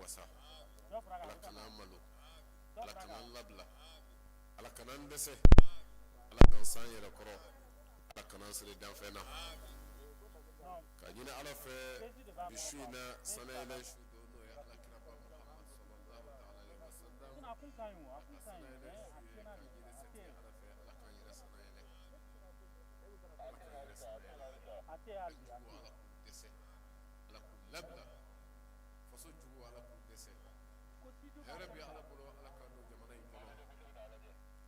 wasa. Ala kana an malo, Ala kana an labila, Ala kana an dɛsɛ, Ala k'an s'an yɛrɛ kɔrɔ, Ala kana an siri danfɛn na. Ka ɲini Ala fɛ bi su in na, sanayɛlɛ su don, n'o ye Ala kiraba Muhamad sallallahu ta'ala alaihi wasallam a ka sanayɛlɛ su ye, ka ɲini setigi Ala fɛ, Ala k'an yɛrɛ sanayɛlɛ, Ala k'an yɛrɛ sanayɛlɛ. An jugu, Ala k'u dɛsɛ, Ala k'u labila. Faso jugu, Ala k'u dɛsɛ. Hɛrɛ bɛ Ala bolo, Ala k'a don jamana in kɔnɔ.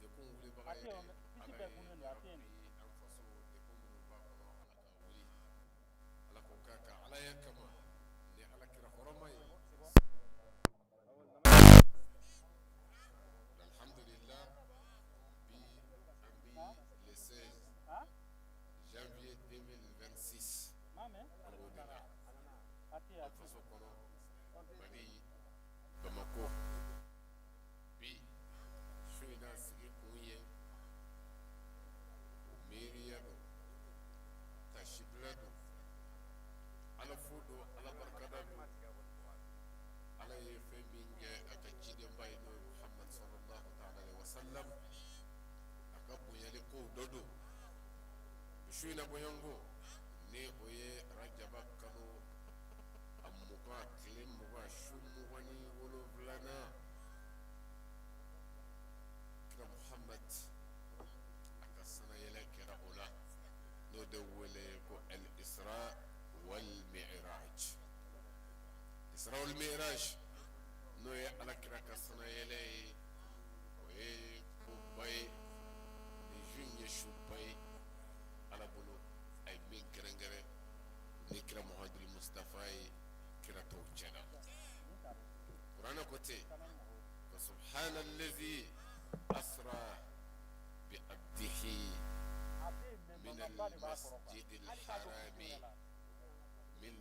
Dekun wulibaga ye Ala ye, yarabi, an faso dekun minnu b'a kɔnɔ, Ala k'a wuli, Ala k'o k'a ka Alaya kama ni Ala kira hɔrɔma ye. Alhamdulillah, bi an bi le 16 janvier 2026, an b'o de la an faso kɔnɔ, Mali, Bamakɔ. Bi su in na, sigi kun ye miiriya don, tasibila don, Ala fo don, Ala barikada don. Ala ye fɛn min kɛ a ka cidenba ye, n'o ye Muhamad sallallahu ta'ala alaihi wasallam, a ka bonyali kow dɔ don. Bi su in na bɔɲɔgɔnko, ni o ye rajaba kalo a 20, tile 20, su 27nan, kira Muhamad a ka sanayɛlɛ kɛra o la, n'o de wele ko al isra wal mi'raj. Isra wal mi'raj, n'o ye Ala kira ka sanayɛlɛ ye, o ye koba ye. Nin su in ye suba ye Ala bolo, a ye min kɛrɛnkɛrɛn ni kira Muhamadu Mustafa ye kira tɔw cɛla. Kuranɛ ko ten ko subhanallazi asra bi abdihi min al-masjid al-harami min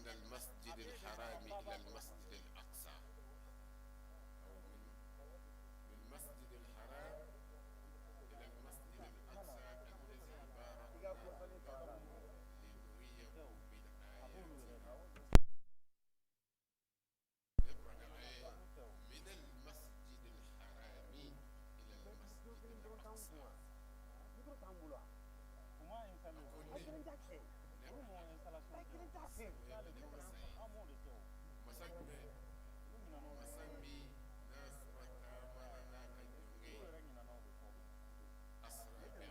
al-masjid al-harami ila al-masjid al-aqsa aw min masjid al-haram ila al-masjid al-aqsa allazi barakna linuriyahu min ayatina. Min al-masjid al-harami ila al-masjid al-aqsa. Masa jumɛn? Masa min n'a sura taamana n'a ka jɔnkɛ ye, asra bi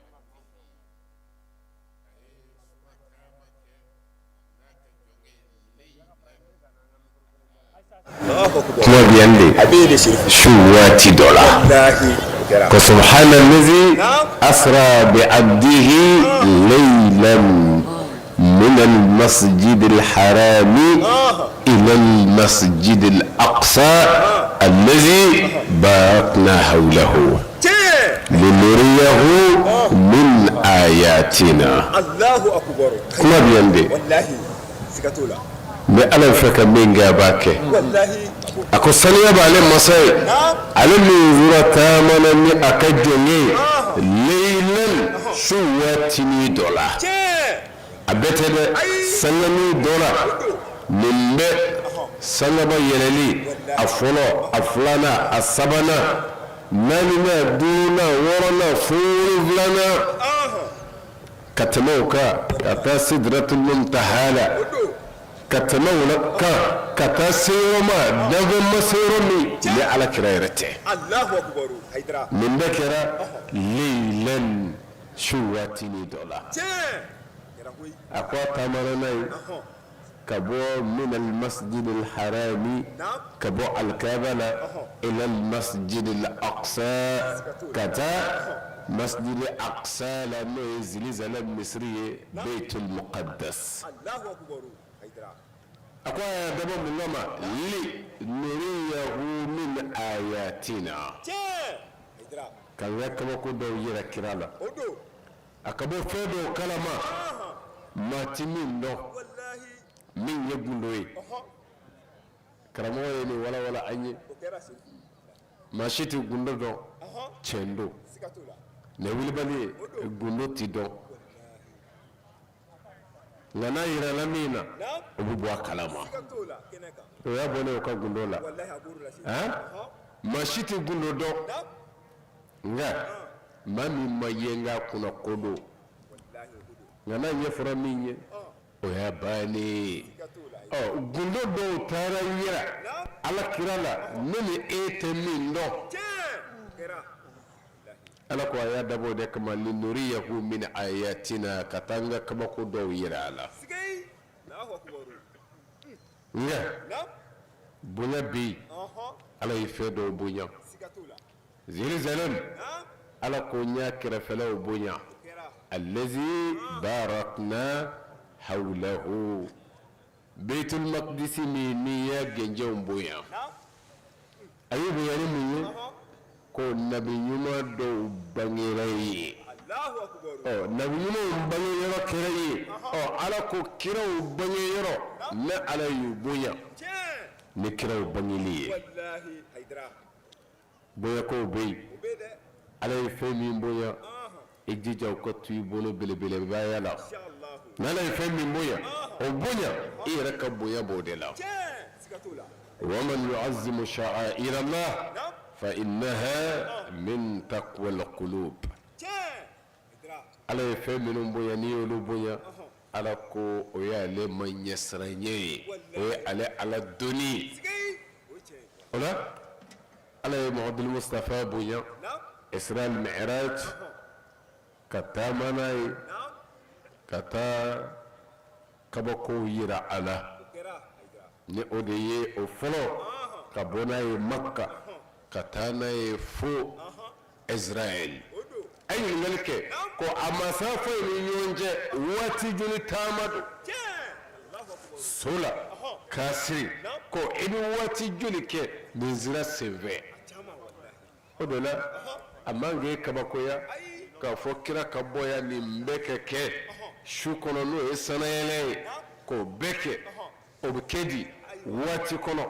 abdihi, a ye sura taama kɛ n'a ka jɔnkɛ ye, laylan. Kuma bɛ yan de su waati dɔ la ko subhanallazi asra bi abdihi laylan min al-masjid al-harami ila al-masjid al-aqsa allazi barakna hawlahu linuriyahu min ayatina. Kuma bɛ yan de. Ni Ala fɛ ka min kɛ, a b'a kɛ. A ko saniya b'ale masa ye, ale min sura taamana ni a ka jɔn ye laylan, su waatinin dɔ la. A bɛɛ tɛ dɛ, sanganin dɔ la. Nin bɛ sankaba yɛlɛli, a fɔlɔ, a filanan, a sabanan, naaninan, duurunan, wɔɔrɔnan, fo wolonfilanan, ka tɛmɛ o kan ka taa sidratul muntaha la, ka tɛmɛ o kan ka taa se yɔrɔ ma, danfɛn ma se yɔrɔ min ni Ala kira yɛrɛ tɛ. Nin bɛɛ kɛra laylan, su waatinin dɔ la. A ko a taamana n'a ye ka bɔ min al-masjid al-harami, ka bɔ alikaaba la, ila al-masjid al-aqsa, ka taa masjid al-aqsa la, n'o ye Jérusalem misiri ye, Baitul Muqaddas. A ko a y'a dabɔ mun kama? Li nuriyahu min ayatina, k'an ka kabako dɔw yira kira la, a ka bɔ fɛn dɔw kalama maa tɛ min dɔn, min ye gundo ye. Karamɔgɔ ye nin walawala an ye. Maa si tɛ gundo dɔn, tiɲɛ don. Nin wulibali ye, gundo tɛ dɔn. Nka n'a yirala min na, o bɛ bɔ a kalama, o y'a bɔlen o ka gundo la, maa si tɛ gundo dɔn nka maa min ma ye n k'a kunna ko don nka n'a ɲɛfɔra min ye o y'a bannen ye ɔ gundo dɔw taara yira ala kira la ne ni e tɛ min dɔn Ala ko a y'a dabɔ o de kama linuriyahu min ayatina ka taa an ka kabako dɔw yira a la nka bonya bɛ yen ala ye fɛn dɔw bonya Zerizalɛmu ala ko n y'a kɛrɛfɛlaw bonya allazi barakna hawlahu Baitul Maqdisi min ni n y'a gengenw bonya a y'u bonya ni mun ye ko nabi ɲuman dɔw bangera yen ɔ nabi ɲumanw bange yɔrɔ kɛra yen ɔ ala ko kiraw bange yɔrɔ ne ala y'u bonya ni kiraw bangeli ye bonyakow bɛ yen ala ye fɛn min bonya i jija o ka to i bolo belebelebaya la n'ala ye fɛn min bonya o bonya i yɛrɛ ka bonya b'o de la wa man yu'azzimu sha'a'ira Allah fa innaha min taqwal qulub ala ye fɛn minnu bonya n'i y'olu bonya ala ko o ye ale ma ɲɛsiranɲɛ ye o ye ale ala doni ye o la ala ye Muhamadu Mustafa bonya Isra al-Mi'raj ka taama n'a ye ka taa kabakow yira a la ni o de ye o fɔlɔ ka bɔ n'a ye Maka ka taa n'a ye fo Israël a ye ɲininkali kɛ ko a masafa in ni ɲɔgɔn cɛ waati joli taama don so la k'a siri ko i bɛ waati joli kɛ nin sira senfɛ o de la a man k'e kabakoya k'a fɔ kira ka bɔ yan nin bɛɛ kɛ kɛ su kɔnɔ n'o ye sanayɛlɛ ye k'o bɛɛ kɛ o bɛ kɛ di waati kɔnɔ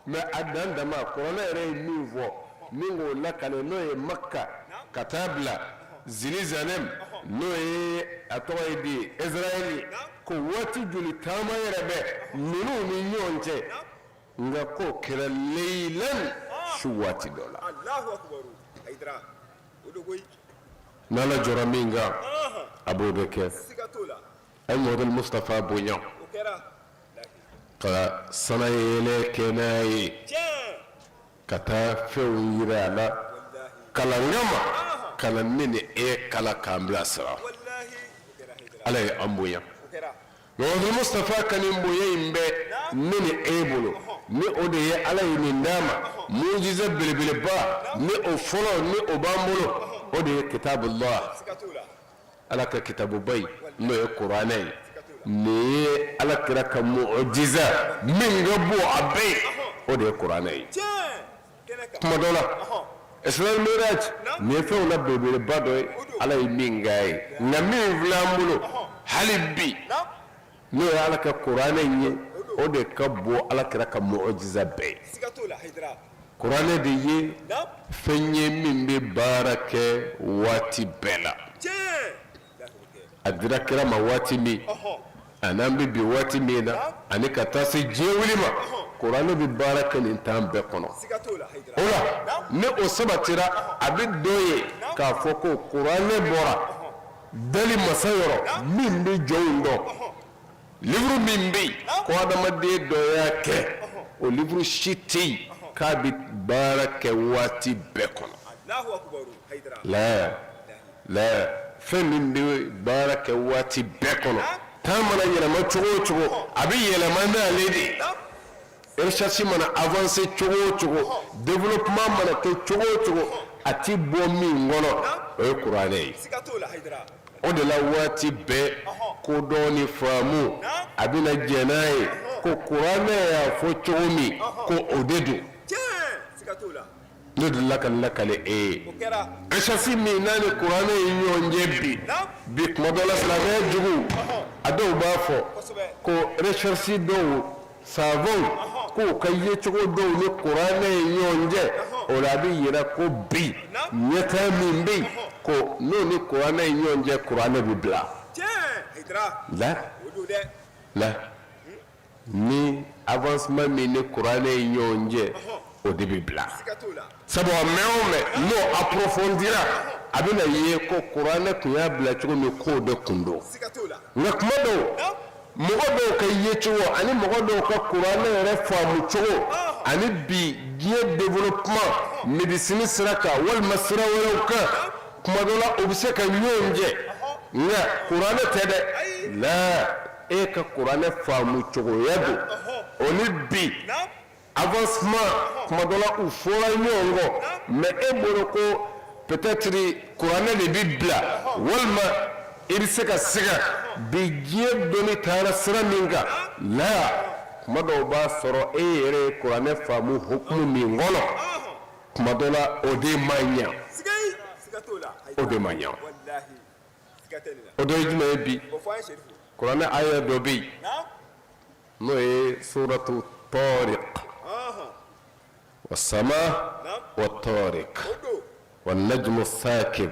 mais a dan dama kuranɛ yɛrɛ ye min fɔ min k'o lakale n'o ye Maka ka taa bila Zerizalɛmu n'o ye a tɔgɔ ye di Israël ko waati joli taama yɛrɛ bɛ ninnu ni ɲɔgɔn cɛ nka k'o kɛra leyilan su waati dɔ la n'Ala jɔra min kan a b'o de kɛ. A ye Muhamadu Mustafa bonya ka sanayɛlɛ kɛ n'a ye ka taa fɛnw yira a la kalan kama ka na ne ni e kalan k'an bilasira ala ye an bonya Muhamadu Mustafa ka nin bonya in bɛ ne ni e bolo ni o de ye ala ye nin d'a ma mujiza belebeleba ni o fɔlɔ ni o b'an bolo o de ye kitabullah Ala ka kitabuba in n'o ye kuranɛ ye nin ye ala kira ka mujiza min ka bon a bɛɛ ye o de ye kuranɛ ye tuma dɔ la Isra Miraj nin ye fɛnw la belebeleba dɔ ye ala ye min k'a ye nka min filɛ an bolo hali bi n'o ye ala ka kuranɛ in ye o de ka bon ala kira ka mujiza bɛɛ ye kuranɛ de ye fɛn ye min bɛ baara kɛ waati bɛɛ la a dira kira ma waati min ani an bɛ bi waati min na ani ka taa se diɲɛ wuli ma kuranɛ bɛ baara kɛ nin temps bɛɛ kɔnɔ o la ni o sabatira a bɛ dɔn ye k'a fɔ ko kuranɛ bɔra dali masa yɔrɔ min bɛ jɔnw dɔn livre min bɛ yen ko adamaden dɔ y'a kɛ o livre si tɛ yen k'a bɛ baara kɛ waati bɛɛ kɔnɔ la la fɛn min bɛ baara kɛ waati bɛɛ kɔnɔ temps mana yɛlɛma cogo o cogo a bɛ yɛlɛma n'ale de ye recherche mana avancer cogo o cogo développement mana kɛ cogo o cogo a ti bɔ min kɔnɔ o ye kuranɛ ye o de la waati bɛɛ kodɔn ni faamu a bɛna jɛn n'a ye ko kuranɛ y'a fɔ cogo min ko o de don ne delila ka lakale e ye recherche min n'a ni kuranɛ ye ɲɔgɔn cɛ bi bi tuma dɔ la silamɛya jugu a dɔw b'a fɔ ko recherche dɔw savants k'u ka yecogo dɔw ni kuranɛ ye ɲɔgɔn cɛ o la a bɛ yira ko bi ɲɛtaa min bɛ yen ko n'o ni kuranɛ ye ɲɔgɔn cɛ kuranɛ bɛ bila la. La ni avancement min ni kuranɛ ye ɲɔgɔn jɛ, o de bɛ bila, sabu a mɛn o mɛn n'o approfondira, a bɛna ye ko kuranɛ tun y'a bila cogo min, k'o de tun don. Nka kuma dɔw, mɔgɔ dɔw ka yecogo ani mɔgɔ dɔw ka kuranɛ yɛrɛ faamu cogo ani bi diɲɛ développement médecine sira kan walima sira wɛrɛw kan, kuma dɔ la o bɛ se ka ɲɔgɔn jɛ. Nka kuranɛ tɛ dɛ la, e ka kuranɛ faamu cogoya don, o ni bi avancement kuma dɔ la u fɔra ɲɔgɔn kɔ. Mais e bolo ko peut-être kuranɛ de bɛ bila, walima i bɛ se ka siga bi diɲɛ dɔnni taara sira min kan la, kuma dɔw b'a sɔrɔ e yɛrɛ ye kuranɛ faamu hukumu min kɔnɔ, kuma dɔ la o de man ɲɛ, o de man ɲɛ. O dɔ ye jumɛn ye? Bi kuranɛ aya dɔ bɛ yen, n'o ye suratu Tariq, wasama wa tariq wa najmu thaqib,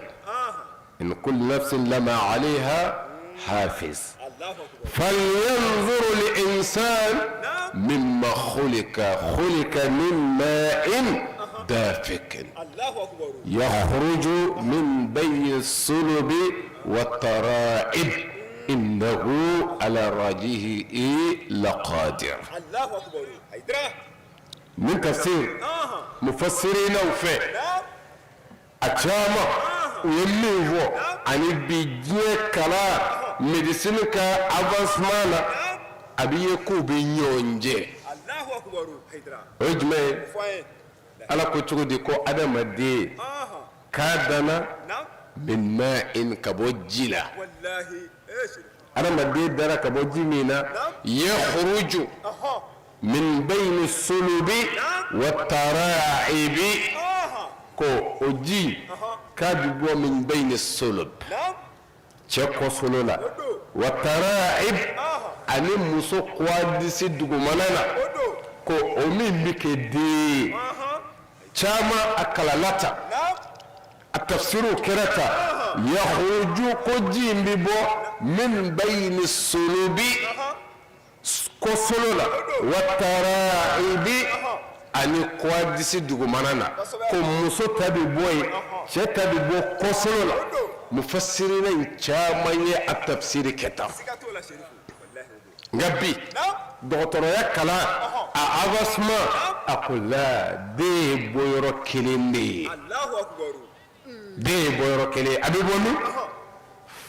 in kullu nafsin lama alayha hafiz, falyanzur al-insan mimma khuliqa, khuliqa min ma'in dafiq yakhruju min bayni sulubi wa tara'ib, innahu ala rajihi laqadir. Nin tafsir mufassirinaw fɛ, a caman u ye min fɔ, ani bi diɲɛ kalan médecine ka avancement na, a bɛ ye k'u bɛ ɲɔgɔn jɛ. O ye jumɛn ye? Ala ko cogo di ko adamaden k'a danna min ma'in, ka bɔ ji la. Adamaden dara ka bɔ ji min na, yakhruju min bayni sulubi wa tara'ibi, ko o ji k'a bɛ bɔ min bayni sulub, cɛ kɔsolo la, wa tara'ib, ani muso kɔdisi dugumana na, ko o min bɛ kɛ den ye. Caman a kalala tan, a tafsiriw kɛra tan, yakhruju, ko ji in bɛ bɔ min bayni sulubi, kɔsolo la, wa tara'ibi, ani kɔdisi dugumana na, ko muso ta bɛ bɔ yen, cɛ ta bɛ bɔ kɔsolo la. Mufassirina in caman ye a tafsiri kɛ tan. Nka bi dɔgɔtɔrɔya kalan a avancement, a ko la, den ye bɔyɔrɔ kelen de ye, den ye bɔyɔrɔ kelen. A bɛ bɔ min?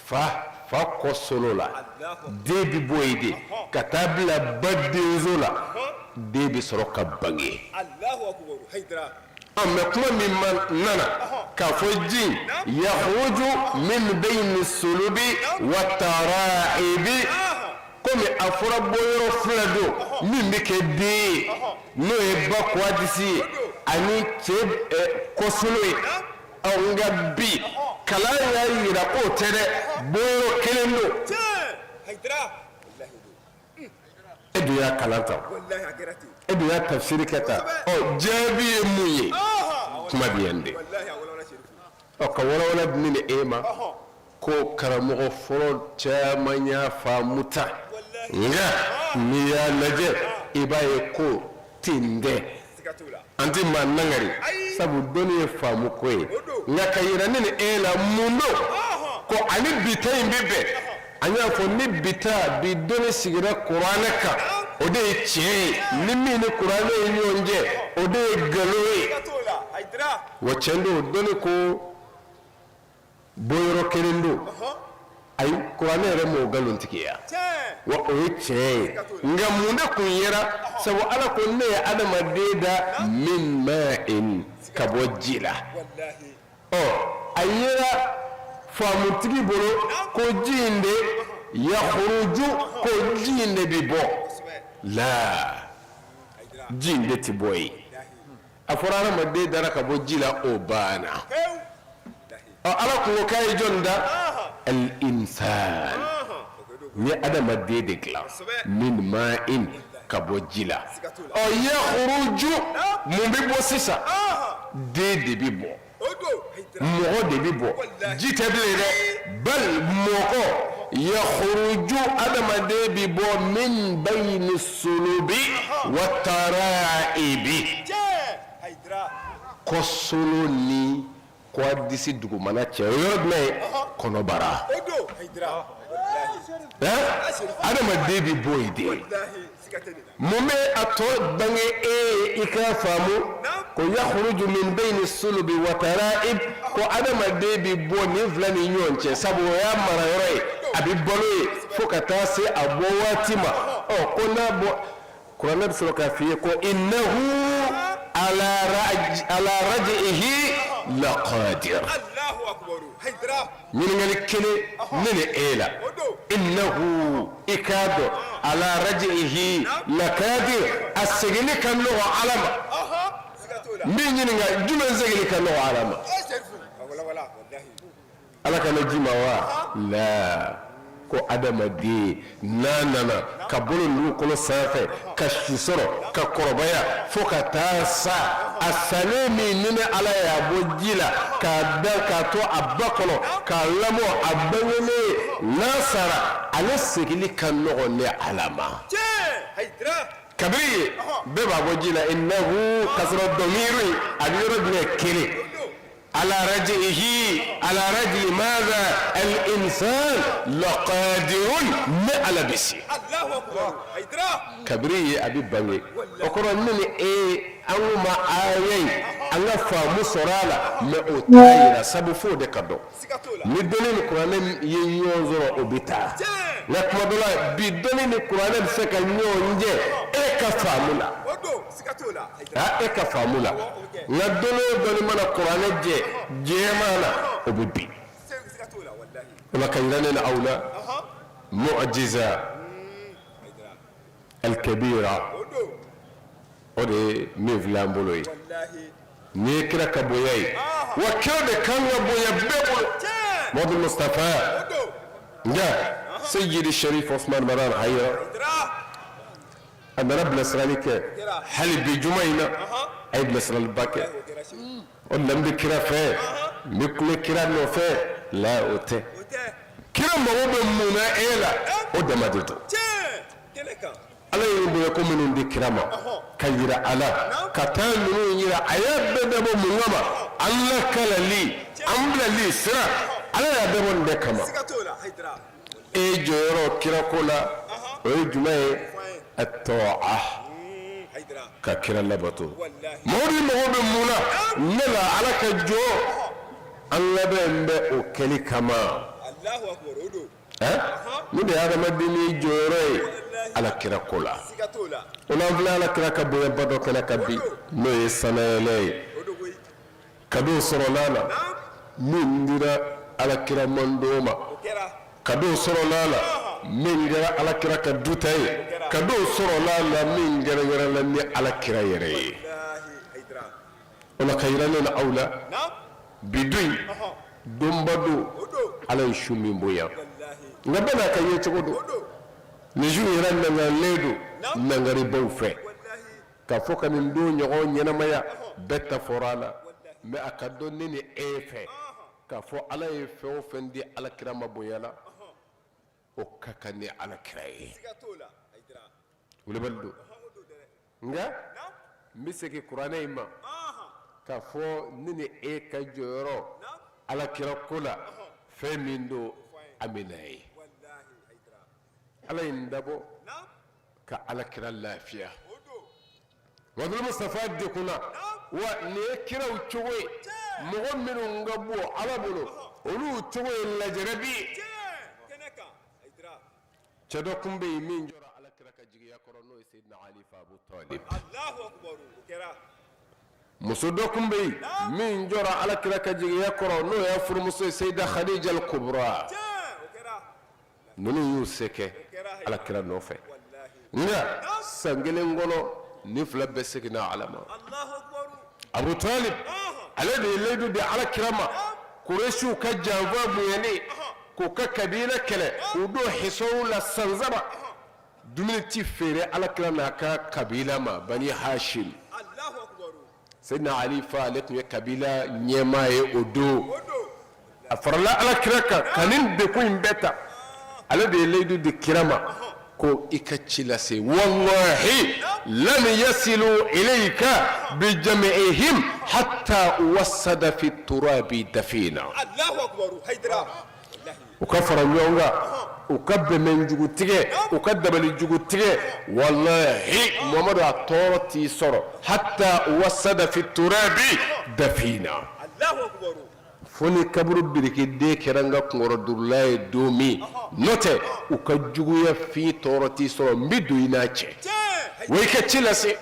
Fa kɔsolo la den bɛ bɔ yen de ka taa bila ba denso la, den bɛ sɔrɔ ka bange. Mais kuma min nana k'a fɔ ji yakhruju min bayni sulubi wa tara'ibi, komi a fɔra bɔyɔrɔ fila don min bɛ kɛ den ye, n'o ye ba kɔdisi ye ani cɛ kɔsolo ye. Nka bi kalan y'a jira k'o tɛ dɛ, bɔyɔrɔ kelen don. E dun y'a kalan tan, e dun y'a tafsiri kɛ tan. Ɔ, jaabi ye mun ye? Kuma bɛ yan de. Ɔ, ka walawala di ne ni e ma ko karamɔgɔ fɔlɔ caman y'a faamu tan, nka n'i y'a lajɛ, i b'a ye ko ten tɛ. An tɛ maa nangari, sabu dɔnni ye faamu ko ye. Nka ka yira ne ni e la mun don ko ani bi ta in bɛ bɛn, an y'a fɔ ni bi ta, bi dɔnni sigira kuranɛ kan, o de ye tiɲɛ ye. Ni min ni kuranɛ ye ɲɔgɔn jɛ, o de ye nkalon ye. Wa tiɲɛ don, dɔnni ko bɔyɔrɔ kelen don, ayi, kuranɛ yɛrɛ m'o nkalontigiya, wa o ye tiɲɛ ye. Nka mun de kun yera? Sabu Ala ko ne ye adamaden da min ma'in, ka bɔ ji la. Ɔ, a yera faamutigi bolo ko ji in de yakhruju, ko ji in de bɛ bɔ la, ji in de tɛ bɔ yen. A fɔra adamaden dara ka bɔ ji la, o banna. Ɔ, Ala kun ko k'a ye jɔn da? Al insan, n ye adamaden de dilan min ma'in, ka bɔ ji la. Ɔ, yakhruju, mun bɛ bɔ sisan? Den de bɛ bɔ, mɔgɔ de bɛ bɔ, ji tɛ bilen dɛ, bal mɔgɔ. Yakhruju, adamaden bi bɔ, min bayni sulubi wa taraibi, kɔsolo ni kɔdisi dugumana cɛ. O yɔrɔ jumɛn ye? Kɔnɔbara. Adamaden bi bɔ yen de. Mun bɛ a tɔ bange e ye i k'a faamu ko yakhruju min bayni sulubi wa taraib, ko adamaden bi bɔ nin fila ni ɲɔgɔn cɛ, sabu o y'a mara yɔrɔ ye, a bɛ balo yen fo ka taa se a bɔ waati ma. Ɔ, ko n'a bɔ, kuranɛ bɛ sɔrɔ k'a f'i ye ko innahu ala raj'ihi laqadir. Ɲininkali kelen ne ni e la, innahu, i k'a dɔn, ala raj'ihi laqadir, a seginni ka nɔgɔ Ala ma. N b'i ɲininka, jumɛn seginni ka nɔgɔ Ala ma? Ala kana ji ma wa la ko adamaden n'a nana ka bolo dugukolo sanfɛ ka si sɔrɔ ka kɔrɔbaya fo ka taa sa, a salen min ni ne Ala y'a bɔ ji la k'a da k'a to a ba kɔnɔ k'a lamɔ a bangenen, n'a sara, ale seginni ka nɔgɔn ne Ala ma. Kabiri yen bɛɛ b'a bɔ ji la, innahu, k'a sɔrɔ dɔmiru in a bɛ yɔrɔ jumɛn? Kelen. Ala raj'ihi, ala raj'i madha al insan laqadirun, ne Ala bɛ se. Kabiri yen a bɛ bange, o kɔrɔ ne ni e an ko ma aya in, an ka faamu sɔrɔ a la, mais o t'a yira, sabu f'o de ka dɔn. Ni dɔnni ni kuranɛ ye ɲɔgɔn sɔrɔ, o bɛ taa. Nka tuma dɔ la bi, dɔnni ni kuranɛ bɛ se ka ɲɔgɔn jɛ e ka faamu la, e ka faamu la. Nka dɔnni o dɔnni mana kuranɛ jɛ jɛman na, o bɛ bin. O la ka yira ne ni aw la mu'jiza al-kabira, o de ye min filɛ an bolo ye. Nin ye kira ka bonya ye, wa kira de kan ka bonya bɛɛ bolo, Mamadu Mustafa. Nka Seyidi Sharif Osman Madani Hayidara, a nana bilasirali kɛ. Hali bi juma in na, a ye bilasiraliba kɛ. O de la n bɛ kira fɛ, n bɛ kule kira nɔfɛ la, o tɛ. Kira mago bɛ mun na e la? O dama de don. Ala ye bonya ko minnu di kira ma ka yira a la, ka taa ninnu yira, a y'a bɛɛ dabɔ mun kama? An lakalali, an bilali sira, Ala y'a dabɔ nin de kama. E jɔyɔrɔ kirako la, o ye jumɛn ye? At-ta'a, ka kira labato. Mamadu mago bɛ mun na ne la? Ala ka jɔ an labɛn bɛ o kɛli kama. Nin de ye adamaden jɔyɔrɔ ye ala kira ko la. O la an filɛ ala kira ka bonyaba dɔ kɛnɛ kan bi, n'o ye sanayɛlɛ ye. Cadeau sɔrɔla a la min dira ala kira mantɔn ma, cadeau sɔrɔla a la min kɛra ala kira ka duta ye, cadeau sɔrɔla a la min kɛrɛnkɛrɛnla ni ala kira yɛrɛ ye. O la ka yira ne ni aw la bi don in, donba don, Ala ye su min bonya. Nka bɛɛ n'a ka yecogo don. Nin su yɛrɛ nangarilen don nangaribaw fɛ k'a fɔ ka nin don ɲɔgɔn ɲɛnamaya, bɛɛ ta fɔra a la. Mais a ka dɔn ne ni e fɛ k'a fɔ Ala ye fɛn o fɛn di ala kira ma bonya la, o ka kan ni ala kira ye. Wulibali don. Nka n bɛ segin kuranɛ in ma k'a fɔ ne ni e ka jɔyɔrɔ ala kira ko la, fɛn min don, an bɛ n'a ye. Ala ye nin dabɔ ka ala kira lafiya. Mamadu Mustafa dekunna, wa nin ye kiraw cogo ye. Mɔgɔ minnu ka bon Ala bolo, olu cogo ye lajarabi ye. Cɛ dɔ tun bɛ yen min jɔra ala kira ka jigiya kɔrɔ, n'o ye Seyidina Ali fa Abu Talib. Muso dɔ tun bɛ yen min jɔra ala kira ka jigiya kɔrɔ, n'o y'a furumuso ye, Seyida Khadija al-Kubra. Ninnu y'u se kɛ ala kira nɔfɛ, nka san kelen kɔnɔ, nin fila bɛɛ seginna ala ma. Abu Talib, ale de ye layidu di ala kira ma. Kuresiw ka janfa bonyani k'u ka kabila kɛlɛ, k'u don hisow la san 3, dumuni ti feere ala kira n'a ka kabila ma, Bani Hashim. Seyidina Ali fa, ale tun ye kabila ɲɛmaa ye o don. A farala ala kira kan ka nin degun in bɛɛ ta. Ale de ye layidu di kira ma ko i ka ci lase wallahi lam yasilu ilayka bi jam'ihim hatta uwassada fi turabi dafina. U ka fara ɲɔgɔn kan, u ka bɛnbɛn jugu tigɛ, u ka dabali jugu tigɛ, walahi Muhamadu a tɔɔrɔ t'i sɔrɔ hatta uwassada fi turabi dafina, fo ni kaburu birikiden kɛra n ka kunkɔrɔdonlan ye don min, n'o tɛ u ka juguya fin tɔɔrɔ t'i sɔrɔ, n bɛ don i n'a cɛ, wa i ka ci lase.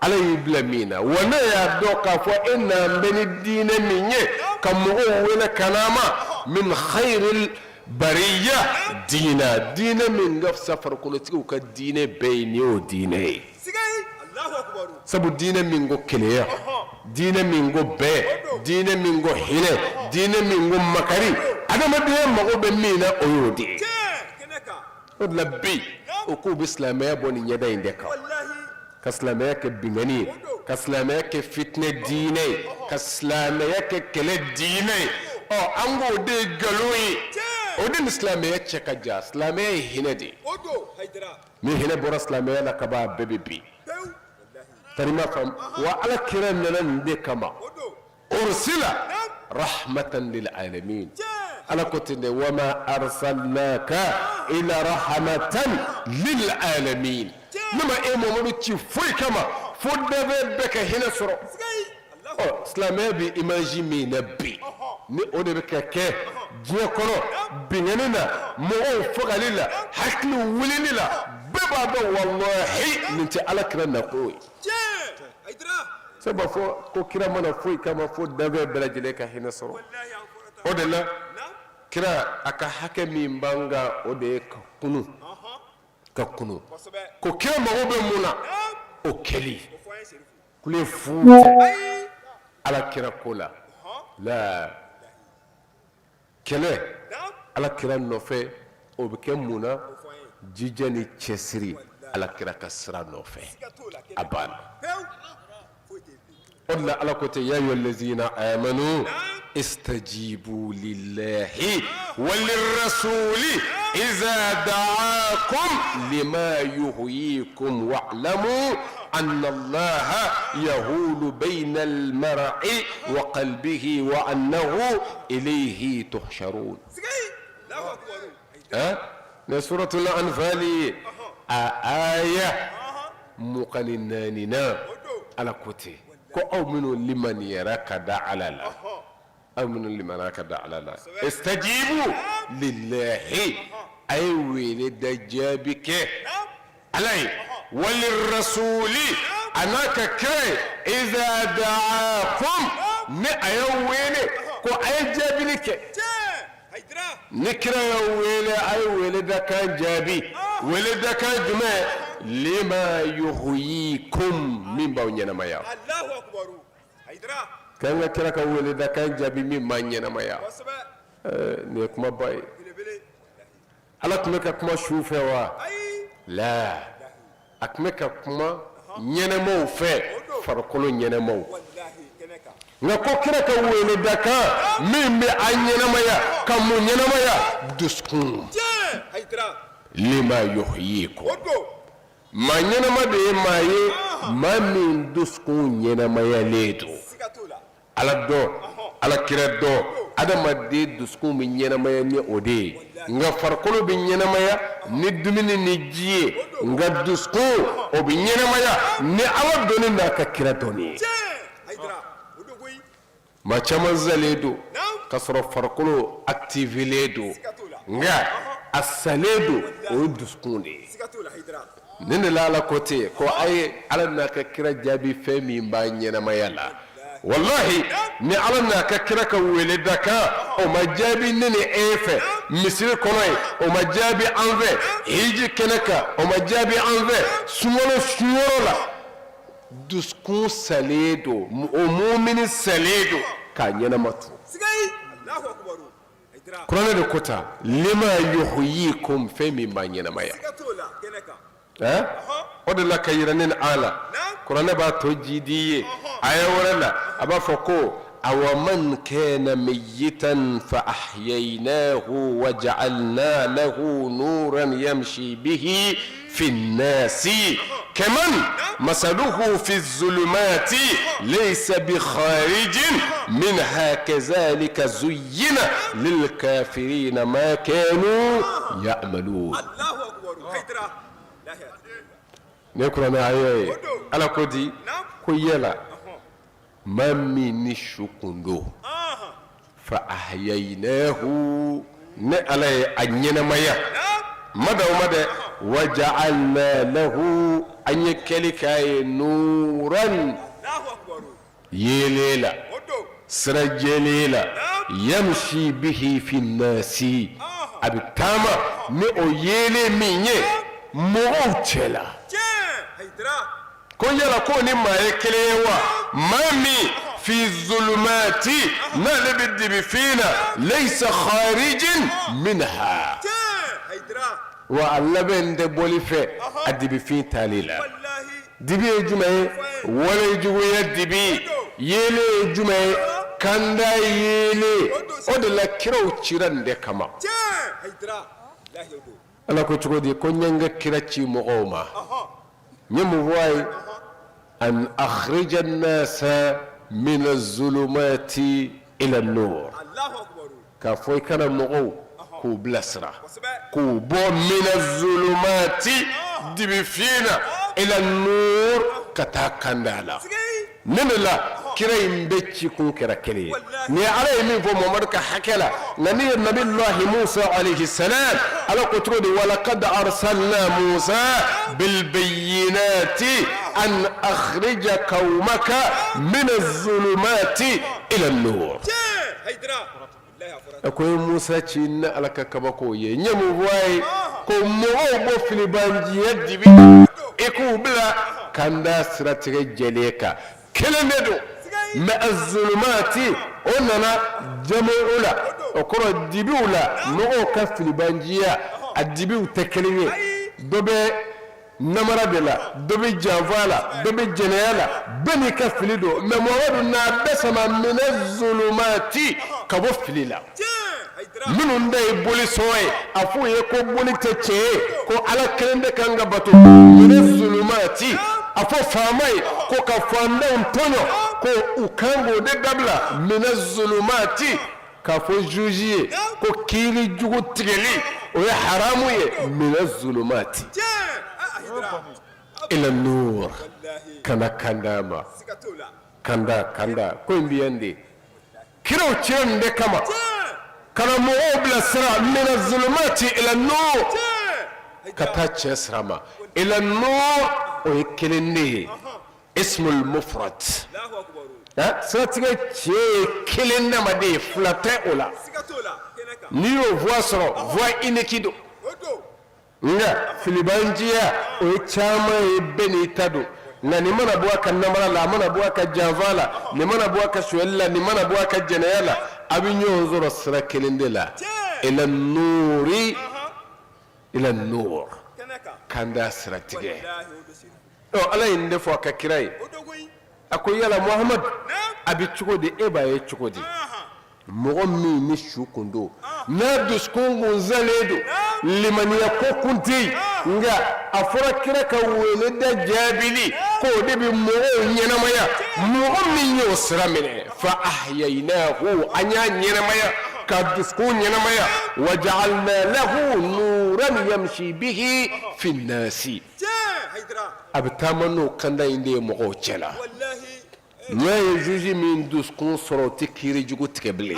Ala y'i bila min na wa ne y'a dɔn k'a fɔ e nalen bɛ ni diinɛ min ye ka mɔgɔw wele ka na a ma min khayril bariya diina diinɛ min ka fisa farikolotigiw ka diinɛ bɛɛ ye nin y'o diinɛ ye sabu diinɛ min ko kelenya diinɛ min ko bɛn diinɛ min ko hinɛ diinɛ min ko makari adamadenya mago bɛ min na o y'o de ye o de la bi o k'u bɛ silamɛya bɔ nin ɲɛda in de kan ka silamɛya kɛ binkanni ye ka silamɛya kɛ fitinɛ diinɛ ye ka silamɛya kɛ kɛlɛ diinɛ ye ɔ an k'o de ye nkalon ye o de ni silamɛya cɛ ka jan silamɛya ye hinɛ de ye ni hinɛ bɔra silamɛya la ka ban a bɛɛ bɛ bin tari ma faamu wa ala kira nana nin de kama ursila rahmatan lil alamin ala ko ten de wama arsalnaka illa rahmatan lil alamin ne ma e Muhamadu ci foyi kama fo danfɛn bɛɛ ka hinɛ sɔrɔ ɔ silamɛya bɛ image min na bi ni o de bɛ ka kɛ diɲɛ kɔnɔ binkanni na mɔgɔw fagali la hakiliw wulili la bɛɛ b'a dɔn walahi nin tɛ ala kira nakun ye Se b'a fɔ ko kira ma na foyi kama fo danfɛn bɛɛ lajɛlen ka hinɛ sɔrɔ o de la kira a ka hakɛ min b'an kan o de ye ka kunun ka kunun ko kira mago bɛ mun na o kɛli kule fu tɛ ala kira ko la la kɛlɛ ala kira nɔfɛ o bɛ kɛ mun na jija ni cɛsiri ala kira ka sira nɔfɛ a banna o de la ala ko ten ya ayyuha allazina amanu istajibu lillahi wa lirrasuli iza da'akum lima yuhyikum wa'lamu anna allaha yahulu bayna almar'i wa qalbihi wa annahu ilayhi tuhsharun nin suratul anfali a aya 24 na ala ko ten ko aw minnu limaniyara ka da ala la aw minnu limaniyara ka da ala la istajibu lillahi a ye wele da jaabi kɛ ala ye walirrasuli a n'a ka kira ye iza da'akum ni a y'aw wele ko a ye jaabili kɛ ni kira y'aw wele a ye wele da kan jaabi wele da kan jumɛn lima yuhyikum min b'aw ɲɛnamaya k'an ka kira ka wele da kan jaabi min b'an ɲɛnamaya nin ye kumaba ye Ala tun bɛ ka kuma su fɛ wa la a tun bɛ ka kuma ɲɛnɛmaw fɛ farikolo ɲɛnɛmaw nka ko kira ka wele da kan min bɛ an ɲɛnamaya ka mun ɲɛnamaya dusukun lima yuhyikum maa ɲɛnama de ye maa ye maa min dusukun ɲɛnamayalen don Ala dɔn ala kira dɔn adamaden dusukun bɛ ɲɛnamaya ni o de ye nka farikolo bɛ ɲɛnamaya ni dumuni ni ji ye nka dusukun o bɛ ɲɛnamaya ni ala dɔnni n'a ka kira dɔnni ye maa caman salen don ka sɔrɔ farikolo activélen don nka a salen don o ye dusukun de ye Nin de la ala ko ten ko a ye ala n'a ka kira jaabi fɛn min b'a ɲɛnamaya la walahi ni ala n'a ka kira ka wele da kan o ma jaabi ne ni e fɛ misiri kɔnɔ yen o ma jaabi an fɛ hiji kɛnɛ kan o ma jaabi an fɛ sunkalo sunyɔrɔ la dusukun salen don o mumini salen don k'a ɲɛnama to Kuranɛ de ko tan lima yuhyikum fɛn min b'a ɲɛnamaya o de la ka yira ne ni a la kuranɛ b'a tɔ jidi ye aya wɛrɛ la a b'a fɔ ko Awaman kana mayitan fa ahyaynahu wa ja'alna lahu nuran yamshi bihi fi nnasi kaman masaluhu fi zulumati laysa bi kharijin minha kazalika zuyyina lilkafirina ma kanu ya'malun. Nin ye kuranɛ aya ye. Ala ko di ko yala maa min ni su kun don fa ahyaynahu ne ala ye a ɲɛnamaya ma dan o ma dɛ wa ja'alna lahu an ye kɛli k'a ye nuran yeelen la sira jɛlen la yamshi bihi fi nnasi a bɛ taama ni o yeelen min ye mɔgɔw cɛ la. Ko yala k'o ni maa ye kelen ye wa maa min fi zulumati n'ale bɛ dibifin na laysa kharijin minha wa a labɛn tɛ bɔli fɛ a dibifin taali la dibi ye jumɛn ye walejuguya dibi yeelen ye jumɛn ye kanda yeelen o de la kiraw cira nin de kama Ala ko cogo di ko n ye n ka kira ci mɔgɔw ma n ye mun fɔ a ye an akhrija nasa mina zulumati ila nur k'a fɔ i ka na mɔgɔw k'u bilasira k'u bɔ mina zulumati dibifin na ila nur ka taa kanda la Nin de la kira in bɛɛ ci kun kɛra kelen ye ni ala ye min fɔ Muhamadu ka hakɛ la nka n'i ye nabilahi Musa alayhi salam ala ko cogo di walakad arsalna Musa bilbayinati an akhrija kawmaka mina zulumati ila nur a ko n ye Musa ci ni ala ka kabako ye n ye mun fɔ a ye ko mɔgɔw bɔ filibanciya dibi i k'u bila kanda siratigɛ jɛlen kan kelen de don mais azulumati o nana jamu la o kɔrɔ dibiw la mɔgɔw ka filibanciya a dibiw tɛ kelen ye dɔ bɛ namara de la dɔ bɛ janfa la dɔ bɛ jɛnɛya la bɛɛ n'i ka fili don mais Muhamadu n'a bɛɛ sama mina zulumati ka bɔ fili la minnu da ye boli sɔn ye a f'u ye ko boli tɛ tiɲɛ ye ko ala kelen de kan ka bato mina zulumati a fɔ faama ye ko ka faantanw tɔɲɔ ko u kan k'o de dabila mina zulumati K'a fɔ juge ye ko kiiri jugu tigɛli o ye haramu ye mina zulumati ila nur ka na kanda ma kanda kanda ko in bɛ yan de kiraw cira nin de kama ka na mɔgɔw bilasira mina zulumati ila nur ka taa tiɲɛ sira ma ila nur o ye kelen de ye ismul mufrad siratigɛ tiɲɛ ye kelen dama de ye fila tɛ o la n'i y'o voie sɔrɔ voie unique don nka filibanciya o ye caman ye bɛɛ n'i ta don nka nin mana bɔ a ka namara la a mana bɔ a ka janfa la nin mana bɔ a ka sonyali la nin mana bɔ a ka jɛnɛya la a bɛ ɲɔgɔn sɔrɔ sira kelen de la ila nuri ila nur kanda siratigɛ Ala ye nin de fɔ a ka kira ye a ko yala Muhamadu a bɛ cogo di e b'a ye cogo di mɔgɔ min ni su kun don n'a dusukun kun salen don limaniya ko kun tɛ yen nka a fɔra kira ka wele da jaabili k'o de bɛ mɔgɔw ɲɛnamaya mɔgɔ min y'o sira minɛ fa ahyaynahu an y'a ɲɛnamaya ka dusukun ɲɛnamaya wa ja'alna lahu nuran yamshi bihi fi nnasi A bɛ taama n'o kanda in de ye mɔgɔw cɛ la n'i y'a ye juge min dusukun sɔrɔ o tɛ kiiri jugu tigɛ bilen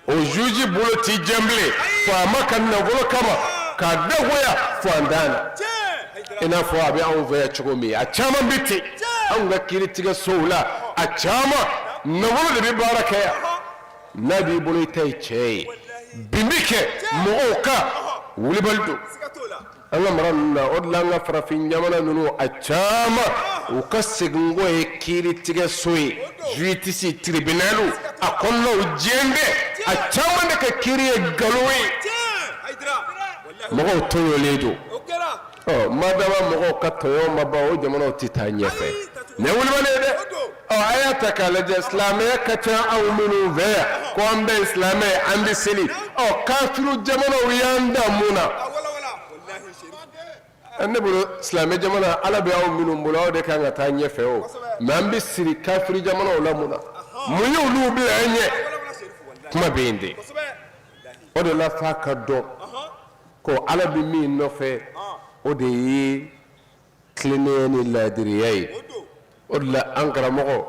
o juge bolo tɛ jɛ bilen faama ka nafolo kama k'a dagoya faantan na i n'a fɔ a bɛ anw fɛ yan cogo min a caman bɛ ten anw ka kiiritigɛsow la a caman nafolo de bɛ baara kɛ yan n'a b'i bolo i ta ye tiɲɛ ye bin bɛ kɛ mɔgɔw kan wulibali don An ka mara ninnu na o de la an ka farafin jamana ninnu a caman u ka seginkɔ ye kiiritigɛso ye justice tribunal a kɔnɔnaw jɛlen bɛ a caman de ka kiiri ye nkalon ye mɔgɔw tɔɲɔlen don ɔ madama mɔgɔw ka tɔɲɔ ma ban o jamanaw tɛ taa ɲɛfɛ nin ye wulibali ye dɛ. Ɔ, a y'a ta k'a lajɛ, silamɛya ka ca anw minnu fɛ yan, ko an bɛɛ ye silamɛ ye, an bɛ seli. Ɔ, kafiru jamanaw y'an dan mun na? Ne bolo, silamɛ jamana, Ala bɛ aw minnu bolo, aw de kan ka taa ɲɛfɛ o. Mais an bɛ siri kafiri jamanaw la mun na? Mun y'olu bila an ɲɛ? Kuma bɛ yen de. O de la, f'a ka dɔn ko Ala bɛ min nɔfɛ, o de ye tilennenya ni laadiriya ye. O de la, an karamɔgɔ,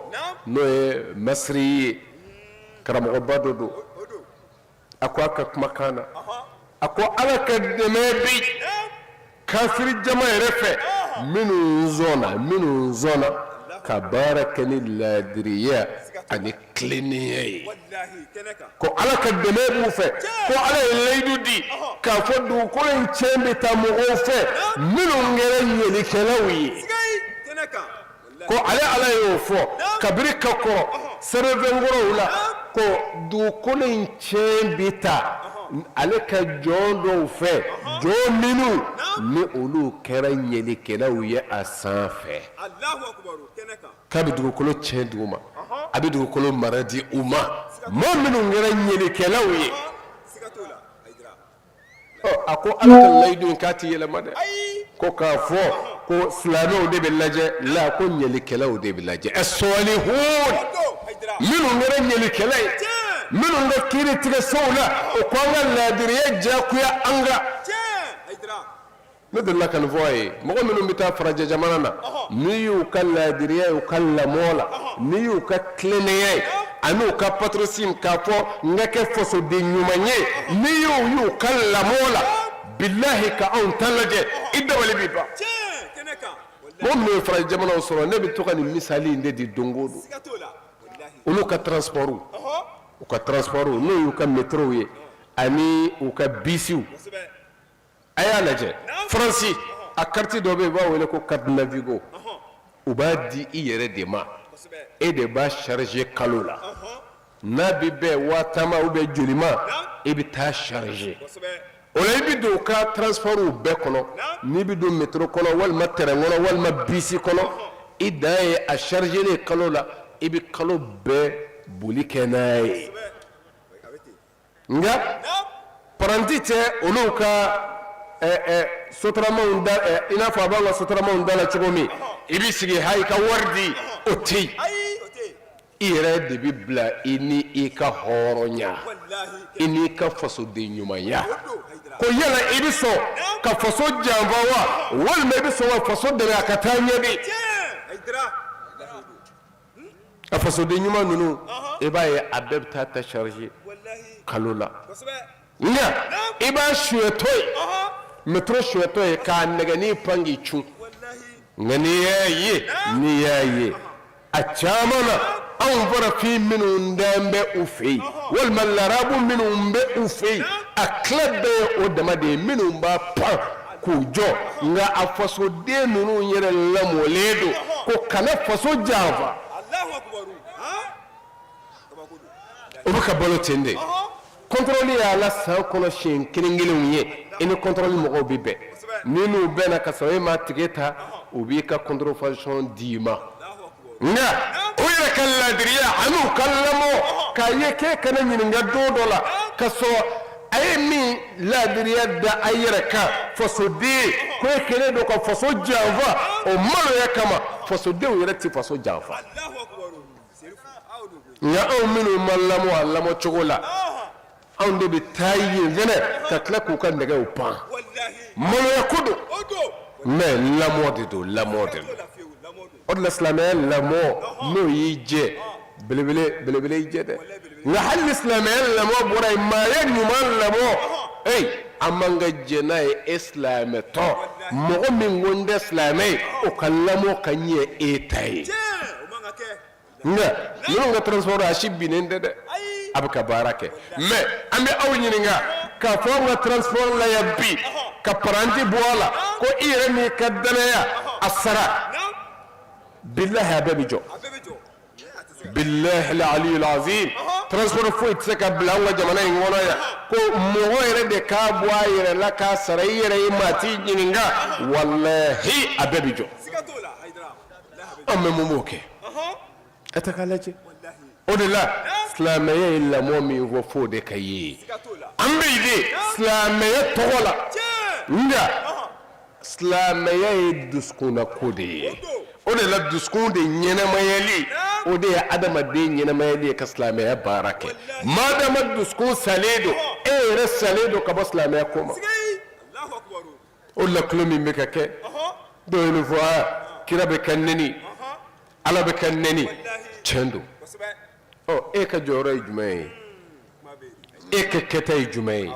n'o ye Masiri ye, karamɔgɔba dɔ don, a ko a ka kumakan na, a ko Ala ka dɛmɛ bi kafiri jama yɛrɛ fɛ, minnu sɔnna ka baara kɛ ni laadiriya ani tilennenya ye, ko Ala ka dɛmɛ b'u fɛ, ko Ala ye layidu di k'a fɔ dugukolo in tiɲɛ bɛ taa mɔgɔw fɛ minnu kɛra ɲɛlikɛlaw ye. Ko ale Ala y'o fɔ kabiri ka kɔrɔ sɛbɛnfɛnkɔrɔw la, ko dugukolo in tiɲɛ bɛ taa ale ka jɔn dɔw fɛ, jɔn minnu ni olu kɛra ɲɛlikɛlaw ye a sanfɛ, k'a bɛ dugukolo tiɲɛ di u ma, a bɛ dugukolo mara di u ma, maa minnu kɛra ɲɛlikɛlaw ye. A ko Ala ka layidu in, k'a tɛ yɛlɛma dɛ. Ko k'a fɔ ko silamɛw de bɛ lajɛ la, ko ɲɛlikɛlaw de bɛ lajɛ, as-salihun, minnu kɛra ɲɛlikɛla ye, minnu ka kiiri tigɛsow la, o ko an ka laadiriya diyagoya an kan. Ne delila ka nin fɔ a ye, mɔgɔ minnu bɛ taa farajɛ jamana na, n'i y'u ka laadiriya ye, u ka lamɔ la, n'i y'u ka tilennenya ye ani u ka patriotisme, k'a fɔ n ka kɛ fasoden ɲuman ye, n'i y'u y'u ka lamɔ la, bilahi, ka anw ta lajɛ, i dabali bɛ ban. Mɔgɔ minnu ye farajɛ jamanaw sɔrɔ, ne bɛ to ka nin misali in de di don o don. Olu ka transport, u ka transport, n'o y'u ka métro ye ani u ka bisiw, a y'a lajɛ. Faransi, a carte dɔ bɛ yen, u b'a wele ko carte Navigo. U b'a di i yɛrɛ de ma, e de b'a charger kalo la. N'a bɛ bɛn 10 000 ma ou bien joli ma, i bɛ taa charger. O la, i bɛ don u ka transportw bɛɛ kɔnɔ, n'i bɛ don métro kɔnɔ walima train kɔnɔ walima bisi kɔnɔ, i dan ye a chargelen kalo la, i bɛ kalo bɛɛ boli kɛ n'a ye. Nka paranti tɛ olu ka sotaramaw da i n'a fɔ a b'an ka sotaramaw da la cogo min, i bɛ sigi ha i ka wari di, o tɛ yen. I yɛrɛ de bɛ bila, i ni i ka hɔrɔnya, i n'i ka fasoden ɲumanya, ko yala i bɛ sɔn ka faso janfa wa, walima i bɛ sɔn ka faso dɛmɛ a ka taa ɲɛ de. A fasoden ɲuman ninnu, i b'a ye, a bɛɛ bɛ taa ta charger kalo la. Nka i b'a suyɛtɔ ye, métro suyɛtɔ ye, k'a nɛgɛnin pan k'i cun. Nka n'i y'a ye a caman na, anw farafin minnu dan bɛ u fɛ yen, walima larabu minnu bɛ u fɛ yen, a tila bɛɛ ye o dama de ye minnu b'a pan k'u jɔ. Nka a fasoden ninnu yɛrɛ lamɔlen don ko kana faso janfa. O bɛ ka balo ten de. Contrôle y'a la san kɔnɔ siɲɛ kelen kelenw ye, i ni contrôle mɔgɔw bɛ bɛn. Ni n'u bɛnna ka sɔrɔ e m'a tike ta, u b'i ka contrefaçon d'i ma. Nka o yɛrɛ ka laadiriya an'u ka lamɔ, k'a ye k'e kana ɲininka don dɔ la, ka sɔrɔ a ye min laadiriya da a yɛrɛ kan, fasoden ko e kɛlen don ka faso janfa, o maloya kama, fasodenw yɛrɛ tɛ faso janfa. Nka anw minnu ma lamɔ a lamɔ cogo la, anw de bɛ taa yen fɛnɛ ka tila k'u ka nɛgɛw pan. Maloya ko don, mais lamɔ de don, lamɔ de don. O de la, silamɛya lamɔ, n'o y'i jɛ, belebele belebele y'i jɛ dɛ. Nka hali ni silamɛya lamɔ bɔra yen, maaya ɲuman lamɔ, eyi, an man ka jɛ n'a ye. E silamɛtɔ, mɔgɔ min ko n tɛ silamɛ ye, o ka lamɔ ka ɲɛ e ta ye. Nka ninnu ka transport, a si binnen tɛ dɛ, a bɛ ka baara kɛ. Mais an bɛ aw ɲininka k'a fɔ anw ka transport la yan bi, ka paranti bɔ a la, ko i yɛrɛ n'i ka danaya a sara, bilahi, a bɛɛ bɛ jɔ. Bilahi aliyul azim, transport foyi tɛ se ka bila an ka jamana in kɔnɔ yan ko mɔgɔ yɛrɛ de k'a bɔ a yɛrɛ la k'a sara i yɛrɛ ye, maa t'i ɲininka. Walahi, a bɛɛ bɛ jɔ. An bɛ mun b'o kɛ? A ta k'a lajɛ. O de la silamɛya ye lamɔ min fɔ, f'o de ka ye. An bɛ yen de silamɛya tɔgɔ la, nka silamɛya ye dusukunna ko de ye. O de la dusukun de ɲɛnamayali, o de ye adamaden ɲɛnamayali ye ka silamɛya baara kɛ. Madama dusukun salen don, e yɛrɛ salen don ka bɔ silamɛya ko ma. O de la tulon min bɛ ka kɛ, dɔw ye nin fɔ, aa kira bɛ ka neni, Ala bɛ ka neni, tiɲɛ don. Ɔ e ka jɔyɔrɔ ye jumɛn ye? E ka kɛta ye jumɛn ye?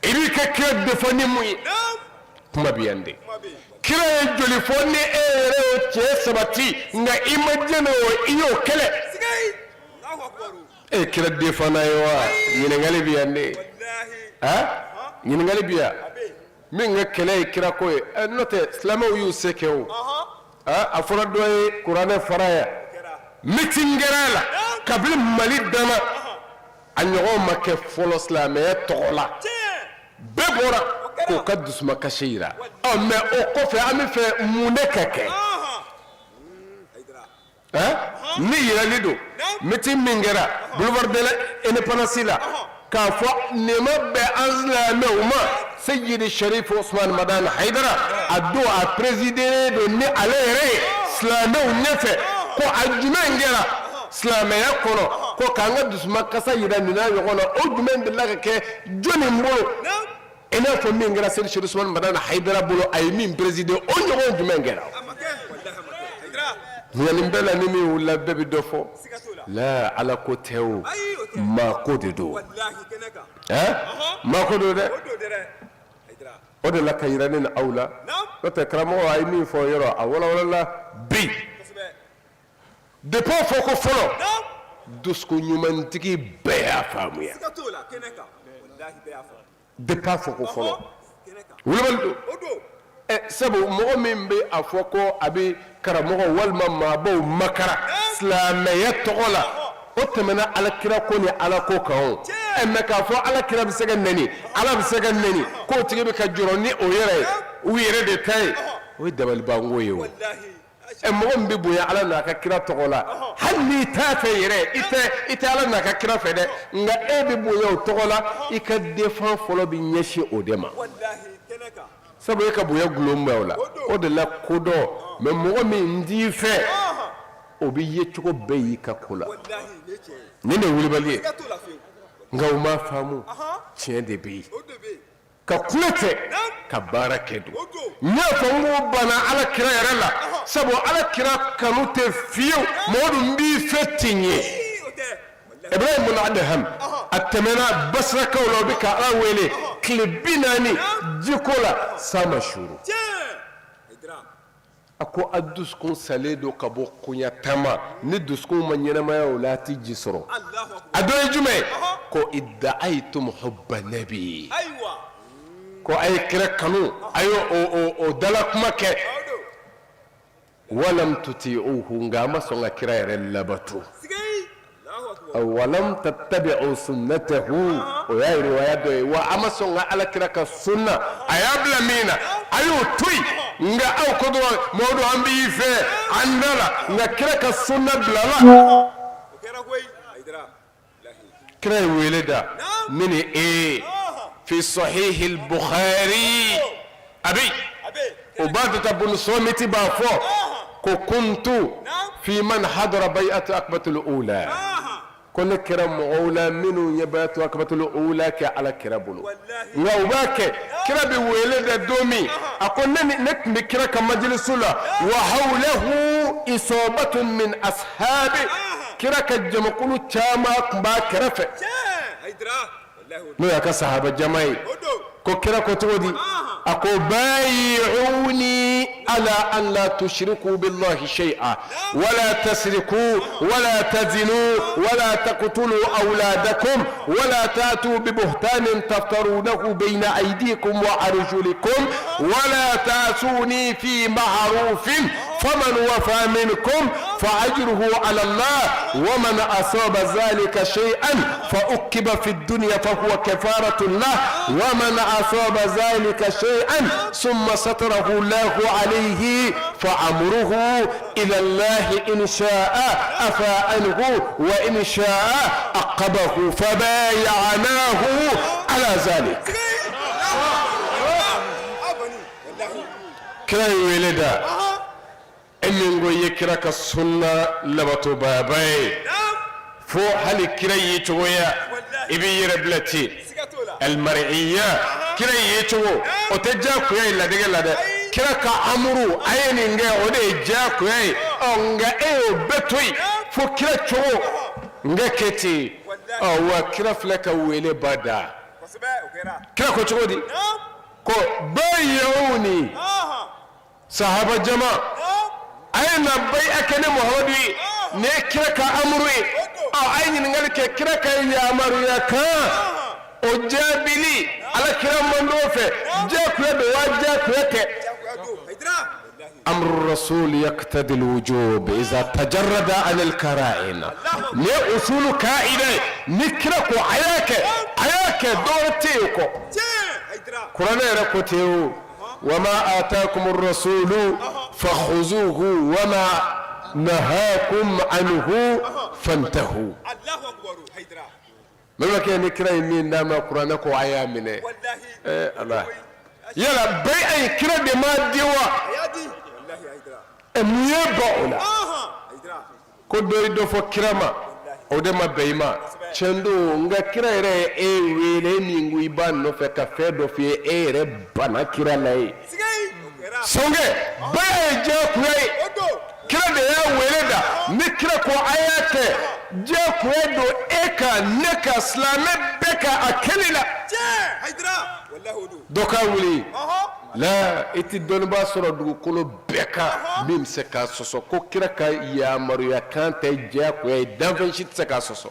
I b'i ka kira défend ni mun ye? Kuma bɛ yan de. Kira ye joli fɔ ni e yɛrɛ y'o tiɲɛ sabati, nka i ma jɛn n'o ye, i y'o kɛlɛ. E ye kira défendant ye wa? Ɲininkali bɛ yan de. A ɲininkali bɛ yan. Min ka kɛlɛ ye kira ko ye, n'o tɛ silamɛw y'u se kɛ o. A fɔra dɔ ye kuranɛ fara yan, meeting kɛra a la kabini Mali danna, a ɲɔgɔn ma kɛ fɔlɔ silamɛya tɔgɔ la. Bɛɛ bɔra k'o ka dusumakasi jira. Ɔ mais o kɔfɛ, an bɛ fɛ mun de ka kɛ? Ni yirali don, meeting min kɛra boulevard de l'Indépendance la, k'a fɔ nin ma bɛn an silamɛw ma, Seyidi Sharif Usman Madani Hayidara, a don a présidé don ni ale yɛrɛ ye silamɛw ɲɛfɛ, ko a jumɛn kɛra silamɛya kɔnɔ ko k'an ka dusumakasa yira nin n'a ɲɔgɔn na, o jumɛn delila ka kɛ jɔnni bolo i n'a fɔ min kɛra Seyidi Sharif Usman Madani Hayidara bolo, a ye min présidé, o ɲɔgɔn jumɛn kɛra? Nka nin bɛɛ la, ni min wulila, bɛɛ bɛ dɔ fɔ la. Ala ko tɛ o, maa ko de don, maa ko don dɛ. O de la ka yira ne ni aw la, n'o tɛ karamɔgɔ a ye min fɔ yɔrɔ a walawalala bi. Depuis fɔ ko fɔlɔ, dusukun ɲumantigi bɛɛ y'a faamuya. Depuis fɔ ko fɔlɔ, wulibali don. Sabu mɔgɔ min bɛ a fɔ ko a bɛ karamɔgɔ walima maabaw makara silamɛya tɔgɔ la, o tɛmɛna alakira ko ni ala ko kan. O mais k'a fɔ ala kira bɛ se ka nɛni, ala bɛ se ka nɛni, k'o tigi bɛ ka jɔrɔ ni o yɛrɛ ye, u yɛrɛ de ta ye, o ye dabalibanko ye. O ɛ mɔgɔ min bɛ bonya ala n'a ka kira tɔgɔ la, hali n'i t'a fɛ yɛrɛ, i tɛ ala n'a ka kira fɛ dɛ, nka e bɛ bonya o tɔgɔ la, i ka défense fɔlɔ bɛ ɲɛsin o de ma, sabu e ka bonya gulon bɛ o la. O de la kodɔn mais mɔgɔ min t'i fɛ, o bɛ ye cogo bɛɛ y'i ka ko la. Nin de ye wulibali ye, nka u m'a faamu. Tiɲɛ de bɛ yen ka kule tɛ ka baara kɛ don. N y'a fɔ n ko banna ala kira yɛrɛ la, sabu ala kira kanu tɛ fiyewu mɔgɔ dun b'i fɛ ten ye. Ibrahim bun Adham, a tɛmɛna Basirakaw la, u bɛ ka ala wele tile 40 jiko la, san ma suuru. A ko a dusukun salen don ka bɔ koɲa taama ni dusukun ma ɲɛnamaya o la, a tɛ ji sɔrɔ. A dɔ ye jumɛn ye? Ko iddaaitum hubba nabi, ko a ye kira kanu, a ye o dala kuma kɛ, walam tutiuhu, nka a ma sɔn ka kira yɛrɛ labato, walam tattabi'u sunnatahu, o y'a riwaya dɔ ye wa. A ma sɔn ka ala kira ka sunna a y'a bila min na, a y'o to yen, nka aw ko dɔrɔn Mamadu an b'i fɛ an da la, nka kira ka sunna bilala. Kira ye wele da ne ni e fi sahihil Bukhari, a bɛ Ubadata bun Sɔmiti b'a fɔ ko kuntu fi man hadara bay'atu aqabatul ula, ko ne kɛra mɔgɔw la minnu ye bay'atu aqabatul ula kɛ ala kira bolo. Nka u b'a kɛ kira bɛ wele da don min, a ko ne tun bɛ kira ka majilisu la, wa hawlahu isobatun min ashabi, kira ka jamakulu caman tun b'a kɛrɛfɛ, n'o y'a ka sahaba jama ye. Ko kira ko cogo di? A ko bayi'uni ala an la tushriku billahi shay'a wala tasriku wala tazinu wala taqtulu awladakum wala ta'tu bi buhtanin taftarunahu bayna aydikum wa arjulikum wala ta'suni fi ma'rufin. Faman wafa minkum fa ajruhu ala Allah wa man asaba zalika shay'an fa uqiba fi dunya fa huwa kafaratun lah wa man asaba zalika shay'an summa satarahu Allahu alayhi fa amruhu ila Allah in sha'a afa anhu wa in sha'a aqabahu fabaya'nahu ala zalik. Kira ye wele da e min ko i ye kira ka sunna labatobaaba ye, fo hali kira ye cogoya i b'i yɛrɛ bila ten almar'iya kira ye cogo o tɛ diyagoya ye latigɛ la dɛ. Kira ka amuru a ye nin kɛ, o de ye diyagoya ye. Ɔ nka e y'o bɛɛ to yen fo kira cogo n ka kɛ ten. Ɔ wa kira filɛ ka wele ba da. Kira ko cogo di? Ko bayi'uni, sahaba jama, a ye na bayi'a kɛ ne Muhamadu ye. Nin ye kira ka amuru ye. Ɔ a ye ɲininkali kɛ kira ka yamaruya kan, o jaabili ala kira mando fɛ, diyagoya don wa diyagoya tɛ? Amru rasul yaqtadi alwujub iza tajarrada an alqara'in. Nin ye usulu ka'ida ye. Ni kira ko a y'a kɛ, a y'a kɛ, dɔwɛrɛ tɛ yen o kɔ. Kuranɛ yɛrɛ ko ten o: wama atakum rasulu fakhuzuhu wama nahakum anhu fantahu. Balimakɛ, ni kira ye min d'a ma, kuranɛ ko a y'a minɛ. Ala, yala bayi'a ye kira de m'a di wa? Mun ye bɔ o la ko dɔ ye dɔ fɔ kira ma, o de ma bɛn i ma? Tiɲɛ don, nka kira yɛrɛ ye e wele min ko i b'a nɔfɛ ka fɛn dɔ f'i ye, e yɛrɛ banna kira la ye. Sɔnkɛ bayi'a ye diyagoya ye. Kira de y'a wele da. Ni kira ko a y'a kɛ, diyagoya don e kan, ne kan, silamɛ bɛɛ kan a kɛli la. Dɔ ka wuli la, i tɛ dɔnnibaa sɔrɔ dugukolo bɛɛ kan min bɛ se k'a sɔsɔ ko kira ka yamaruya kan tɛ diyagoya ye. Danfɛn si tɛ se k'a sɔsɔ.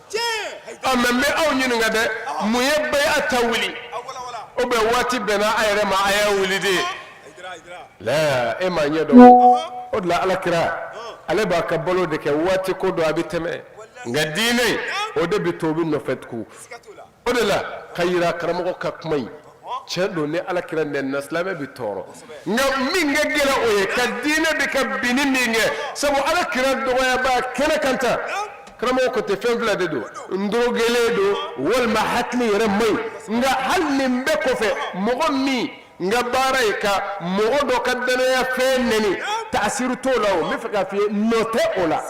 Ɔ mɛ n bɛ aw ɲininka dɛ, mun ye bayi'a ta wuli? O bɛ waati bɛnna a yɛrɛ ma, a y'a wuli de la. E m'a ɲɛ dɔn. O de la ala kira ale b'a ka balo de kɛ, waati ko don, a bɛ tɛmɛ, nka diinɛ o de bɛ to, o bɛ nɔfɛ tugun. O de la ka yira karamɔgɔ ka kuma in tiɲɛ don, ni ala kira nɛnina, silamɛ bɛ tɔɔrɔ. Nka min ka gɛlɛn, o ye ka diinɛ bɛ ka binni min kɛ, sabu ala kira dɔgɔyaba kɛnɛ kan tan. Karamɔgɔ ko tɛ, fɛn fila de don: n dorogelen don walima hakili yɛrɛ man ɲi. Nka hali nin bɛɛ kɔfɛ, mɔgɔ min n ka baara ye ka mɔgɔ dɔ ka dannaya fɛn nɛni, taasiru t'o la. O n bɛ fɛ k'a f'i ye, nɔ tɛ o la.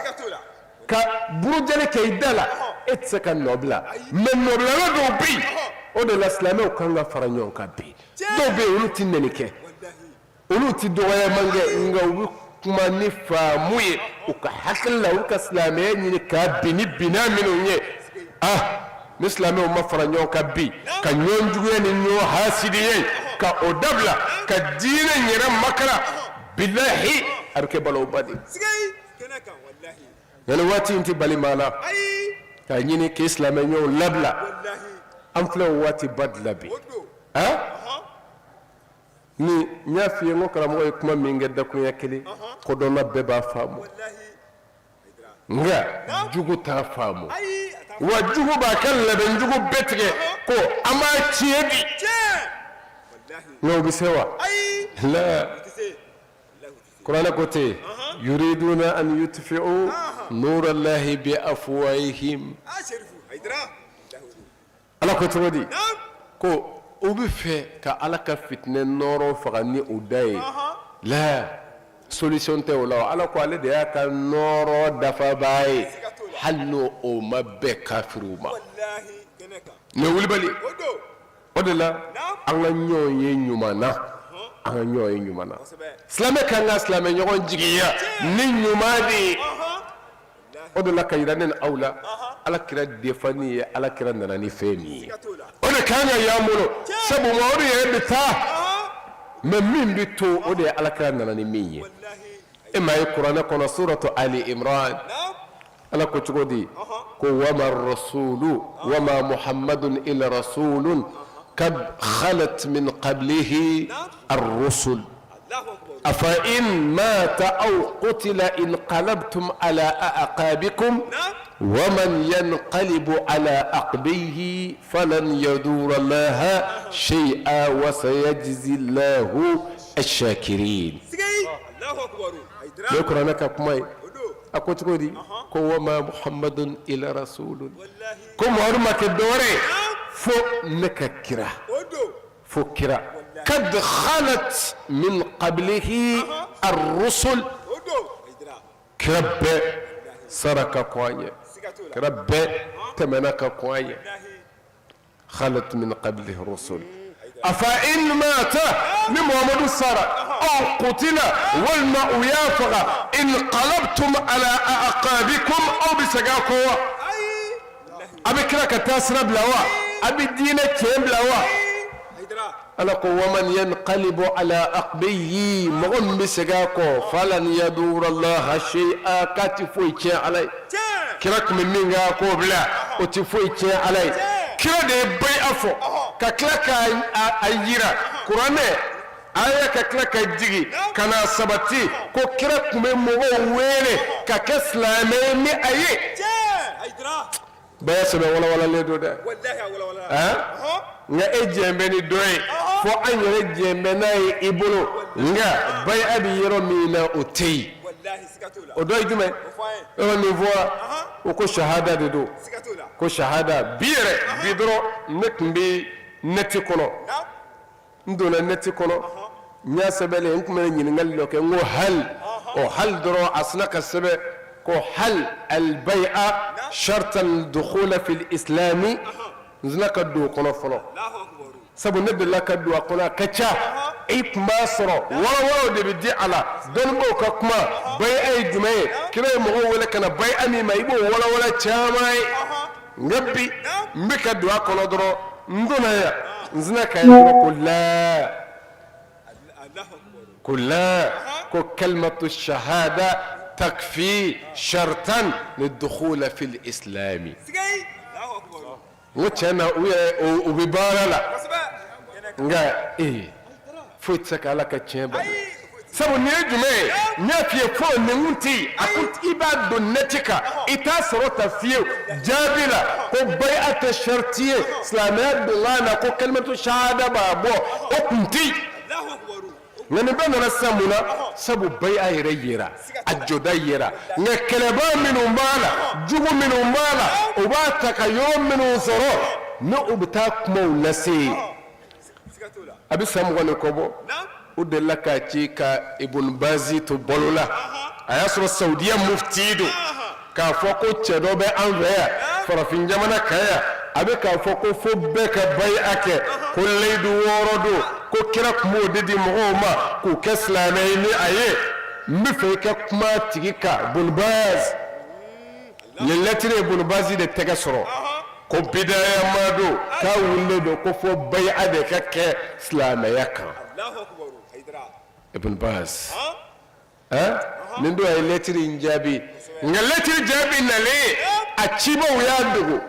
Ka burujali kɛ i da la, e tɛ se ka nɔ bila, mɛ nɔbilala dɔw bɛ yen. O de la silamɛw kan ka fara ɲɔgɔn kan bi. Dɔw bɛ yen, olu tɛ nɛni kɛ, olu tɛ dɔgɔyaman kɛ, nka u bɛ kuma ni faamu ye u ka hakili la, u ka silamɛya ɲini k'a bin ni binna minnu ye. Ah, ni silamɛw ma fara ɲɔgɔn kan bi, ka ɲɔgɔn juguya ni ɲɔgɔn hasidiya ka o dabila, ka diinɛ yɛrɛ makara, bilahi a bɛ kɛ balawuba de ye. Nka nin waati in tɛ bali maa la k'a ɲini k'i silamɛ ɲɔgɔn labila. An filɛ o waati ba de la bi. Ni n y'a f'i ye n ko karamɔgɔ ye kuma min kɛ dakunya kelen, kodɔnna bɛɛ b'a faamu, nka jugu t'a faamu. Wa jugu b'a ka labɛn jugu bɛɛ tigɛ ko an b'a tiɲɛ bi, nka o bɛ se wa? La, kuranɛ ko ten: yuriduna an yutfi'u nurallahi bi afwahihim. Ala ko cogo di? Ko u bɛ fɛ ka Ala ka fitinɛ nɔɔrɔ faga ni u da ye. La, solution tɛ o la. Ala ko ale de y'a ka nɔɔrɔ dafabaa ye, hali n'o o ma bɛn kafiriw ma. Nin wulibali o de la, an ka ɲɔgɔn ye ɲuman na, an ka ɲɔgɔn ye ɲuman na. Silamɛ kan ka silamɛ ɲɔgɔn jigiya ni ɲuman de ye. O de la ka yira ne ni aw la, ala kira defanni ye, ala kira nana ni fɛn min ye, o de kan ka y'an bolo, sabu o de yɛrɛ bɛ taa, mɛ min bɛ to, o de ye ala kira nana ni min ye. E m'a ye kuranɛ kɔnɔ, suratu Ali Imran, ala ko cogo di? Ko wama rasulu wama muhammadun illa rasulun kad khalat min qablihi ar-rusul. Afa in mata aw qutila inqalabtum ala a'qabikum wa man yanqalib ala aqibaihi falan yadurra Allaha shay'an wa sayajzi Allahu ash-shakirin. Nin ye kuranɛ ka kuma ye. A ko cogo di? Ko wa ma Muhammadun illa rasulun. Ko Muhamadu ma kɛ dɔwɛrɛ ye fo ne ka kira. Fo kira kad khalat min qablihi ar-rusul kira bɛɛ sara ka kɔn a ɲɛ kira bɛɛ tɛmɛna ka kɔn a ɲɛ khalat min qablihi rusul afa in mata ni Muhamadu sara aw qutila walima u y'a faga inqalabtum ala a'qabikum aw bɛ segin a kɔ wa A bɛ kira ka taa sira bila wa a bɛ diinɛ tiɲɛ bila wa ala ko wa man yanqalib ala aqibihi mɔgɔ min bɛ segin a kɔ falan yadurra Allaha shay'an k'a tɛ foyi tiɲɛ ala ye kira tun bɛ min kɛ a k'o bila o tɛ foyi tiɲɛ ala ye kira de ye bayi'a fɔ ka tila k'a jira kuranɛ aya ka tila ka jigin ka na sabati ko kira tun bɛ mɔgɔw wele ka kɛ silamɛ ye ni a ye bɛɛ sɛbɛn walawalalen don dɛ nka e jɛn bɛ ni dɔ ye fo an yɛrɛ jɛn bɛ n'a ye i bolo nka bayi'a bɛ yɔrɔ min na o tɛ yen o dɔ ye jumɛn yɔrɔ min fɔra o ko sahada de don ko sahada bi yɛrɛ bi dɔrɔn ne tun bɛ nɛti kɔnɔ n donna nɛti kɔnɔ n y'a sɛbɛnlen n tun bɛ ɲininkali dɔ kɛ n ko hali o hali dɔrɔn a sina ka sɛbɛn ko hal al-bay'a shartan dukhula fil islami n sina ka don o kɔnɔ fɔlɔ sabu ne delila ka don a kɔnɔ a ka ca i tun b'a sɔrɔ walawalaw de bɛ di a la dɔnnibaaw ka kuma bay'a ye jumɛn ye kira ye mɔgɔw wele ka na bay'a min ma i b'o walawala caman ye nka bi n bɛ ka don a kɔnɔ dɔrɔn n donna yan n sina k'a ye dɔrɔn ko la ko la ko kalimatu shahada takfi shartan lidukhula fil islami n ko tiɲɛ na u yɛrɛ u bɛ baara la nka ee foyi tɛ se ka ala ka tiɲɛ bali sabu nin ye jumɛn ye n y'a f'i ye fo nin kun tɛ yen a ko i b'a don nɛti kan i t'a sɔrɔ ta fiyewu jaabi la ko bayi'a tɛ sharti ye silamɛya donkan na ko kalimatu shahada b'a bɔ o kun tɛ yen nka nin bɛɛ nana sisan mun na sabu bayi'a yɛrɛ yera a jɔda yera nka kɛlɛbaa minnu b'a la jugu minnu b'a la u b'a ta ka yɔrɔ minnu sɔrɔ ni u bɛ taa kumaw lase yen a bɛ san 20 ni kɔ bɔ u delila k'a ci ka Ibun Bazi to balo la a y'a sɔrɔ Saudiya mufti don k'a fɔ ko cɛ dɔ bɛ an fɛ yan farafin jamana kan yan a bɛ k'a fɔ ko fo bɛɛ ka bayi'a kɛ ko layidu 6 don ko kira tun b'o de di mɔgɔw ma k'u kɛ silamɛ ye ni a ye n bɛ fɛ i ka kuma a tigi kan Ibun Bazi nin lɛtiri ye Ibun Bazi de tɛgɛ sɔrɔ ko bidaya maa don k'a wulilen don ko fo bayi'a de ka kɛ silamɛya kan Ibun Bazi nin don a ye lɛtiri in jaabi nka lɛtiri jaabi nalen a cibaw y'a dogo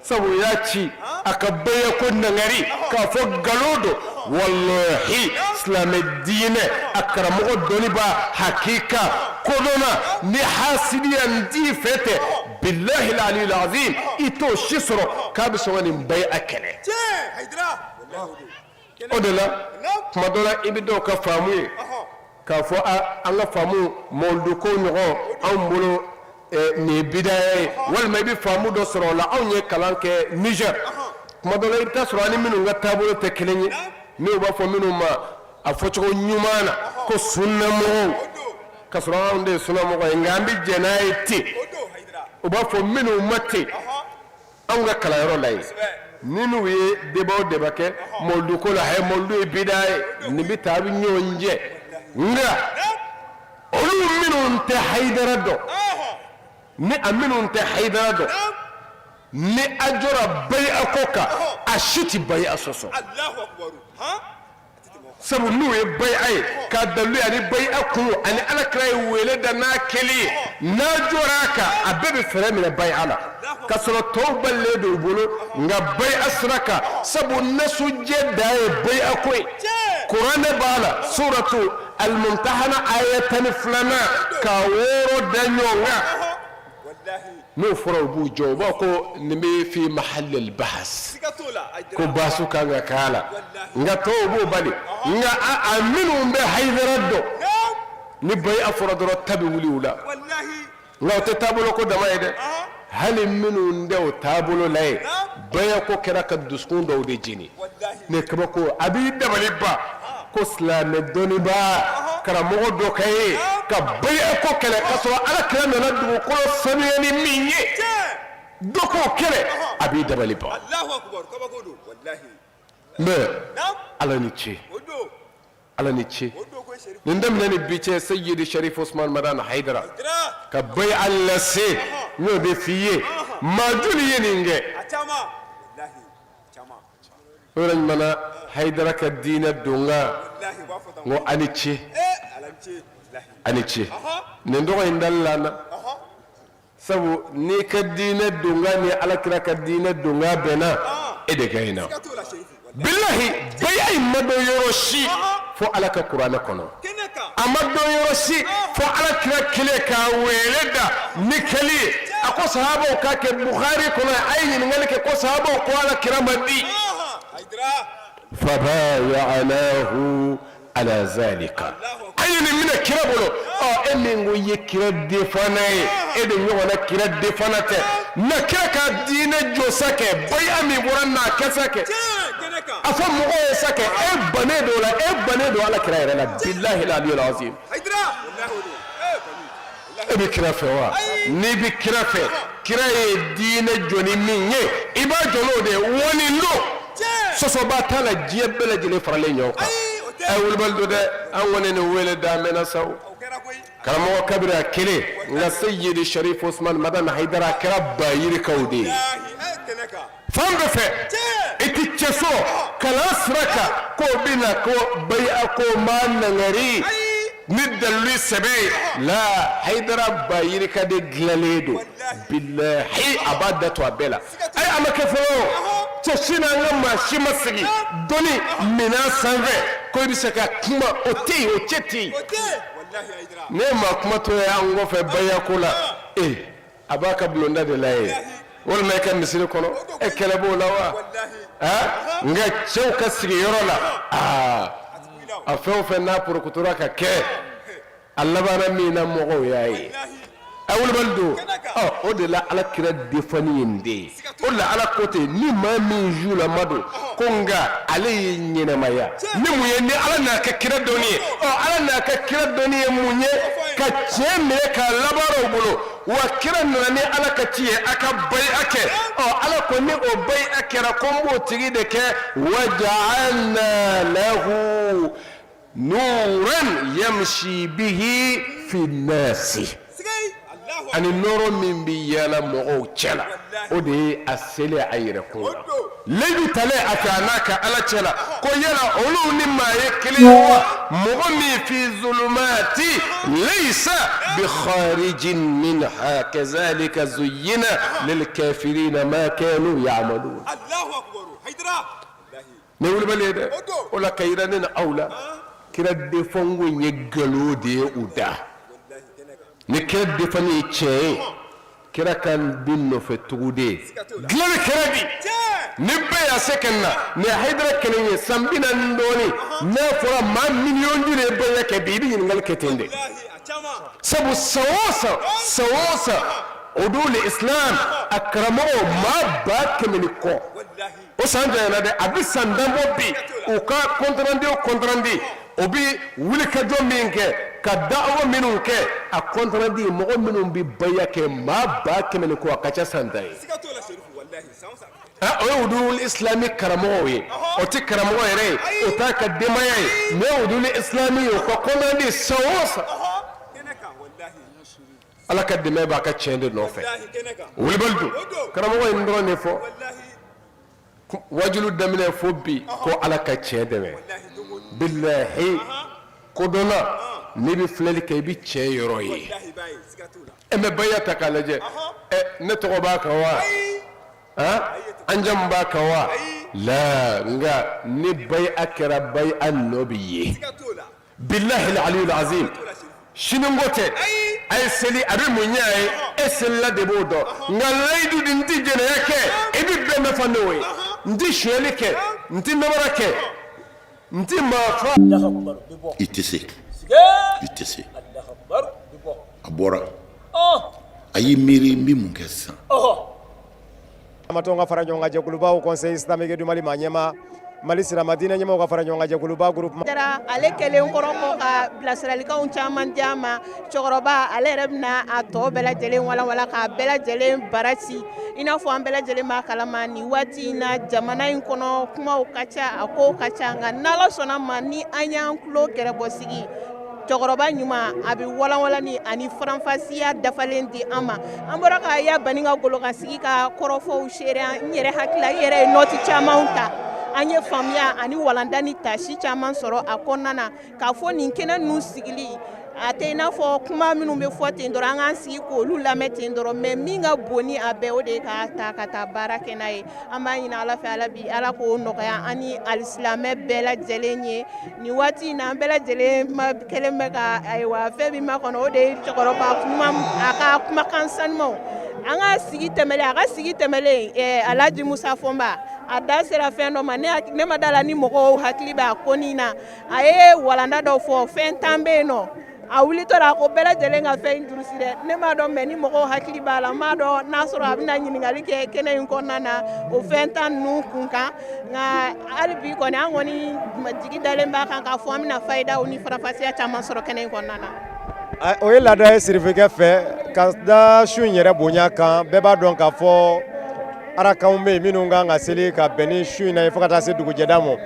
sabu u y'a ci a ka baya ko nangari k'a fɔ nkalon don walahi silamɛ diinɛ a karamɔgɔ dɔnnibaa hakika kodɔnna ni hasidiya n t'i fɛ tɛ bilahi aliyul azim i t'o si sɔrɔ k'a bɛ sɔn ka nin baya kɛlɛ o de la tuma dɔ la i bɛ dɔw ka faamu ye k'a fɔ an ka faamu mawuludu ko ɲɔgɔn anw bolo nin ye bidaya ye walima i bɛ faamu dɔ sɔrɔ o la anw ye kalan kɛ Niger tuma dɔ la i bɛ taa sɔrɔ an ni minnu ka taabolo tɛ kelen ye n'u b'a fɔ minnu ma a fɔcogo ɲuman na ko sunnamɔgɔw ka sɔrɔ anw de ye sunnamɔgɔ ye nka an bɛ jɛn n'a ye ten u b'a fɔ minnu ma ten anw ka kalanyɔrɔ la yen ni n'u ye débat o débat kɛ mawuludu ko la hɛ mawuludu ye bida ye nin bɛ taa a bɛ ɲɔgɔn jɛ nka olu minnu tɛ hayidara dɔn ni a minnu tɛ hayidara dɔn ni a jɔra bayi'a ko kan a si tɛ bayi'a sɔsɔ sabu n'u ye bayi'a ye k'a dalilu ani bayi'a kun ani ala kira ye wele da n'a kɛli ye n'a jɔra a kan a bɛɛ bɛ fɛɛrɛ minɛ bayi'a la k'a sɔrɔ tɔw balilen don u bolo nka bayi'a sira kan sabu nasujɛ dan ye bayi'a ko ye. Kuranɛ b'a la, suratu Alimumtahana aya 12nan ka 6 da ɲɔgɔn kan. N'o fɔra, u b'u jɔ, u b'a ko nin bɛ fi mahalil bahas, ko basu kan ka k'a la. Nka tɔw b'o bali. Nka a minnu bɛ Hayidara dɔn, ni baya fɔra dɔrɔn, ta bɛ wuli u la. Nka o tɛ taabolo ko dama ye dɛ. Hali minnu tɛ o taabolo la ye, baya ko kɛra ka dusukun dɔw de jeni. Ne kabako, a b'i dabali ban ko silamɛ dɔnnibaa karamɔgɔ dɔ ka ye ka baya ko kɛlɛ, ka sɔrɔ Ala kira nana dugukolo sanuya ni min ye, dɔ k'o kɛlɛ, a b'i dabali ban. Mais Ala ni ce, Ala ni ce. Nin daminɛ ni bi cɛ, Seyidi Sharif Usman Madani Hayidara ka baya lase, n y'o de f'i ye. Maa joli ye nin kɛ? O yɛrɛ ɲuman na, Hayidara ka diinɛ donkan, n ko a ni ce, a ni ce. Nin tɔgɔ in dalila na, sabu n'i ka diinɛ donkan ni Ala kira ka diinɛ donkan bɛnna, e de ka ɲi na. Bilahi, baya in ma dɔn yɔrɔ si fo Ala ka kuranɛ kɔnɔ. A ma dɔn yɔrɔ si fo Ala kira kelen k'a wele da ni kɛli ye. A ko sahabaw k'a kɛ. Bukhari kɔnɔ, a ye ɲininkali kɛ ko sahabaw ko Ala kira ma di fabayanahu ala zalika. An ye nin minɛ kira bolo. Ɔ, e min ko i ye kira defana ye, e de ɲɔgɔnna kira defana tɛ na. Kira ka diinɛ jɔ sa kɛ, baya min bɔra n'a kɛ sa kɛ, a fɔ mɔgɔw ye sa kɛ, e bannen don o la, e bannen don Ala kira yɛrɛ la. Bilahi aliyul azim, e bɛ kira fɛ wa? N'i bɛ kira fɛ, kira ye diinɛ jɔ ni min ye, i b'a jɔ n'o de ye. Wɔni don, sɔsɔba t'a la, diɲɛ bɛɛ lajɛlen faralen ɲɔgɔn kan. Ɛ, wulibali don dɛ. An kɔni nin wele da mɛnna sa o. Karamɔgɔ kabiri a kelen, nka Seyidi Sharif Usman Madani Hayidara, a kɛra ba yirikaw de ye fan bɛɛ fɛ. I ti cɛ sɔrɔ kalan sira kan k'o bɛ na ko baya ko maa nangari ni dalilu sɛbɛ ye la. Hayidara ba yirika de dilanlen don. Bilahi, a b'a da to a bɛɛ la. Ayi, a ma kɛ fɔlɔ. Cɛ si n'an ka maa si ma sigi dɔnni minɛn sanfɛ ko i bɛ se ka kuma, o tɛ yen, o cɛ tɛ yen. Ne ye maa kuma to ye an kɔfɛ baya ko la, ee, a b'a ka bulonda de la yen, walima i ka misiri kɔnɔ, e kɛlɛ b'o la wa? Nka cɛw ka sigiyɔrɔ la, aa, a fɛn o fɛn n'a porokotora ka kɛ, a labanna min na, mɔgɔw y'a ye. A wulibali don. Ɔ, o de la Ala kira defani ye nin de ye. O de la Ala ko ten, ni maa min zulama don ko, nka ale ye ɲɛnamaya ni mun ye? Ni Ala n'a ka kira dɔnni ye. Ɔ, Ala n'a ka kira dɔnni ye mun ye? Ka tiɲɛ minɛ k'a labaara o bolo. Wa kira nana ni Ala ka ci ye, a ka bayi'a kɛ. Ɔ, Ala ko ni o bayi'a kɛra, ko n b'o tigi de kɛ waja'alna lahu nuran yamshi bihi fi nasi, ani nɔɔrɔ min bɛ yaala mɔgɔw cɛ la. O de ye a selen a yɛrɛ kun na, layidu talen a fɛ a n'a ka Ala cɛ la, ko yala olu ni maa ye kelen ye wa? Mɔgɔ min fi zulumati laysa bi kharijin minha kazalika zuyyina lil kafirina ma kanu ya'malun. Ne wulibali ye dɛ. O la ka yira ne na aw la, kira defɔnko in ye nkalon de ye u da. Ni kira defani ye tiɲɛ ye, kira ka bin nɔfɛ tuguden dilanni kɛra di ni bɛɛ y'a se ka na ni Hayidara kelen ye san 40 dɔɔnin. N'a fɔra maa miliyɔn joli ye baya kɛ bi, i bɛ ɲininkali kɛ ten de. Sabu san o san, san o san, Udul Islam a karamɔgɔ maa 100,000 ni kɔ, o san janyana dɛ, a bɛ san tan bɔ bi. U ka compte rendu o compte rendu, o bɛ wulikajɔ min kɛ ka da'awa minnu kɛ, a compte rendu, mɔgɔ minnu bɛ baya kɛ, maa 100,000 ni kɔ, a ka ca san 10 ye. O ye Udul Islami karamɔgɔw ye. O tɛ karamɔgɔ yɛrɛ ye, o t'a ka denbaya ye. Nin ye Udul Islami ye, o ka compte rendu san o san. Ala ka dɛmɛ b'a ka tiɲɛ de nɔfɛ. Wulibali don. Karamɔgɔ ye nin dɔrɔn de fɔ wajulu daminɛ fo bi, ko Ala ka tiɲɛ dɛmɛ. Bilahi, kodɔnna, n'i bɛ filɛli kɛ, i bɛ tiɲɛ yɔrɔ ye. E mɛ baya ta k'a lajɛ, ɛ, ne tɔgɔ b'a kan wa? An jamu b'a kan wa? La nka ni bayi'a kɛra bayi'a nɔ bɛ ye bilahi aliyul azim sini ko tɛ a ye seli a bɛ mun ɲɛ a ye e selila de b'o dɔn nka layidu di n tɛ jɛnɛya kɛ i bɛ bɛɛ nafa n'o ye n tɛ sonyali kɛ n tɛ namara kɛ n tɛ maa fa i tɛ se i tɛ se a bɔra a y'i miiri n bɛ mun kɛ sisan Amatɔn ka fara ɲɔgɔn kan jɛkuluba Conseil islamique du Mali maa ɲɛmaa Mali silamɛ diinɛ ɲɛmaaw ka fara ɲɔgɔn kan jɛkuluba groupement Ale kɛlen kɔrɔ kɔ ka bilasiralikanw caman di an ma cɛkɔrɔba ale yɛrɛ bɛna a tɔ bɛɛ lajɛlen walawala k'a bɛɛ lajɛlen barasi i n'a fɔ an bɛɛ lajɛlen b'a kalama nin waati in na jamana in kɔnɔ kumaw ka ca a kow ka ca nka n'Ala sɔnna ma ni an y'an tulo gɛrɛbɔsigi cɛkɔrɔba ɲuman a bɛ walanwalani ani faranfasiya dafalen di an ma an bɔra ka ya bani ka golokansigi ka kɔrɔfɔw seereya n yɛrɛ hakili la n yɛrɛ ye nɔti camanw ta an ye faamuya ani walanda ni tasi caman sɔrɔ a kɔnɔna na k'a fɔ nin kɛnɛ ninnu sigili a tɛ i n'a fɔ kuma minnu bɛ fɔ ten dɔrɔn an k'an sigi k'olu lamɛn ten dɔrɔn mais min ka bon ni a bɛɛ o de ye k'a ta ka taa baara kɛ n'a ye an b'a ɲini Ala fɛ ala bi Ala k'o nɔgɔya an ni alisilamɛ bɛɛ lajɛlen ye nin waati in na an bɛɛ lajɛlen ma kɛlen bɛ ka ayiwa fɛn min makɔnɔ o de ye cɛkɔrɔba kuma a ka kumakan sanumaw an ka sigi tɛmɛlen a ka sigi tɛmɛlen Alhaji Musa Fɔnba a da sera fɛn dɔ ma ne ma da la ni mɔgɔw hakili bɛ a ko nin na a ye walanda dɔ fɔ fɛn 10 bɛ yen nɔ a wulitɔ la a ko bɛɛ lajɛlen ka fɛn in durusi dɛ ne m'a dɔn mais ni mɔgɔw hakili b'a la n m'a dɔn n'a sɔrɔ a bɛna ɲininkali kɛ kɛnɛ in kɔnɔna na o fɛn 10 ninnu kun kan nka hali bi kɔni an kɔni jigi dalen b'a kan k'a fɔ an bɛna fayidaw ni faranfasiya caman sɔrɔ kɛnɛ in kɔnɔna na. O ye laada ye sirifikɛ fɛ ka da su in yɛrɛ bonya kan bɛɛ b'a dɔn k'a fɔ arakanw bɛ yen minnu kan ka seli ka bɛn ni su in na ye fo ka taa se dugujɛda ma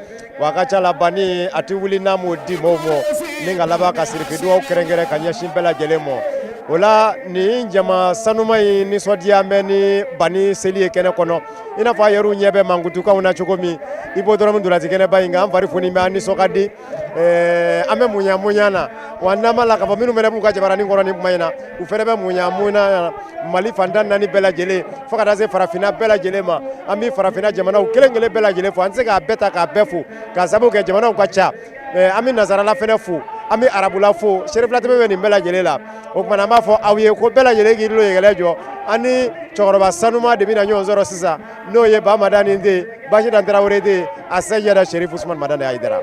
wa a ka ca la banni a tɛ wuli n'a m'o di maaw ma ni ka laban ka sirifi dugawu kɛrɛnkɛrɛn ka ɲɛsin bɛɛ lajɛlen ma o la nin jama sanuma in nisɔndiya bɛ ni banni seli ye kɛnɛ kɔnɔ i n'a fɔ a yɛrɛw ɲɛ bɛ mankutukanw na cogo min hippodrome ntolaci kɛnɛba in kan an fari foni bɛ an nisɔn ka di an bɛ munya munya na wa n'an b'a la k'a fɔ minnu fana b'u ka jabaranin kɔrɔ nin kuma in na u fana bɛ munya munya na Mali fan tan 4 bɛɛ lajɛlen fo ka taa se farafinna bɛɛ lajɛlen ma an bɛ farafinna jamanaw kelen kelen bɛɛ lajɛlen fo an tɛ se k'a bɛɛ ta k'a bɛɛ fo k'a sababu kɛ jamanaw ka ca an bɛ nasarala fana fo an bɛ arabula fo serifilatɛmɛ bɛ nin bɛɛ lajɛlen la o tuma na an b'a fɔ aw ye ko bɛɛ lajɛlen k'i tulo yɛlɛ jɔ an ni cɛkɔrɔba sanuma de bɛna ɲɔgɔn sɔrɔ sisan n'o ye Ba Madani den Basidan Tarawele den a Seyida Serif Usumani Madani Hayidara.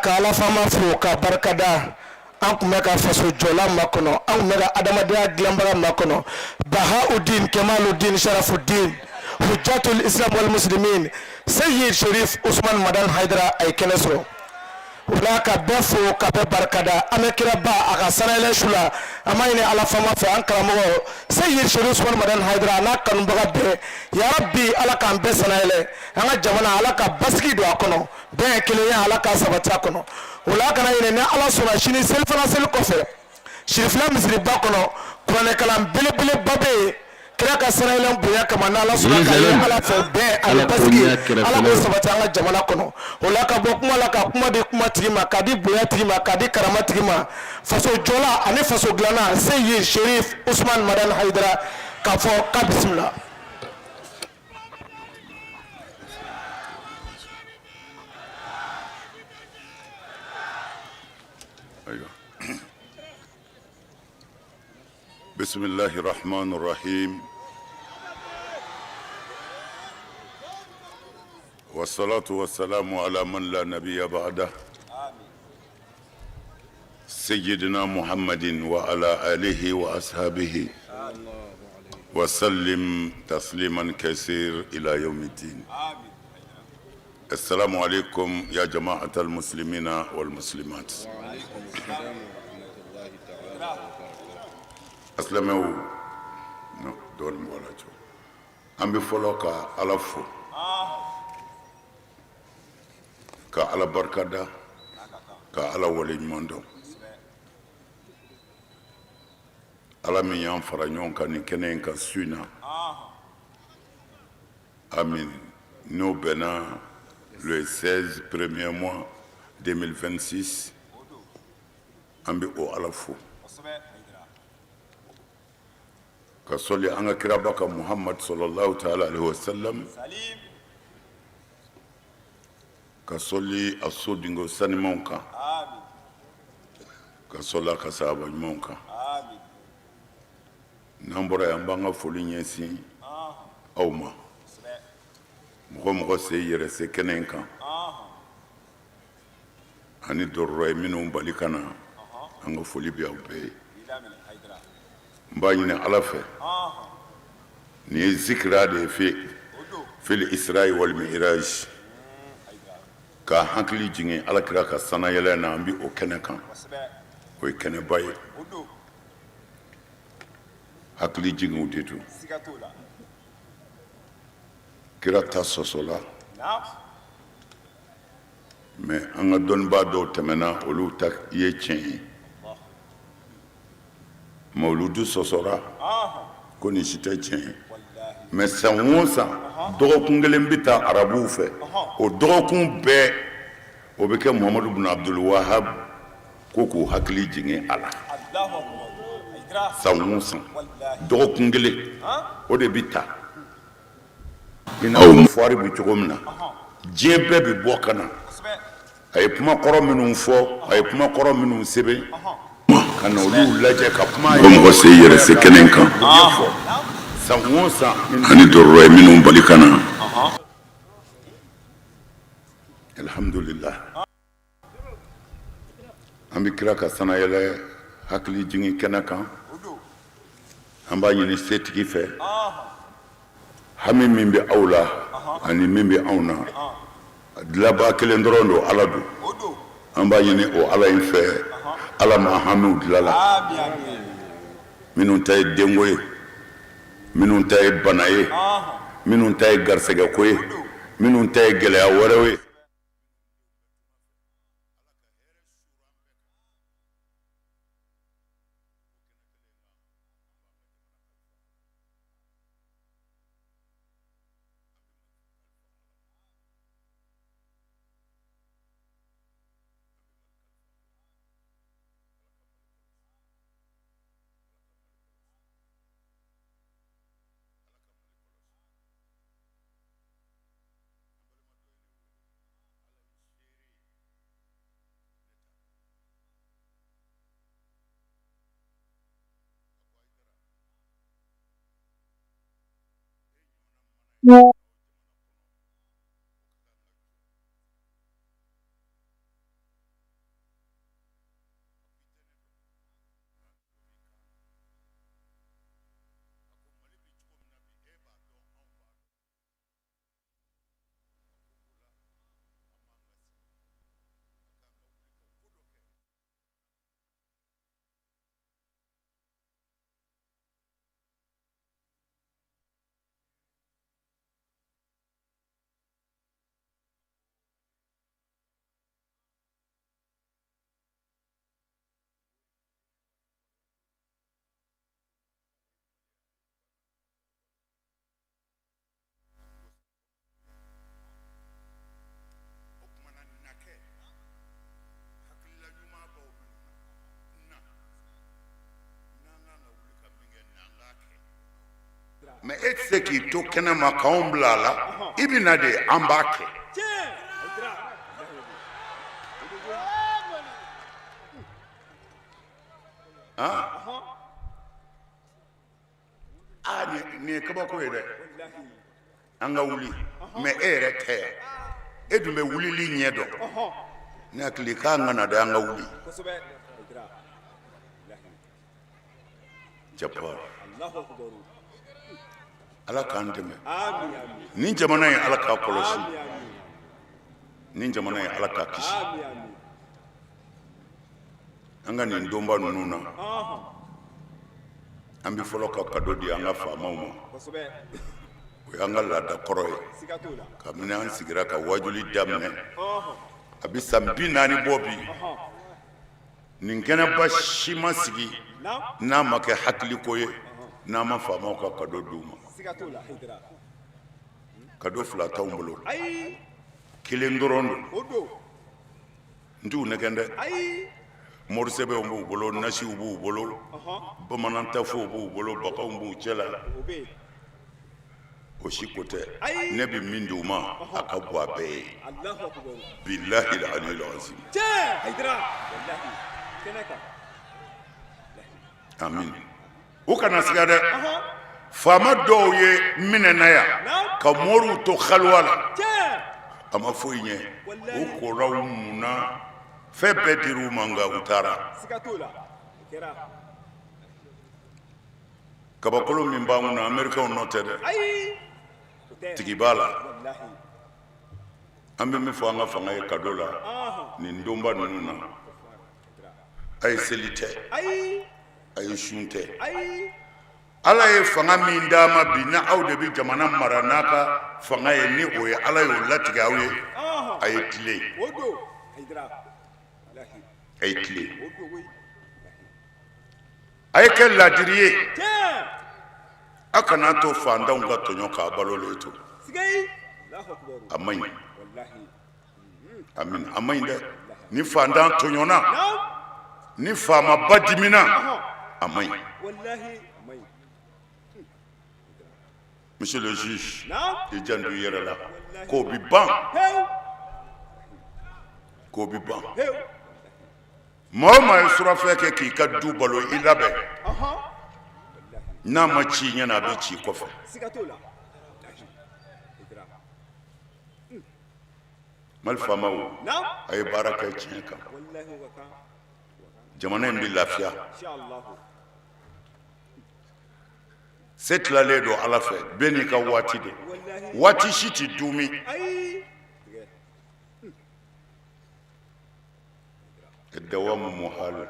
Ka ala faama fo ka barika da an tun bɛ ka faso jɔla makɔnɔ an tun bɛ ka adamadenya dilanbaga makɔnɔ Bahaudin Kemaludin Sharafudin Hujjatul Islam wal Muslimin Seyid Sherif Usman Madan Haidara a ye kɛnɛ sɔrɔ. O la ka bɛɛ fo ka bɛɛ barikada. An bɛ kiraba a ka sanayɛlɛ su la, an b'a ɲini Ala faama fɛ, an karamɔgɔ Seyidi Serifu Usumani Madani Hayidara a n'a kanubaga bɛɛ, yarabi Ala k'an bɛɛ sanayɛlɛ, an ka jamana Ala ka basigi don a kɔnɔ, bɛn kelenya Ala ka sabati a kɔnɔ. O la a kana ɲinɛ, ni Ala sɔnna sini selifana seli kɔfɛ Sirifila misiriba kɔnɔ, kuranɛkalan belebeleba bɛ yen kira ka sanayɛlɛ bonya kama. N'Ala sɔnna k'a ye Ala fɛ, bɛn ani basigi Ala k'o sabati an ka jamana kɔnɔ. O la ka bɔ kuma la, ka kuma di kuma tigi ma, k'a di bonya tigi ma, k'a di karama tigi ma, faso jɔla ani faso dilanna Seyidi Serif Usumani Madani Hayidara, k'a fɔ k'a bisimila. بسم الله الرحمن الرحيم والصلاة والسلام على من لا نبي بعده سيدنا محمد وعلى آله وأصحابه وسلم تسليما كثير إلى يوم الدين. السلام عليكم يا جماعة المسلمين والمسلمات. Asilamɛw, dɔɔnin bɔra cɔ. An bɛ fɔlɔ ka Ala fo, ka Ala barikada, ka Ala waleɲuman dɔn, Ala min y'an fara ɲɔgɔn kan nin kɛnɛ in kan su in na. Amin. N'o bɛnna le 16 premier mois 2026, an bɛ o Ala fo ka sɔli an ka kiraba kan Muhamad sallallahu taala alaihi wa sallam, ka sɔli a sodenko sanimanw kan, ka sɔli a ka sahaba ɲumanw kan. N'an bɔra yan, an b'an ka foli ɲɛsin aw ma, mɔgɔ mɔgɔ se yɛrɛ se kɛnɛ in kan ani dɔrɔrɔ ye minnu bali ka na, an ka foli bɛ aw bɛɛ ye. N b'a ɲini Ala fɛ, nin ye zikira de ye fi fil isra'i wal mi'raj, ka hakili jigin Ala kira ka sanayɛlɛ na. An bɛ o kɛnɛ kan, o ye kɛnɛba ye, hakili jiginw de don. Kira ta sɔsɔla, mais an ka dɔnnibaa dɔw tɛmɛna, olu ta ye tiɲɛ ye. Mawuludu sɔsɔra ko nin si tɛ tiɲɛ ye, mais san o san dɔgɔkun kelen bɛ taa arabuw fɛ. O dɔgɔkun bɛɛ, o bɛ kɛ Muhamadu bin Abdul Wahab ko k'u hakili jigin a la. San o san dɔgɔkun kelen, o de bɛ taa i n'a fɔ foire bɛ cogo min na, diɲɛ bɛɛ bɛ bɔ ka na. A ye kuma kɔrɔ minnu fɔ, a ye kuma kɔrɔ minnu sɛbɛn, ka na olu lajɛ ka kuma. Mɔgɔ mɔgɔ se yɛrɛ se kɛnɛ kan san o san ani dɔrɔrɔ ye minnu bali ka na, alhamdulillah. An bɛ kira ka sanayɛlɛ hakili jigin kɛnɛ kan. An b'a ɲini setigi fɛ, hami min bɛ aw la ani min bɛ anw na, dilabaa kelen dɔrɔn don, Ala don. An b'a ɲini o Ala in fɛ, Ala ma hamiw dilala. Minnu ta ye denko ye, minnu ta ye bana ye, minnu ta ye garisɛgɛko ye, minnu ta ye gɛlɛya wɛrɛw ye. Mais e tɛ se k'i to kɛnɛ ma k'anw bila a la, i bɛ na de, an b'a kɛ. Aa, nin ye kabako ye dɛ. An ka wuli, mais e yɛrɛ tɛ yan, e dun bɛ wulili ɲɛ dɔn. Ne hakili k'an ka na dɛ, an ka wuli. Jabbar, Ala k'an dɛmɛ. Nin jamana in, Ala k'a kɔlɔsi. Nin jamana in, Ala k'a kisi. An ka nin donba ninnu na, an bɛ fɔlɔ ka kado di an ka faamaw ma. O y'an ka laada kɔrɔ ye. Kabini an sigira ka wajuli daminɛ, a bɛ san 40 bɔ bi. Nin kɛnɛba si ma sigi n'a ma kɛ hakiliko ye, n'an ma faamaw ka kado di u ma. Kado fila t'anw bolo, kelen dɔrɔn don. N t'u nɛgɛn dɛ. Morisɛbɛnw b'u bolo, nasiw b'u bolo, bamanan tafew b'u bolo, baganw b'u cɛ la. O si ko tɛ, ne bɛ min di u ma, a ka bon a bɛɛ ye. Bilahi aliyul azim. Amin. U kana siga dɛ. Faama dɔw ye minɛna yan ka moriw to xaluwa la, a ma foyi ɲɛ. U kora, u munna, fɛn bɛɛ dir'u ma, nka u taara. Kabakolo min b'an kunna, Américainw nɔ tɛ dɛ, tigi b'a la. An bɛ min fɔ an ka fanga ye kado la nin donba ninnu na, a ye seli tɛ, a ye sun tɛ. Ala ye fanga min d'a ma bi, ni aw de bɛ jamana mara n'a ka fanga ye, ni o ye Ala y'o latigɛ aw ye, a ye tilen, a ye tilen, a ye kɛ laadiri ye. A kana to fantanw ka tɔɲɔ k'a balo le to. A man ɲi. Amin. A man ɲi dɛ. Ni fantan tɔɲɔna, ni faamaba dimina, a man ɲi. Monsieur le juge, i janto i yɛrɛ la. K'o bi ban, k'o bi ban. Maa o maa ye surafɛn kɛ k'i ka du balo, i labɛn. N'a ma ci ɲɛna, a bɛ ci kɔfɛ. Mali faamaw, a ye baara kɛ tiɲɛ kan, jamana in bɛ lafiya. Se tilalen don Ala fɛ, bɛɛ n'i ka waati don. Waati si tɛ duumi. Dawamu muhalu.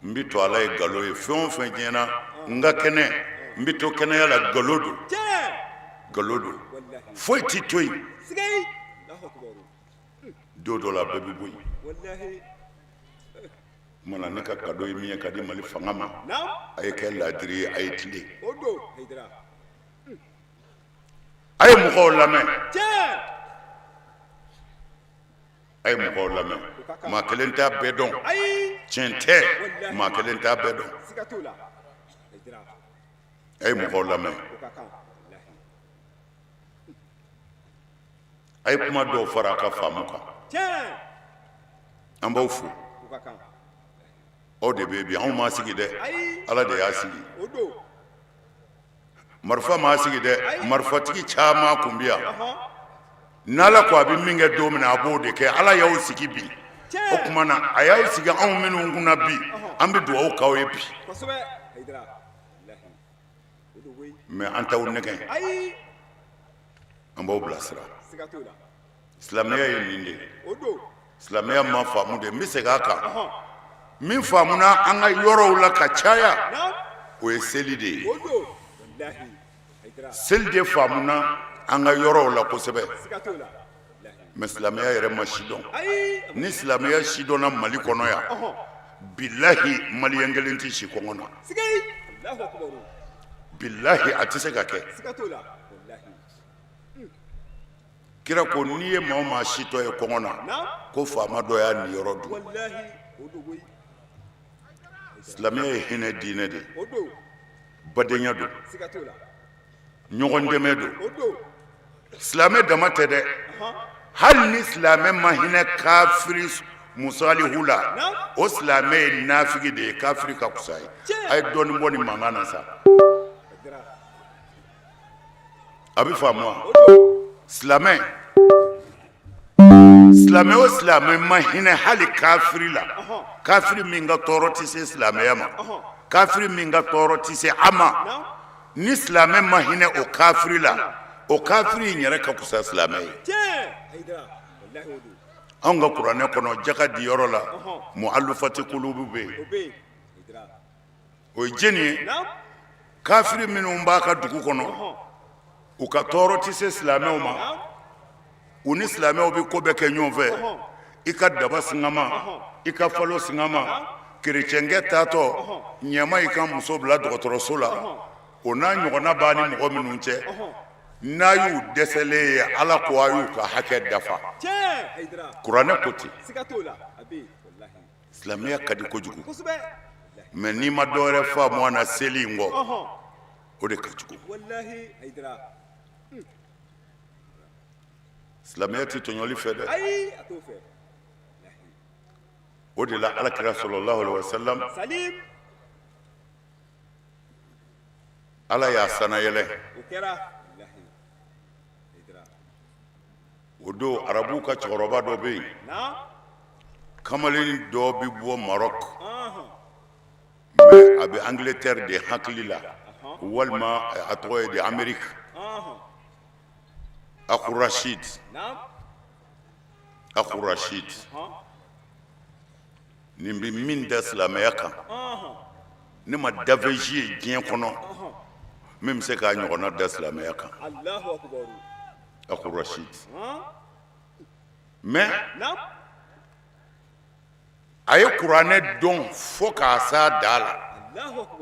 N bɛ to ala ye nkalon ye. Fɛn o fɛn diɲɛ na, n ka kɛnɛ, n bɛ to kɛnɛya la, nkalon don, nkalon don. Foyi tɛ to yen. Don dɔ la, a bɛɛ bɛ bɔ yen. Mana ne ka kado ye min ye ka di Mali fanga ma, a ye kɛ laadiri ye, a ye tilen, a ye mɔgɔw lamɛn, a ye mɔgɔw lamɛn. Maa kelen t'a bɛɛ dɔn, tiɲɛ tɛ, maa kelen t'a bɛɛ dɔn. A ye mɔgɔw lamɛn, a ye kuma dɔw fara a ka faamu kan. An b'aw fo, aw de bɛ bi. Anw m'a sigi dɛ, Ala de y'a sigi. Marifa m'a sigi dɛ, marifatigi caman kun bɛ yan. N'Ala ko a bɛ min kɛ don min na, a b'o de kɛ. Ala y'aw sigi bi, o tuma na a y'aw sigi anw minnu kunna bi, an bɛ dugawu k'aw ye bi. Mais an t'aw nɛgɛn, an b'aw bilasira. Silamɛya ye nin de ye. Silamɛya ma faamu de, n bɛ segin a kan. Min faamuna an ka yɔrɔw la ka caya, o ye seli de ye. Seli de faamuna an ka yɔrɔw la kosɛbɛ, mais silamɛya yɛrɛ ma sidɔn. Ni silamɛya sidɔnna Mali kɔnɔ yan, bilahi, maliyɛn kelen tɛ si kɔngɔ na. Bilahi, a tɛ se ka kɛ. Kira ko n'i ye maa o maa sitɔ ye kɔngɔ na, ko faama dɔ y'a niyɔrɔ dun. Silamɛya ye hinɛ diinɛ de ye. Badenya don, ɲɔgɔn dɛmɛ don. Silamɛ dama tɛ dɛ, hali ni silamɛ ma hinɛ kafiri musalihu la, o silamɛ ye nafigi de ye, kafiri ka fisa ye. A ye dɔɔnin bɔ nin mankan na sa, a bɛ faamu wa? Silamɛ, silamɛ o silamɛ ma hinɛ hali kafiri la, kafiri min ka tɔɔrɔ tɛ se silamɛya ma, kafiri min ka tɔɔrɔ tɛ se a ma, ni silamɛ ma hinɛ o kafiri la, o kafiri in yɛrɛ ka fisa silamɛ ye. Anw ka kuranɛ kɔnɔ, jaka di yɔrɔ la, mualufati kulubu bɛ yen. O ye jɛni ye? Kafiri minnu b'a ka dugu kɔnɔ, u ka tɔɔrɔ tɛ se silamɛw ma, u ni silamɛw bɛ ko bɛɛ kɛ ɲɔgɔn fɛ, i ka daba singama, i ka falo singama, kerecɛnkɛ taatɔ ɲɛma i ka muso bila dɔgɔtɔrɔso la, o n'a ɲɔgɔnna b'a ni mɔgɔ minnu cɛ, n'a y'u dɛsɛlen ye, Ala ko a y'u ka hakɛ dafa. Kuranɛ ko ten. Silamɛya ka di kojugu, mais n'i ma dɔwɛrɛ faamu a na seli in kɔ, o de ka jugu. Silamɛya tɛ tɔɲɔli fɛ dɛ. O de la Ala kira sallallahu alaihi wasallam, Ala y'a sanayɛlɛ. O don arabuw ka cɛkɔrɔba dɔ bɛ yen, kamalen dɔ bɛ bɔ Maroc, mais a bɛ Angleterre de hakili la, walima a tɔgɔ ye di, Amérique, Aku Rashid. Aku Rashid nin bɛ min da silamɛya kan, ne ma dafɛn si ye diɲɛ kɔnɔ min bɛ se k'a ɲɔgɔnna da silamɛya kan. Aku Rashid, mais a ye kuranɛ dɔn fo k'a s'a dan la.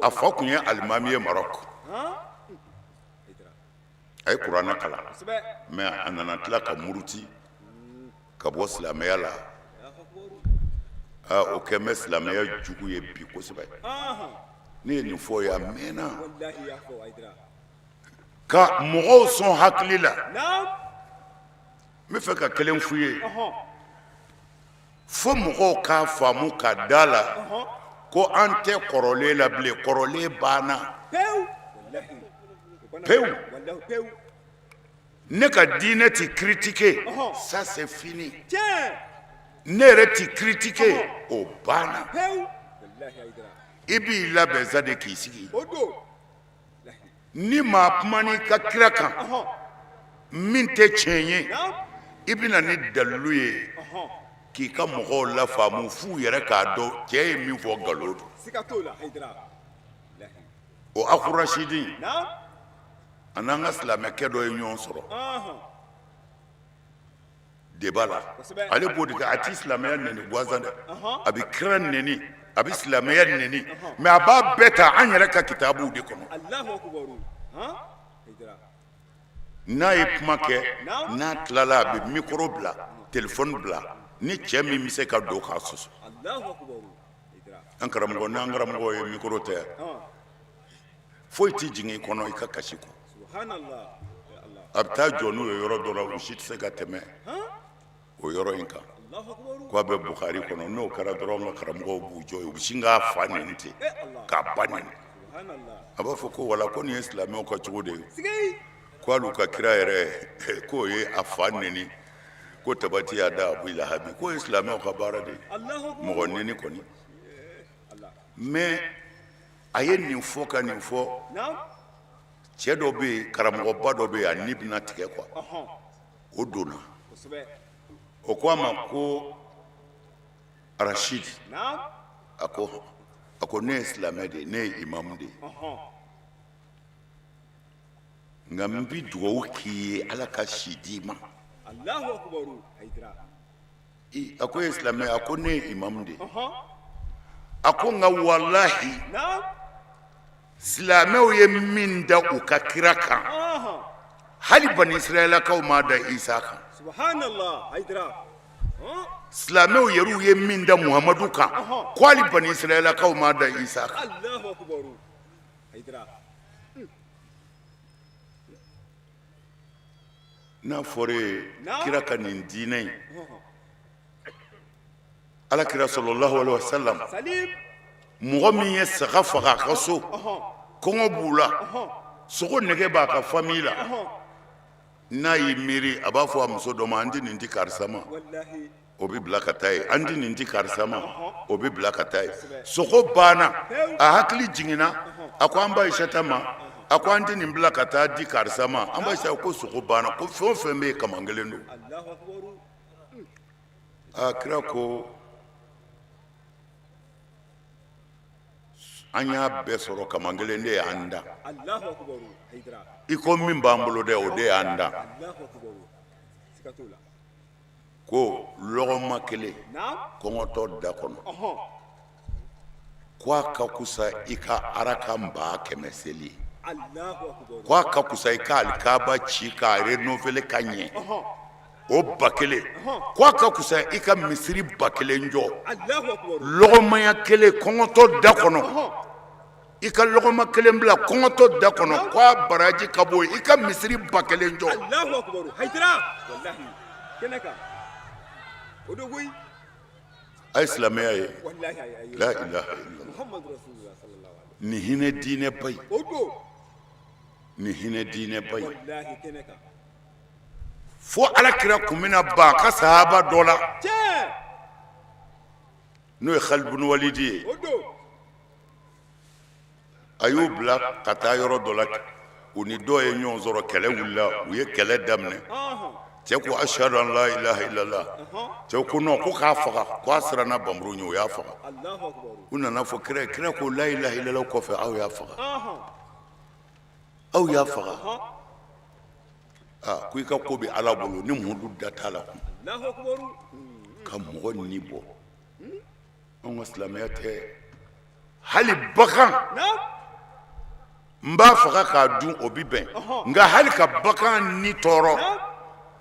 A fa tun ye alimami ye Maroc. A ye kuranɛ kalan, mais a nana tila ka muruti ka bɔ silamɛya la. O kɛlen bɛ silamɛya jugu ye bi kosɛbɛ. Ne ye nin fɔ ye a mɛnna, ka mɔgɔw sɔn hakili la. N bɛ fɛ ka kelen f'u ye fo mɔgɔw k'a faamu ka da la ko an tɛ kɔrɔlen la bilen, kɔrɔlen banna pewu. Ne ka diinɛ tɛ critiquer, ça c'est fini. Ne yɛrɛ tɛ critiquer, o banna. I b'i labɛn sa de k'i sigi. Ni maa kumana i ka kira kan min tɛ tiɲɛ ye, i bɛ na ni dalilu ye k'i ka mɔgɔw lafaamu f'u yɛrɛ k'a dɔn cɛ ye min fɔ nkalon don. O Aku Rasidi, a n'an ka silamɛkɛ dɔ ye ɲɔgɔn sɔrɔ débat la. Ale b'o de kɛ, a tɛ silamɛya nɛni gansan dɛ, a bɛ kira nɛni, a bɛ silamɛya nɛni, mais a b'a bɛɛ ta an yɛrɛ ka kitabuw de kɔnɔ. N'a ye kuma kɛ, n'a tilala, a bɛ micro bila, téléphone bila, ni cɛ min bɛ se ka don k'a sɔsɔ. An karamɔgɔ, n'an karamɔgɔ ye micro ta yan, foyi tɛ jigin i kɔnɔ i ka kasi kɔ. A bɛ taa jɔ n'u ye yɔrɔ dɔ la, u si tɛ se ka tɛmɛ o yɔrɔ in kan, ko a bɛ Bukari kɔnɔ. N'o kɛra dɔrɔn, an ka karamɔgɔw b'u jɔ yen, u bɛ sin k'a fa nɛni ten, k'a ba nɛni. A b'a fɔ ko wala, ko nin ye silamɛw ka cogo de ye, ko hali u ka kira yɛrɛ, k'o ye a fa nɛni, ko tabati yada abu lahabi, k'o ye silamɛw ka baara de ye, mɔgɔ nɛni kɔni. Mais a ye nin fɔ ka nin fɔ, cɛ dɔ bɛ yen, karamɔgɔba dɔ bɛ yen, a ni bɛna tigɛ quoi. O donna, o ko a ma ko Arasidi, a ko ne ye silamɛ de ye, ne ye imamu de ye, nka n bɛ dugawu k'i ye, Ala ka si d'i ma. A ko e ye silamɛ? A ko ne ye imamu de ye. A ko nka walahi, silamɛw ye min da u ka kira kan, hali bani israɛlakaw m'a da Isa kan. Silamɛw yɛrɛw ye min da Muhamadu kan, ko hali bani israɛlakaw m'a da Isa kan. N'a fɔra e ye kira ka nin diinɛ in, ala kira sallallahu alaihi wasallam, mɔgɔ min ye saga faga a ka so, kɔngɔ b'u la, sogo nege b'a ka famille la, n'a y'i miiri a b'a fɔ a muso dɔ ma, an di nin di karisa ma, o bɛ bila ka taa yen, an di nin di karisa ma, o bɛ bila ka taa yen. Sogo banna, a hakili jiginna, a ko an ba Ayisata ma, a ko an di nin bila ka taa di karisa ma. An ba Ayisata ko sogo banna, ko fɛn o fɛn bɛ yen kaman kelen don. Aa, kira ko an y'a bɛɛ sɔrɔ, kaman kelen de y'an dan. I ko min b'an bolo dɛ, o de y'an dan. Ko lɔgɔma kelen kɔngɔtɔ da kɔnɔ, ko a ka kusa i ka arakan 100,000 seli, ko a ka kusa i ka alikaba ci k'a renouveler ka ɲɛ o 1000, ko a ka kusa i ka misiri 1000 jɔ. Lɔgɔmaya kelen kɔngɔtɔ da kɔnɔ, i ka lɔgɔma kelen bila kɔngɔtɔ da kɔnɔ, ko a baraji ka bon i ka misiri 1000 jɔ. A ye silamɛya ye, la ilaha illallah, nin hinɛ diinɛba in, nin hinɛ diinɛba in, fo ala kira kun bɛna ban a ka sahaba dɔ la, n'o ye Khalid ibn Walid ye. A y'u bila ka taa yɔrɔ dɔ la, u ni dɔw ye ɲɔgɔn sɔrɔ, kɛlɛ wulila, u ye kɛlɛ daminɛ. Cɛ ko ashhadu an la ilaha illallah. Cɛ ko non, ko k'a faga, ko a siranna bamuru ɲɛ, u y'a faga. U nana fɔ kira ye, kira ko la ilaha illallah kɔfɛ aw y'a faga, aw y'a faga. Aa, ko i ka ko bɛ Ala bolo, ni Muhamadu da t'a la kun ka mɔgɔ ni bɔ. Anw ka silamɛya tɛ hali bagan n b'a faga k'a dun, o bɛ bɛn, nka hali ka bagan ni tɔɔrɔ,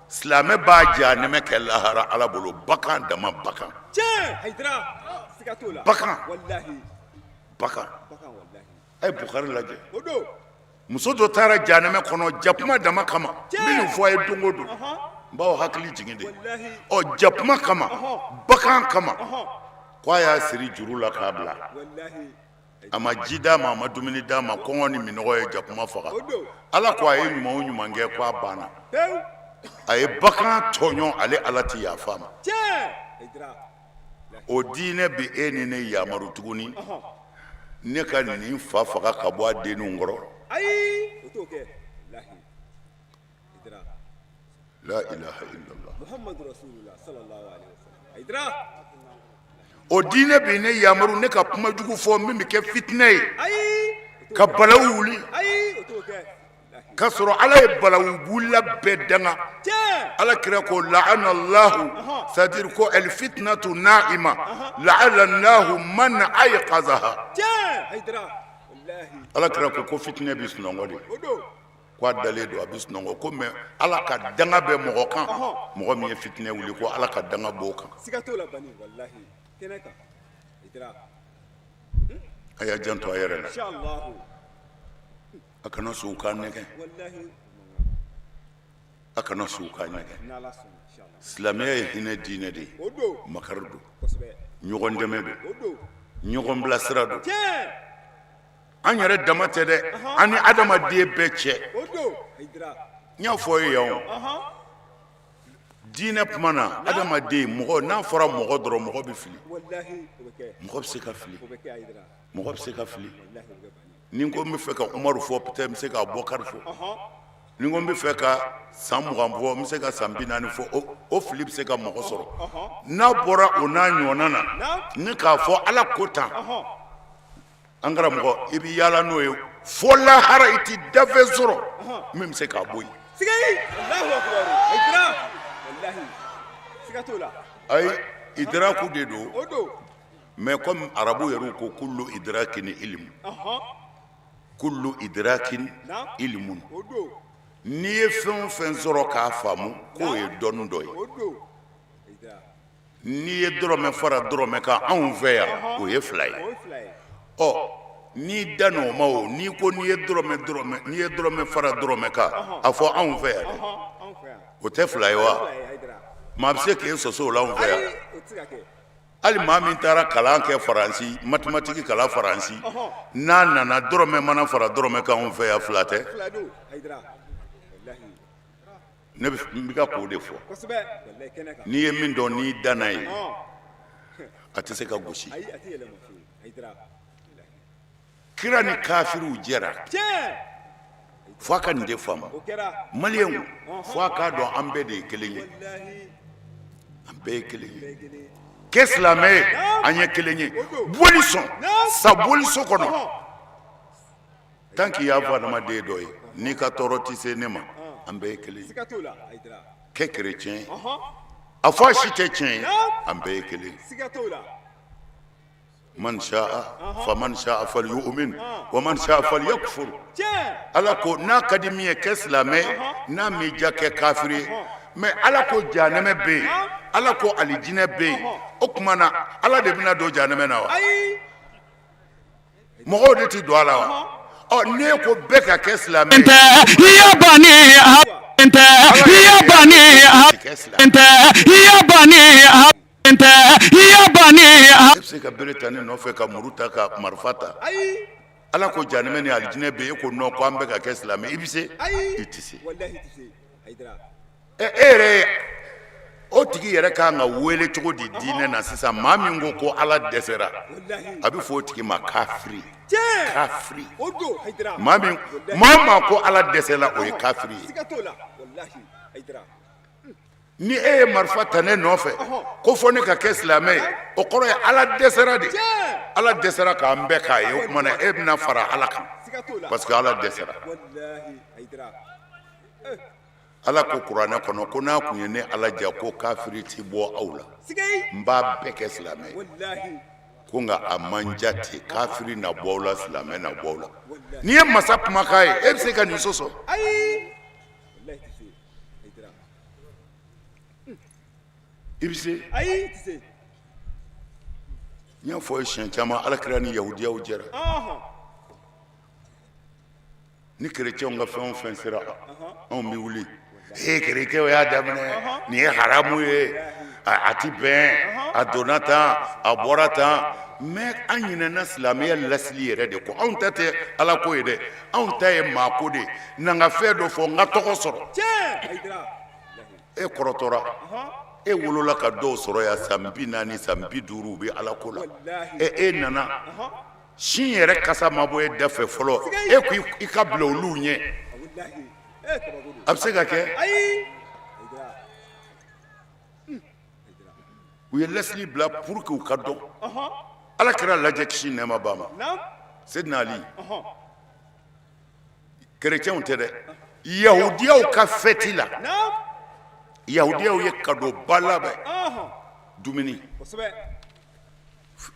silamɛ b'a jahanɛmɛ kɛ lahara Ala bolo. Bagan dama, bagan, bagan, bagan. A ye Bukari lajɛ, muso dɔ taara jahanɛmɛ kɔnɔ jakuma dama kama. N bɛ nin fɔ a ye don o don, n b'aw hakili jigin de. Ɔ, jakuma kama, bagan kama, ko a y'a siri juru la k'a bila, a ma ji d'a ma, a ma dumuni d'a ma, kɔngɔ ni minnɔgɔ ye jakuma faga. Ala ko a ye ɲuman o ɲuman kɛ, ko a banna. A ye bagan tɔɲɔ, ale Ala tɛ yafa a ma. O diinɛ bɛ e ni ne yamaru tuguni ne ka nin fa faga ka bɔ a denninw kɔrɔ? Ayi, o t'o kɛ. La ilaha illallah. Muhammadu rasulullah sallallahu alaihi wasallam. Hayidara. O diinɛ bɛ ne yamaru ne ka kuma jugu fɔ min bɛ kɛ fitinɛ ye? Ayi. Ka balawu wuli? Ayi, o t'o kɛ. K'a sɔrɔ Ala ye balawu wulila bɛɛ danga. Ala kira ko laana Allahu, c'est à dire ko al fitnatu naima, laana Allahu man ayqazaha. Ala kira ko fitinɛ bɛ sunɔgɔ de, ko a dalen don, a bɛ sunɔgɔ ko, mais Ala ka danga bɛ mɔgɔ kan, mɔgɔ min ye fitinɛ wuli, ko Ala ka danga b'o kan. A y'a janto a yɛrɛ la, a kana sɔn u k'a nɛgɛn, a kana sɔn u k'a nɛgɛn. Silamɛya ye hinɛ diinɛ de ye, makari don, ɲɔgɔn dɛmɛ don, ɲɔgɔn bilasira don. An yɛrɛ dama tɛ dɛ, an ni adamaden bɛɛ cɛ. N y'a fɔ ye yan o diinɛ kuma na, adamaden, mɔgɔ, n'a fɔra mɔgɔ dɔrɔn, mɔgɔ bɛ fili, mɔgɔ bɛ se ka fili, mɔgɔ bɛ se ka fili. Ni ko n bɛ fɛ ka Umaru fɔ, peut-être n bɛ se ka Abubakari fɔ. Ni ko n bɛ fɛ ka san 20 fɔ, n bɛ se ka san 40 fɔ. O fili bɛ se ka mɔgɔ sɔrɔ. N'a bɔra o n'a ɲɔgɔnna na, ni k'a fɔ Ala ko tan, an karamɔgɔ, i bɛ yaala n'o ye fo lahara, i tɛ dafɛn sɔrɔ min bɛ se k'a bɔ yen. Ayi, idraku de don. Mais comme arabu yɛrɛ ko kullu idrakin ilmu, kullu idrakin ilmun, n'i ye fɛn o fɛn sɔrɔ k'a faamu, k'o ye dɔnni dɔ ye. N'i ye dɔrɔmɛ fara dɔrɔmɛ kan anw fɛ yan, o ye 2 ye. Ɔ, n'i dan o ma, o n'i ko n'i ye dɔrɔmɛ fara dɔrɔmɛ kan, a fɔ anw fɛ yan dɛ. O tɛ fila ye wa? Maa bɛ se k'e sɔsɔ o la anw fɛ yan? Hali maa min taara kalan kɛ Faransi, mathématique kalan Faransi, n'a nana dɔrɔmɛ mana fara dɔrɔmɛ kan anw fɛ yan, fila tɛ? Ne bɛ ka k'o de fɔ. N'i ye min dɔn, n'i danna yen, a tɛ se ka gosi. Kira ni kafiriw jɛra. Fo a ka nin de faamu, maliyɛnw, fo a k'a dɔn an bɛɛ de ye kelen ye, an bɛɛ ye kelen ye. Kɛ silamɛ ye, an ye kelen ye. Boli sɔn sa boliso kɔnɔ, tant qu'i y'a fɔ adamaden dɔ ye, n'i ka tɔɔrɔ tɛ se ne ma, an bɛɛ ye kelen ye. Kɛ kerecɛn ye, a fɔ a si tɛ tiɲɛ ye, an bɛɛ ye kelen ye. Man sha'a faman sha'a falyu'min wa man sha'a falyakfur. Ala ko n'a ka di min ye kɛ silamɛ, n'a m'i diya kɛ kafiri ye. Mais Ala ko jahanɛmɛ bɛ yen, Ala ko alijinɛ bɛ yen. O tuma na Ala de bɛna don jahanɛmɛ na wa? Mɔgɔw de tɛ don a la wa? Ɔ n'e ko bɛɛ ka kɛ silamɛ ye, e bɛ se ka bere ta ne nɔfɛ, ka muru ta, ka marifa ta? Ala ko jahanɛmɛ ni alijinɛ bɛ yen, e ko non, ko an bɛɛ ka kɛ silamɛ. I bɛ se? I tɛ se. E yɛrɛ ye o tigi yɛrɛ ka kan ka wele cogo di diinɛ na sisan? Maa min ko ko Ala dɛsɛra, a bɛ fɔ o tigi ma kafiri, kafiri. Maa min, maa o maa ko Ala dɛsɛla, o ye kafiri ye. Ni e ye marifa ta ne nɔfɛ ko fɔ ne ka kɛ silamɛ ye, o kɔrɔ ye Ala dɛsɛra de. Ala dɛsɛra k'an bɛɛ k'a ye. O tuma na e bɛna fara Ala kan parce que Ala dɛsɛra. Ala ko kuranɛ kɔnɔ ko n'a tun ye ne Ala diya ko kafiri tɛ bɔ aw la, n b'a bɛɛ kɛ silamɛ ye. Ko nka a man diya ten, kafiri na bɔ aw la, silamɛ na bɔ aw la. N'i ye masa kumakan ye, e bɛ se ka nin sɔsɔ? I bɛ se? N y'a fɔ ye siɲɛ caman, Ala kira ni yahudiyaw jɛra. Ni kerecɛnw ka fɛn o fɛn sera, anw bɛ wuli, ee kerecɛnw y'a daminɛ, nin ye haramu ye, a ti bɛn, a donna tan, a bɔra tan. Mais an ɲinɛna silamɛya lasili yɛrɛ de kɔ. Anw ta tɛ Ala ko ye dɛ, anw ta ye maa ko de ye. Na n ka fɛn dɔ fɔ, n ka tɔgɔ sɔrɔ. E kɔrɔtɔra, e wolola ka dɔw sɔrɔ yan san 40, san 50, u bɛ Ala ko la. E nana, sin yɛrɛ kasa ma bɔ e da fɛ fɔlɔ, e ko i ka bila olu ɲɛ, a bɛ se ka kɛ? U ye lasili bila pour que u ka dɔn. Ala kira lajɛ, kisi nɛɛma b'a ma, Sedina Ali, kerecɛnw tɛ dɛ, yahudiyaw ka fɛti la, yahudiyaw ye kadoba labɛn, dumuni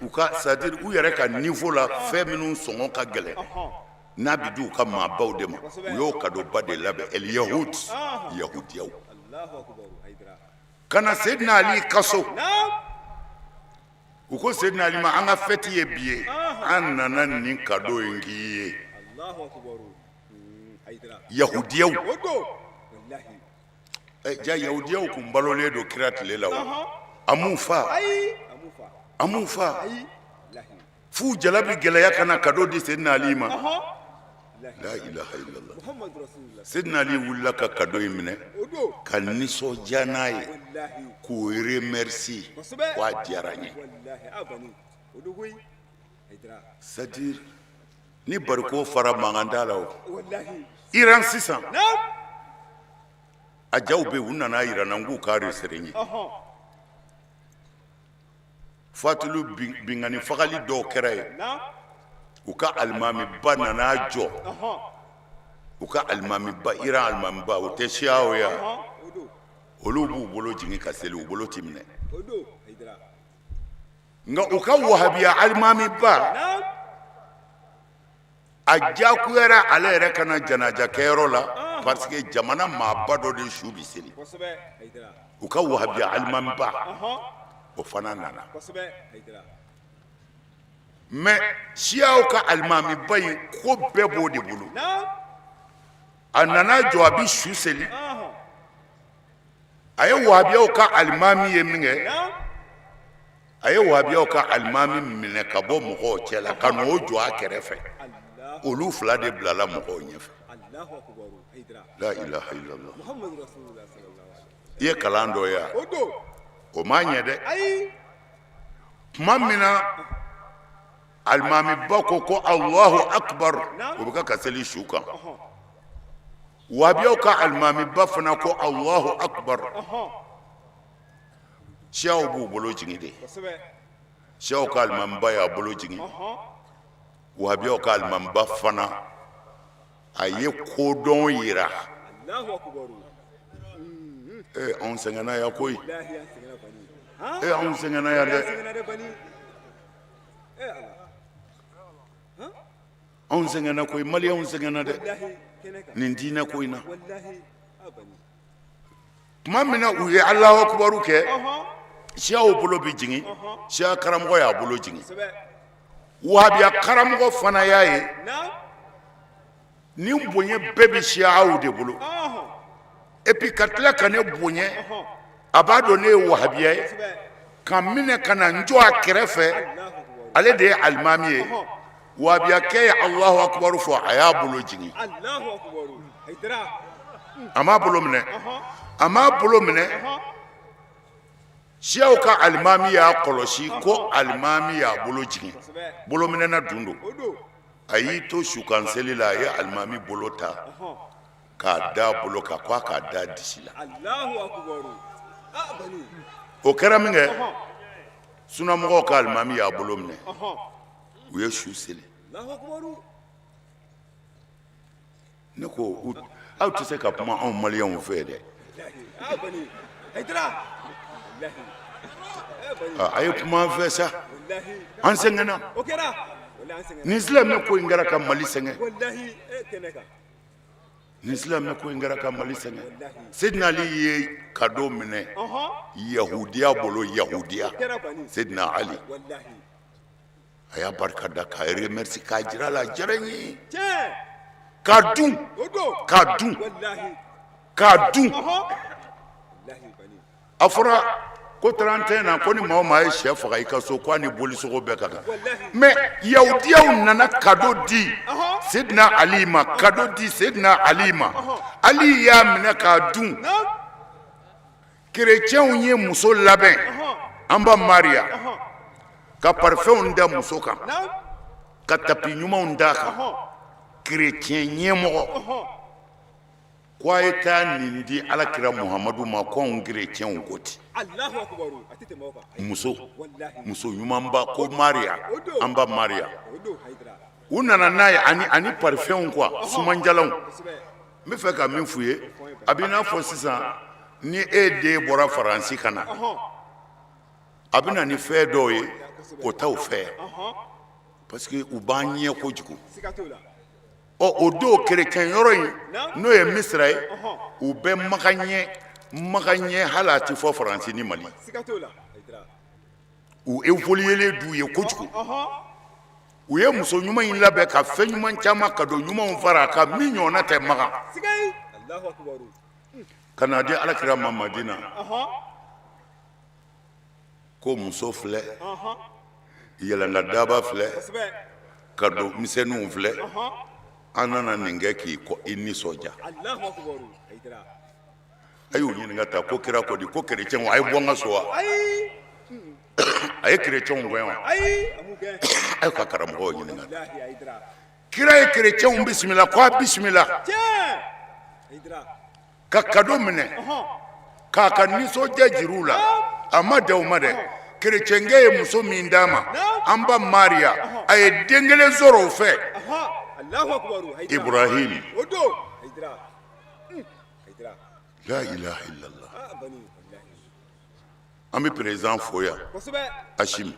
u ka, c'est à dire u yɛrɛ ka niveau la, fɛn minnu sɔngɔ ka gɛlɛn, n'a bɛ di u ka maabaw de ma, u y'o kadoba de labɛn. El yahud, yahudiyaw ka na Sedina Ali ka so. U ko Sedina Ali ma, an ka fɛti ye bi ye, an nana nin kado in k'i ye. Yahudiyaw ja, yahudiyaw kun balolen don kira tile la, o a m'u fa, a m'u fa f'u jala bɛ gɛlɛya ka na kado di Sedina Ali ma. La ilaha illallah. Sedina Ali wulila ka kado in minɛ ka nisɔndiya n'a ye, k'o remercier ko a diyara n ye. C'est à dire ni bariko fara, mankan t'a la. O Iran sisan, a jaw bɛ yen, u nana jira n na k'u k'a enregistré n ye. Fatulu binkanni fagali dɔw kɛra yen, u ka alimamiba nana jɔ, u ka alimamiba, Iran alimamiba, o tɛ siyaw ye, olu b'u bolo jigin ka seli, u bolo ti minɛ. Nka u ka wahabiya alimamiba, a diyagoyara ale yɛrɛ ka na janaja kɛyɔrɔ la parce que jamana maaba dɔ de su bɛ seli. U ka wahabiya alimamiba, o fana nana. Mais siyaw ka alimamiba in, ko bɛɛ b'o de bolo. A nana jɔ, a bɛ su seli. A ye wahabiyaw ka alimami ye min kɛ, a ye wahabiyaw ka alimami minɛ ka bɔ mɔgɔw cɛ la ka n'o jɔ a kɛrɛfɛ. Olu fila de bilala mɔgɔw ɲɛfɛ. La ilaha illallah. I ye kalan dɔ ye wa? O m'a ɲɛ dɛ. Tuma min na alimamiba ko ko Alahu akibaru, o bɛ kɛ ka seli su kan. Wahabiyaw ka alimamiba fana ko Alahu akibaru. Siyaw b'u bolo jigin de. Siyaw ka alimamiba y'a bolo jigin, wahabiyaw ka alimamiba fana a ye kodɔn yira. Ee, anw sɛgɛnna yan koyi. Ee, anw sɛgɛnna yan dɛ. Anw sɛgɛnna koyi, maliyɛnw sɛgɛnna dɛ nin diinɛ ko in na. Tuma min na u ye Alahu akibaru kɛ, siyaw bolo bɛ jigin, siya karamɔgɔ y'a bolo jigin, wahabiya karamɔgɔ fana y'a ye nin bonya bɛɛ bɛ siyaw de bolo, et puis ka tila ka ne bonya, a b'a dɔn ne ye wahabiya ye, ka n minɛ ka na n jɔ a kɛrɛfɛ, ale de ye alimami ye. Wahabiyakɛ ye Alahu akibaru fɔ, a y'a bolo jigin, a m'a bolo minɛ, a m'a bolo minɛ. Siyaw ka alimami y'a kɔlɔsi ko alimami y'a bolo jigin, bolominɛna dun don. A y'i to sukan seli la, a ye alimami bolo ta k'a da bolo kan, ko a k'a da disi la. O kɛra min kɛ, sunamɔgɔw ka alimami y'a bolo minɛ, u ye su seli. Ne ko aw tɛ se ka kuma anw maliyɛnw fɛ dɛ. A ye kuma an fɛ sa, an sɛgɛnna. Nin silamɛ ko in kɛra ka Mali sɛgɛn. Nin silamɛ ko in kɛra ka Mali sɛgɛn. Seydina Ali ye kado minɛ yahudiya bolo, yahudiya Seydina Ali. A y'a barika da k'a remercier k'a jira a la a diyara n ye k'a dun k'a dun k'a dun. A fɔra ko 31 na ko ni maa o maa ye sɛ faga i ka so, ko a ni bolisogo bɛɛ ka kan. Mais yahudiyaw nana kado di Seydina Ali ma, kado di Seydina Ali ma, Ali y'a minɛ k'a dun. Kerecɛnw ye muso labɛn, an ba Mariya, ka parifɛnw da muso kan, ka tapi ɲumanw d'a kan. Kerecɛn ɲɛmɔgɔ ko a ye taa nin di alakira Muhamadu ma, ko anw kerecɛnw ko ten. Muso muso ɲumanba ko Mariya, an ba Mariya, u nana n'a ye ani parifɛnw quoi, sumanjalanw. N bɛ fɛ ka min f'u ye, a bɛ n'a fɔ sisan ni e den bɔra Faransi ka na, a bɛ na ni fɛn dɔw ye, o t'aw fɛ yan, parce que u b'an ɲɛ kojugu. Ɔ, o don kerecɛn yɔrɔ in, n'o ye Misira ye, u bɛ Makan ɲɛ, Makan ɲɛ, hali a tɛ fɔ Faransi ni Mali. U évoluélen d'u ye kojugu. U ye muso ɲuman in labɛn ka fɛn ɲuman caman, cadeau ɲumanw fara a kan min ɲɔgɔnna tɛ Makan, ka n'a di alakira ma Madina, ko muso filɛ, yɛlɛnka daba filɛ, cadeau misɛnninw filɛ, an nana nin kɛ k'i i nisɔndiya. A y'u ɲininka ta ko kira ko di? Ko kerecɛnw a ye bɔ n ka so wa? A ye kerecɛnw gɛn wa? A y'u ka karamɔgɔw ɲininka. Kira ye kerecɛnw bisimila ko a bisimila, ka kado minɛ k'a ka nisɔndiya jir'u la. A ma dan o ma dɛ, kerecɛnkɛ ye muso min d'a ma, an ba Mariya, a ye den kelen sɔrɔ o fɛ, Ibrahim. La ilaha illallah. An bɛ président fo yan, Asimi,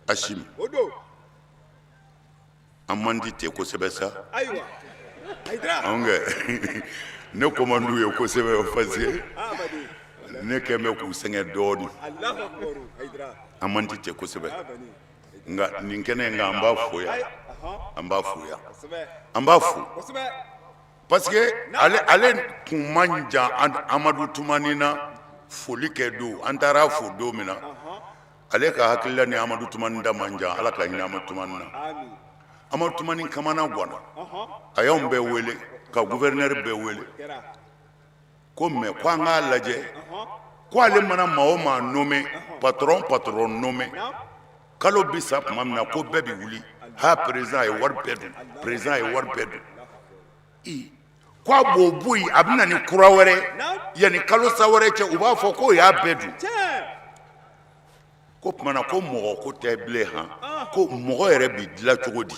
Asimi, an man di ten kosɛbɛ sa. Anw kɛ ne ko man d'u ye kosɛbɛ, parce que ne kɛn bɛ k'u sɛgɛn dɔɔnin. An man di ten kosɛbɛ, nka nin kɛnɛ in kan, an b'a fo yan, an b'a fo yan, an b'a fo. Parce que ale kun man jan Amadu Tumani na foli kɛ don an taara fo don min na ale ka hakilila ni Amadu Tumani da man jan Ala ka hinɛ Amadu Tumani na Amadu Tumani kamana ganna a y'anw bɛɛ wele ka gouverneur bɛɛ wele ko mais ko an k'a lajɛ ko ale mana maa o maa nommé patron patron nommé kalo bi sa tuma min na ko bɛɛ bɛ wuli ha président ye wari bɛɛ dun président ye wari bɛɛ dun ko a b'o bɔ yen a bɛ na ni kura wɛrɛ yanni kalo sa wɛrɛ cɛ u b'a fɔ k'o y'a bɛɛ dun ko tuma na ko mɔgɔ ko tɛ bilen han ko mɔgɔ yɛrɛ bɛ dilan cogo di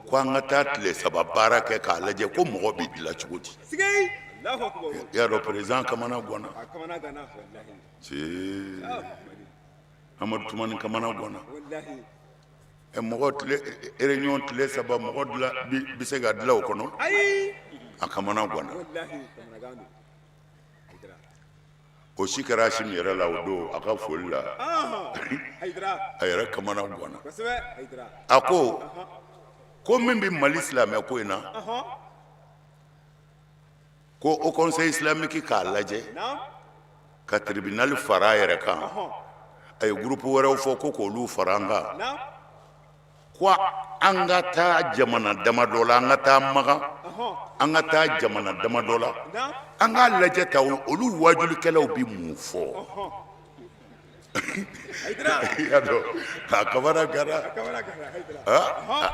ko an ka taa tile saba baara kɛ k'a lajɛ ko mɔgɔ bɛ dilan cogo di i y'a dɔn président kamana ganna Amadu Tumani kamana ganna ɛ mɔgɔ tile réunion tile saba mɔgɔ dilan bɛ se ka dilan o kɔnɔ a kamana ganna o si kɛra Asimi yɛrɛ la o don a ka foli la a yɛrɛ kamana ganna a ko ko min bɛ Mali silamɛ ko in na ko haut conseil islamique k'a lajɛ ka tribunal fara a yɛrɛ kan a ye groupe wɛrɛw fɔ ko k'olu fara an kan ko an ka taa jamana damadɔ la an ka taa Makan an ka taa jamana damadɔ la an k'a lajɛ ta olu waajulikɛlaw bɛ mun fɔ i y'a dɔn a kamana ganna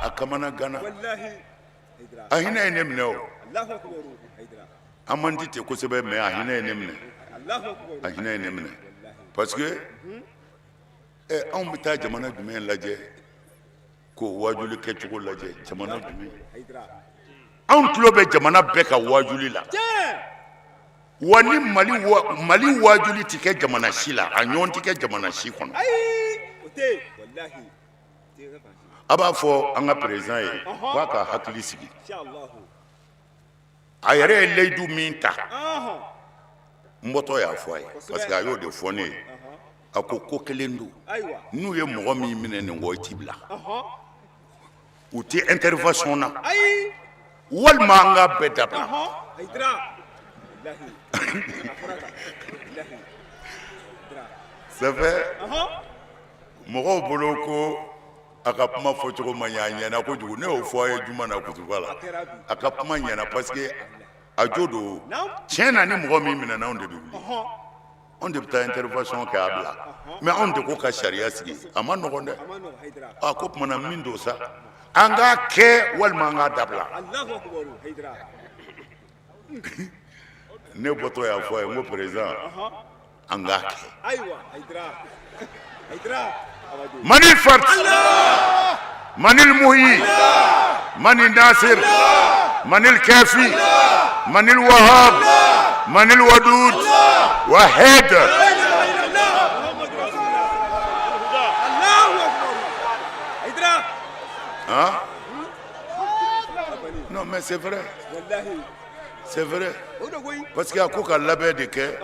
a kamana ganna a hinɛ ye ne minɛ o an man di ten kosɛbɛ mais a hinɛ ye ne minɛ a hinɛ ye ne minɛ parce que ɛ anw bɛ taa jamana jumɛn lajɛ k'o waajuli kɛcogo lajɛ jamana jumɛn anw tulo bɛ jamana bɛɛ ka waajuli la wa ni mali mali waajuli tɛ kɛ jamana si la a ɲɔgɔn tɛ kɛ jamana si kɔnɔ a b'a fɔ an ka président ye k'a ka hakili sigi a yɛrɛ ye layidu min ta n bɔtɔ y'a fɔ a ye parce que a y'o de fɔ ne ye a ko ko kelen don n'u ye mɔgɔ min minɛ nin kɔ i ti bila u tɛ intervention na walima an k'a bɛɛ dabila c'est vrai mɔgɔw bolo ko a ka kuma fɔcogo ma ɲɛ a ɲɛna kojugu ne y'o fɔ a ye juma na kutuba la a ka kuma ɲɛna parce que a jo don tiɲɛ na ni mɔgɔ min minɛna anw de bɛ wuli anw de bɛ taa intervention kɛ a bila mais anw de ko ka sariya sigi a ma nɔgɔn dɛ a ko tuma na min don sa an k'a kɛ walima an k'a dabila ne bɔtɔ y'a fɔ a ye n ko président an k'a kɛ manil fard manil muhyi manil nasir manil kafi manil wahab manil wadud wahid Hein? Non, mais c'est vrai. C'est vrai. Parce que a ko ka labɛn de kɛ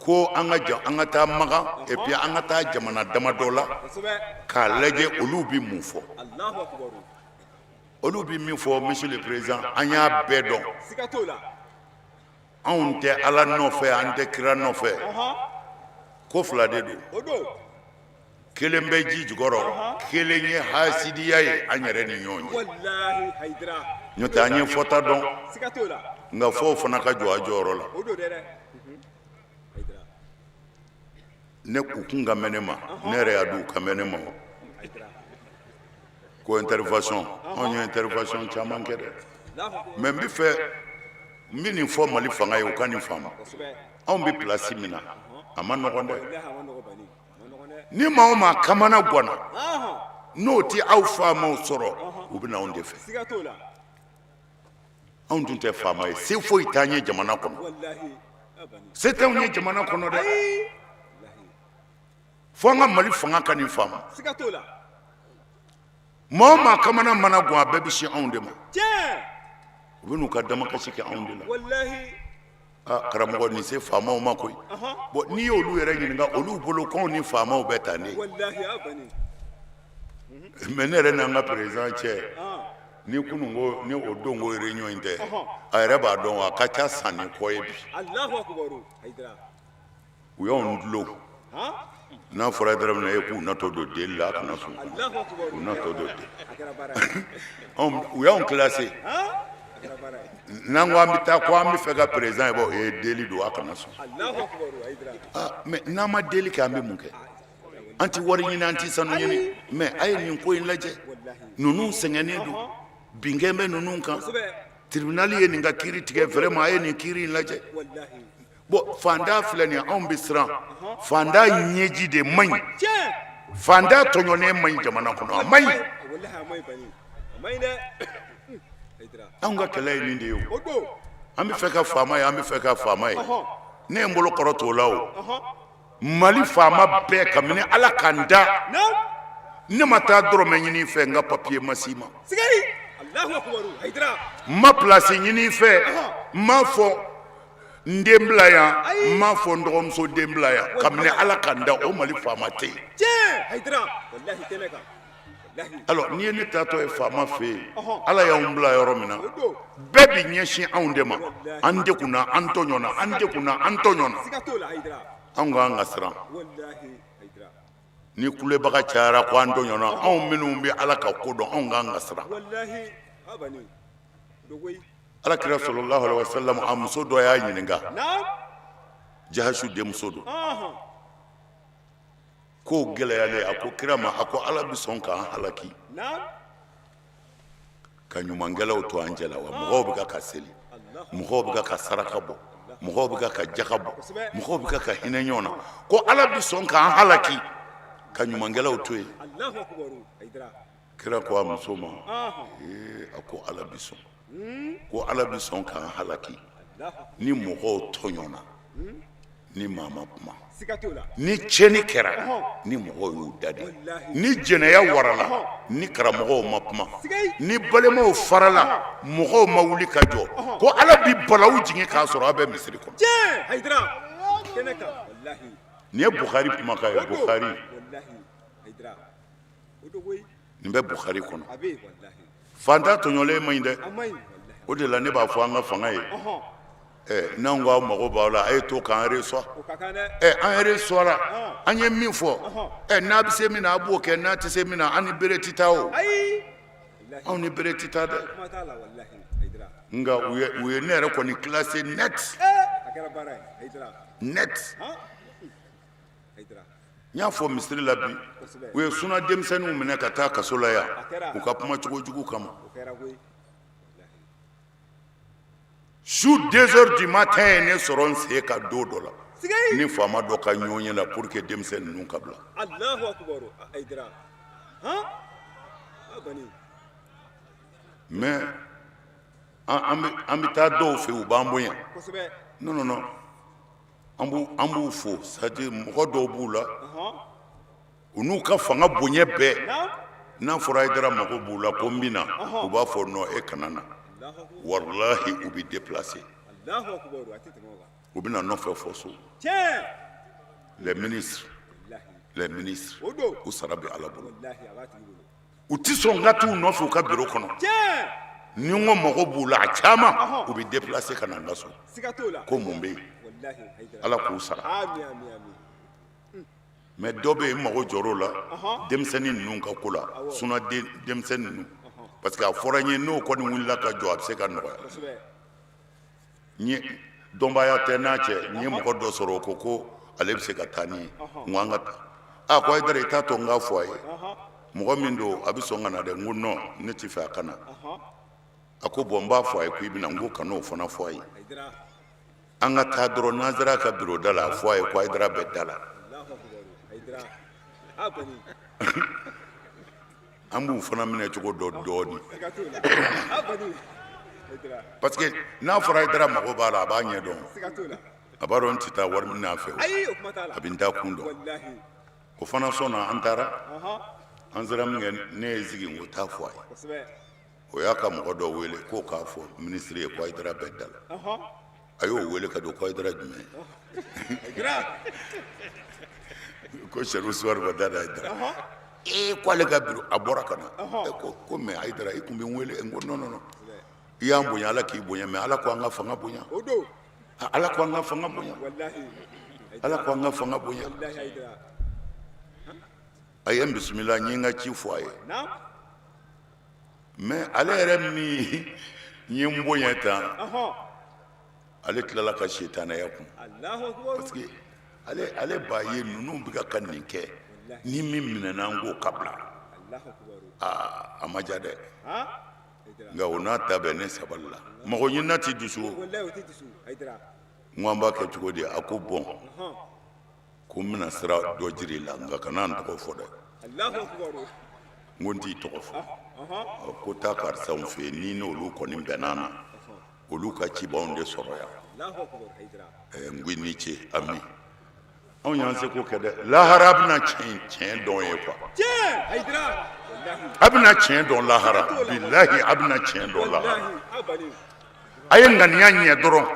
ko an ka an ka taa Makan et puis an ka taa jamana damadɔ la k'a lajɛ olu bɛ mun fɔ olu bɛ min fɔ monsieur le président an y'a bɛɛ dɔn anw tɛ Ala nɔfɛ an tɛ kira nɔfɛ ko fila de don kelen bɛ ji jukɔrɔ kelen ye hasidiya ye an yɛrɛ ni ɲɔgɔn cɛ n'o tɛ an ye fɔta dɔn nka f'o fana ka jɔ a jɔyɔrɔ la ne u kun kan bɛ ne ma ne yɛrɛ y'a dɔn u kan bɛ ne ma ko intervention anw ye intervention caman kɛ dɛ mais n bɛ fɛ n bɛ nin fɔ Mali fanga ye u ka nin faamu anw bɛ place min na a ma nɔgɔn dɛ ni maa o maa kamana ganna n'o tɛ aw faamaw sɔrɔ u bɛ na anw de fɛ anw dun tɛ faama ye se foyi t'an ye jamana kɔnɔ se t'anw ye jamana kɔnɔ dɛ fo an ka Mali fanga ka nin faamu maa o maa kamana mana gan a bɛɛ bɛ sin anw de ma u bɛ n'u ka damakasi kɛ anw de la aa karamɔgɔ nin se faamaw ma koyi bon n'i y'olu yɛrɛ ɲininka olu bolo k'anw ni faamaw bɛ tan de mais ne yɛrɛ n'an ka président cɛ. Ni kunun ko ni o don ko réunion in tɛ, a yɛrɛ b'a dɔn a ka ca san ni kɔ ye bi. U y'anw dulon. N'a fɔra Hayidara minɛ e k'u natɔ don deli la, a kana sɔn u natɔ don deli. U y'anw classé. N'an ko an bɛ taa ko an bɛ fɛ ka président ye, bɔ ee deli don, a kana sɔn. Mais n'an ma deli kɛ, an bɛ mun kɛ? An tɛ wari ɲini, an tɛ sanu ɲini, mais a ye nin ko in lajɛ. Ninnu sɛgɛnnen don, binkɛn bɛ ninnu kan. Tribunal ye nin ka kiiri tigɛ, vraiment a ye nin kiiri in lajɛ. Bon, fantan filɛ nin ye, anw bɛ siran fantan ɲɛji de man ɲi. Fantan tɔɲɔnen man ɲi jamana kɔnɔ, a man ɲi. Anw ka kɛlɛ ye nin de ye o. An bɛ fɛ ka faama ye, an bɛ fɛ ka faama ye. Ne ye n bolo kɔrɔta o la o. Mali faama bɛɛ, kabini Ala ka n da, ne ma taa dɔrɔmɛ ɲini i fɛ, n ka papiye ma s'i ma, n ma pilasi ɲini i fɛ, n m'a fɔ n den bila yan, n m'a fɔ n dɔgɔmuso den bila yan. Kabini Ala ka n da, o Mali faama tɛ yen. Alors n'i ye ne taatɔ ye faama fɛ yen, Ala y'anw bila yɔrɔ min na, bɛɛ b'i ɲɛsin anw de ma. An degunna, an tɔɲɔna, an degunna, an tɔɲɔna. Anw ka kan ka siran ni kulebaga cayara ko an tɔɲɔna. Anw minnu bɛ Ala ka ko dɔn, anw ka kan ka siran. Ala kira sallallahu alaihi wasallam, a muso dɔ y'a ɲininka, Jahasu denmuso don. Ko gɛlɛyalen, a ko kira ma, a ko Ala bɛ sɔn k'an halaki ka ɲumankɛlaw to an cɛla wa? Mɔgɔw bɛ ka seli, mɔgɔw bɛ ka saraka bɔ, mɔgɔw bɛ ka jaka bɔ, mɔgɔw bɛ ka hinɛ ɲɔgɔn na, ko Ala bɛ sɔn k'an halaki ka ɲumankɛlaw to yen? Kira ko a muso ma, ee, a ko Ala bɛ sɔn, ko Ala bɛ sɔn k'an halaki ni mɔgɔw tɔɲɔna ni maa ma kuma, ni tiɲɛni kɛra ni mɔgɔw y'u da de, ni jɛnɛya warala ni karamɔgɔw ma kuma, ni balimaw farala mɔgɔw ma wuli ka jɔ, ko Ala bi balawu jigin k'a sɔrɔ aw bɛ misiri kɔnɔ. Nin ye Bukhari kumakan ye. Bukhari, nin bɛ Bukhari kɔnɔ. Fantan tɔɲɔlen man ɲi dɛ. O de la ne b'a fɔ an ka fanga ye, ɛ n'anw ko aw mago b'aw la, a ye to k'an reçoit. Ɛ an reçoit, an ye min fɔ, ɛ n'a bɛ se min na, a b'o kɛ, n'a tɛ se min na, an ni bere tɛ taa o, anw ni bere tɛ taa dɛ. Nka u ye ne yɛrɛ kɔni classé net net. N y'a fɔ misiri la bi, u ye suna denmisɛnninw minɛ ka taa kaso la yan u ka kuma cogo jugu kama. Su 2 heures du matin ye ne sɔrɔ n sen ka don dɔ la ni faama dɔ ka ɲɔgɔn ye la pour que denmisɛn ninnu ka bila. Mais an bɛ taa dɔw fɛ, u b'an bonya. Non, non, non, an b'u fo. C'est à dire mɔgɔ dɔw b'u la, u n'u ka fanga bonya bɛɛ, n'a fɔra Hayidara mago b'u la ko n bɛ na, u b'a fɔ non, e kana na. Walahi, u bɛ déplacer, u bɛ na nɔfɛ fɔ so. Les ministres, les ministres, u sara bɛ Ala bolo. U tɛ sɔn ka t'u nɔfɛ u ka bureau kɔnɔ. Ni n ko mago b'u la, a caman u bɛ déplacer ka na n ka so ko mun bɛ yen. Ala k'u sara. Mais dɔ bɛ yen, n mago jɔr'o la denmisɛnnin ninnu ka ko la, suna denmisɛnnin ninnu, parce que a fɔra n ye n'o kɔni wulila ka jɔ, a bɛ se ka nɔgɔya. N ye dɔnbaaya tɛ n'a cɛ, n ye mɔgɔ dɔ sɔrɔ, o ko ko ale bɛ se ka taa ni ye. N ko an ka taa. A ko Hayidara, i t'a to n k'a fɔ a ye mɔgɔ min don, a bɛ sɔn ka na dɛ. N ko non, ne tɛ fɛ a ka na. A ko bon, n b'a fɔ a ye ko i bɛ na. N ko kan'o fana fɔ a ye, an ka taa dɔrɔn. N'an sera a ka bureau da la, a fɔ a ye ko Hayidara bɛ da la. An b'u fana minɛ cogo dɔ dɔɔnin, parce que n'a fɔra Hayidara mago b'a la, a b'a ɲɛ dɔn, a b'a dɔn n tɛ taa wari minɛ a fɛ, a bɛ n taa kun dɔn. O fana sɔnna, an taara. An sera min kɛ, ne ye sigi, n ko taa fɔ a ye. O y'a ka mɔgɔ dɔ wele k'o k'a fɔ minisiri ye ko Hayidara bɛ da la. A y'o wele ka don ko Hayidara jumɛn? Ko Chérif Soumaré Madani Hayidara. Ee, ko ale ka biro a bɔra ka na. E ko ko mais Hayidara, i tun bɛ n wele. N ko non, non, non, i y'an bonya, Ala k'i bonya, mais Ala ko an ka fanga bonya. Ala ko an ka fanga bonya. Ala ko an ka fanga bonya. A ye n bisimila, n ye n ka ci fɔ a ye. Mais ale yɛrɛ min ye n bonya tan, ale tilala ka sitanɛya kun, parce que ale b'a ye ninnu bɛ ka nin kɛ, ni min minɛna, an k'o ka bila. Aa, a ma diya dɛ, nka o n'a ta bɛɛ, ne sabalila. Mɔgɔ ɲinina t'i dusu o. N ko an b'a kɛ cogo di? A ko bon, ko n bɛna sira dɔ jira i la, nka kana n tɔgɔ fɔ dɛ. N ko n t'i tɔgɔ fɔ. Ko taa karisaw fɛ yen, ni n'olu kɔni bɛnna na, olu ka ci b'anw de sɔrɔ yan. N ko i ni ce. Ami, anw y'an seko kɛ dɛ. Lahara bɛna tiɲɛ dɔn ye quoi, a bɛna tiɲɛ dɔn lahara. Bilahi, a bɛna tiɲɛ dɔn lahara. A ye ŋaniya ɲɛ dɔrɔn.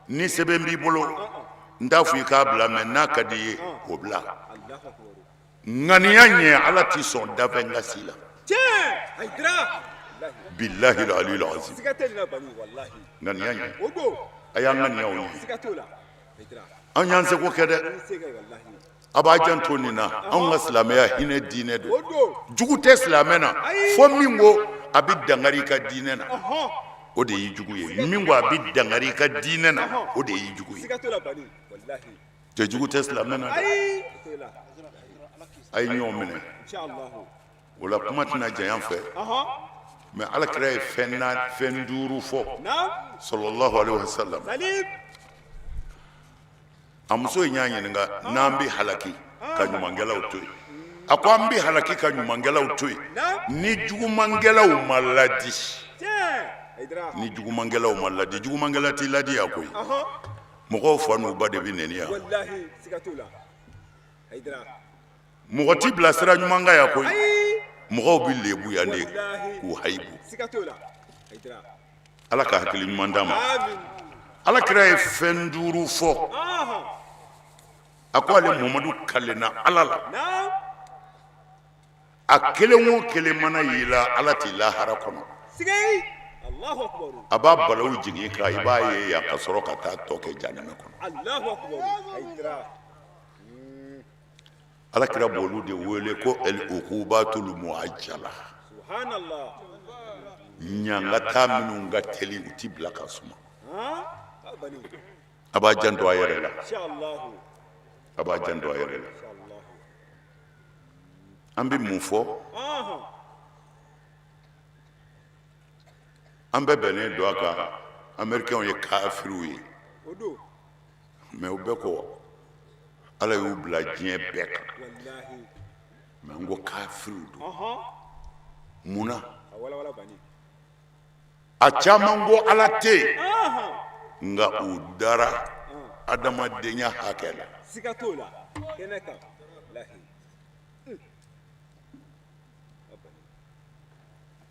Ni sɛbɛn b'i bolo, n t'a fɔ i k'a bila, mais n'a ka di i ye, o bila. Ŋaniya ɲɛ, Ala t'i sɔn dafɛn gasi la. Bilahi aliyul azim, ŋaniya ɲɛ, a y'an ŋaniyaw ɲɛ. An y'an seko kɛ dɛ. A b'a janto nin na, anw ka silamɛya hinɛ diinɛ don. Jugu tɛ silamɛ na fo min ko a bɛ dankari i ka diinɛ na, o de y'i jugu ye. Min ko a bɛ dankari i ka diinɛ na, o de y'i jugu ye. Cɛ jugu tɛ silamɛ na dɛ. A ye ɲɔgɔn minɛ o la. Kuma tɛna janya fɛ, mais Ala kira ye fɛn duuru fɔ, sallallahu alaihi wasallam. A muso in y'a ɲininka n'an bɛ halaki ka ɲumankɛlaw to yen. A ko an bɛ halaki ka ɲumankɛlaw to yen ni jugumankɛlaw ma ladi. Ni jugumankɛlaw ma ladi, jugumankɛla t'i ladi yan koyi. Mɔgɔw fa n'u ba de bɛ nɛni yan. Mɔgɔ t'i bila sira ɲuman kan yan koyi. Mɔgɔw bɛ lebu yan de k'u hayibu. Ala ka hakili ɲuman d'an ma. Ala kira ye fɛn duuru fɔ. A ko ale Muhamadu kalenna Ala la, a kelen o kelen mana y'i la, Ala t'i lahara kɔnɔ. A b'a balawu jigin i kan, i b'a ye yan, ka sɔrɔ ka taa tɔ kɛ janɛmɛ kɔnɔ. Ala kira b'olu de wele ko el ukubatul muajjala, ɲangata minnu ka teli, u ti bila ka suma. A b'a janto a yɛrɛ la, a b'a janto a yɛrɛ la. An bɛ mun fɔ? An bɛɛ bɛnnen don a kan, Américains ye kafiriw ye, mais u bɛɛ ko Ala y'u bila diɲɛ bɛɛ kan. Mais an ko kafiriw don mun na? A caman ko Ala tɛ yen, nka u dara adamadenya hakɛ la. Siga t'o la, kɛnɛ kan.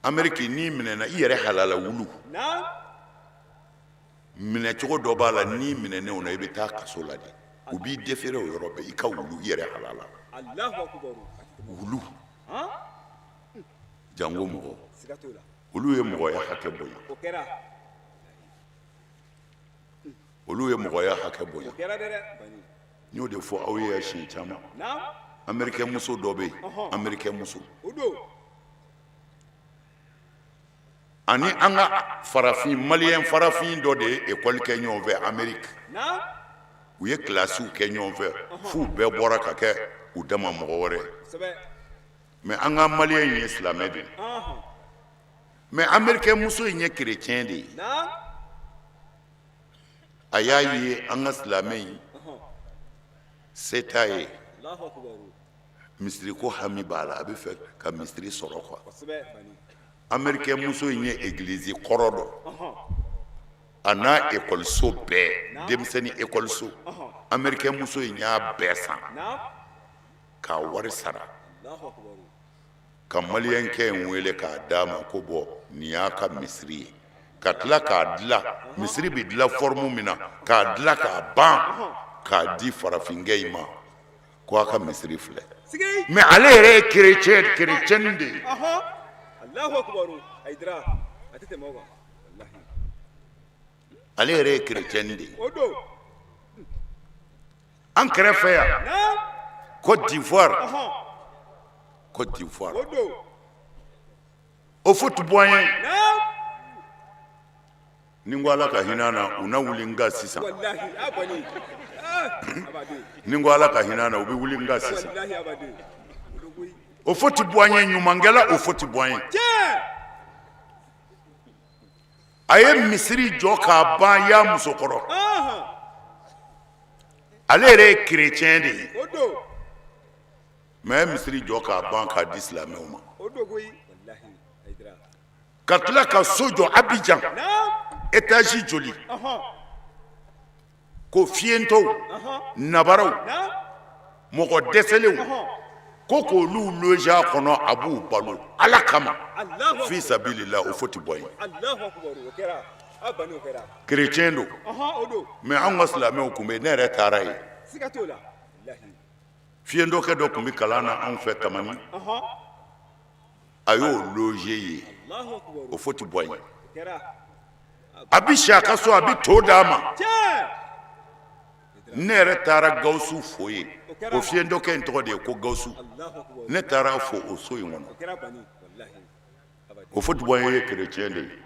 Ameriki, n'i minɛna i yɛrɛ halala wulu minɛcogo dɔ b'a la, n'i minɛnen o na, i bɛ taa kaso la de. U b'i déférer o yɔrɔ bɛɛ, i ka wulu, i yɛrɛ halala wulu, janko mɔgɔ. Olu ye mɔgɔya hakɛ bonya, olu ye mɔgɔya hakɛ bonya. N y'o de fɔ aw ye siɲɛ caman. Amerikɛn muso dɔ bɛ yen, amerikɛn muso ani an ka farafin, maliyɛn farafin dɔ de ye ekɔli kɛ ɲɔgɔn fɛ Ameriki. U ye kilasiw kɛ ɲɔgɔn fɛ f'u bɛɛ bɔra ka kɛ u dama mɔgɔ wɛrɛ. Mais an ka maliyɛn in ye silamɛ de ye, mais amerikɛn muso in ye kerecɛn de ye. A y'a ye an ka silamɛ in se t'a ye, misiri ko hami b'a la, a bɛ fɛ ka misiri sɔrɔ quoi. Amerikɛn muso in ye egilizi kɔrɔ dɔ a n'a ekɔliso bɛɛ, denmisɛnnin ekɔliso, amerikɛn muso in y'a bɛɛ san k'a wari sara, ka maliyɛnkɛ in wele k'a d'a ma ko bɔn, nin y'a ka misiri ye, ka tila k'a dilan, misiri bɛ dilan forme min na, k'a dilan k'a ban, k'a di farafinkɛ in ma ko a ka misiri filɛ. Mais ale yɛrɛ ye chrétien chrétien de ye. Ale yɛrɛ ye chrétien de ye. An kɛrɛfɛ yan, Côte d'Ivoire, Côte d'Ivoire, Houphouët-Boigny, ni n ko Ala ka hinɛ na, u na wuli n kan sisan. Ni n ko Ala ka hinɛ na, u bɛ wuli n kan sisan. Houphouët-Boigny, ɲumankɛla Houphouët-Boigny, a ye misiri jɔ k'a ban Yamoussoukro. Ale yɛrɛ ye chrétien de ye, mais a ye misiri jɔ k'a ban k'a di silamɛw ma, ka tila ka so jɔ Abidjan, étage joli, ko fiyentɔw, nabaraw, mɔgɔ dɛsɛlenw, ko k'olu loger a kɔnɔ, a b'u balo Ala kama, fi sabilillah. Houphouët-Boigny, chrétien don, mais anw ka silamɛw tun bɛ yen. Ne yɛrɛ taara yen. Fiyentɔkɛ dɔ tun bɛ kalan na anw fɛ Tamani, a y'o loger yen. Houphouët-Boigny, a bɛ si a ka so, a bɛ to d'a ma. Ne yɛrɛ taara Gawusu fo yen. O fiyentɔkɛ in tɔgɔ de ye ko Gawusu. Ne taara fo o so in kɔnɔ. Houphouët-Boigny ye chrétien de ye,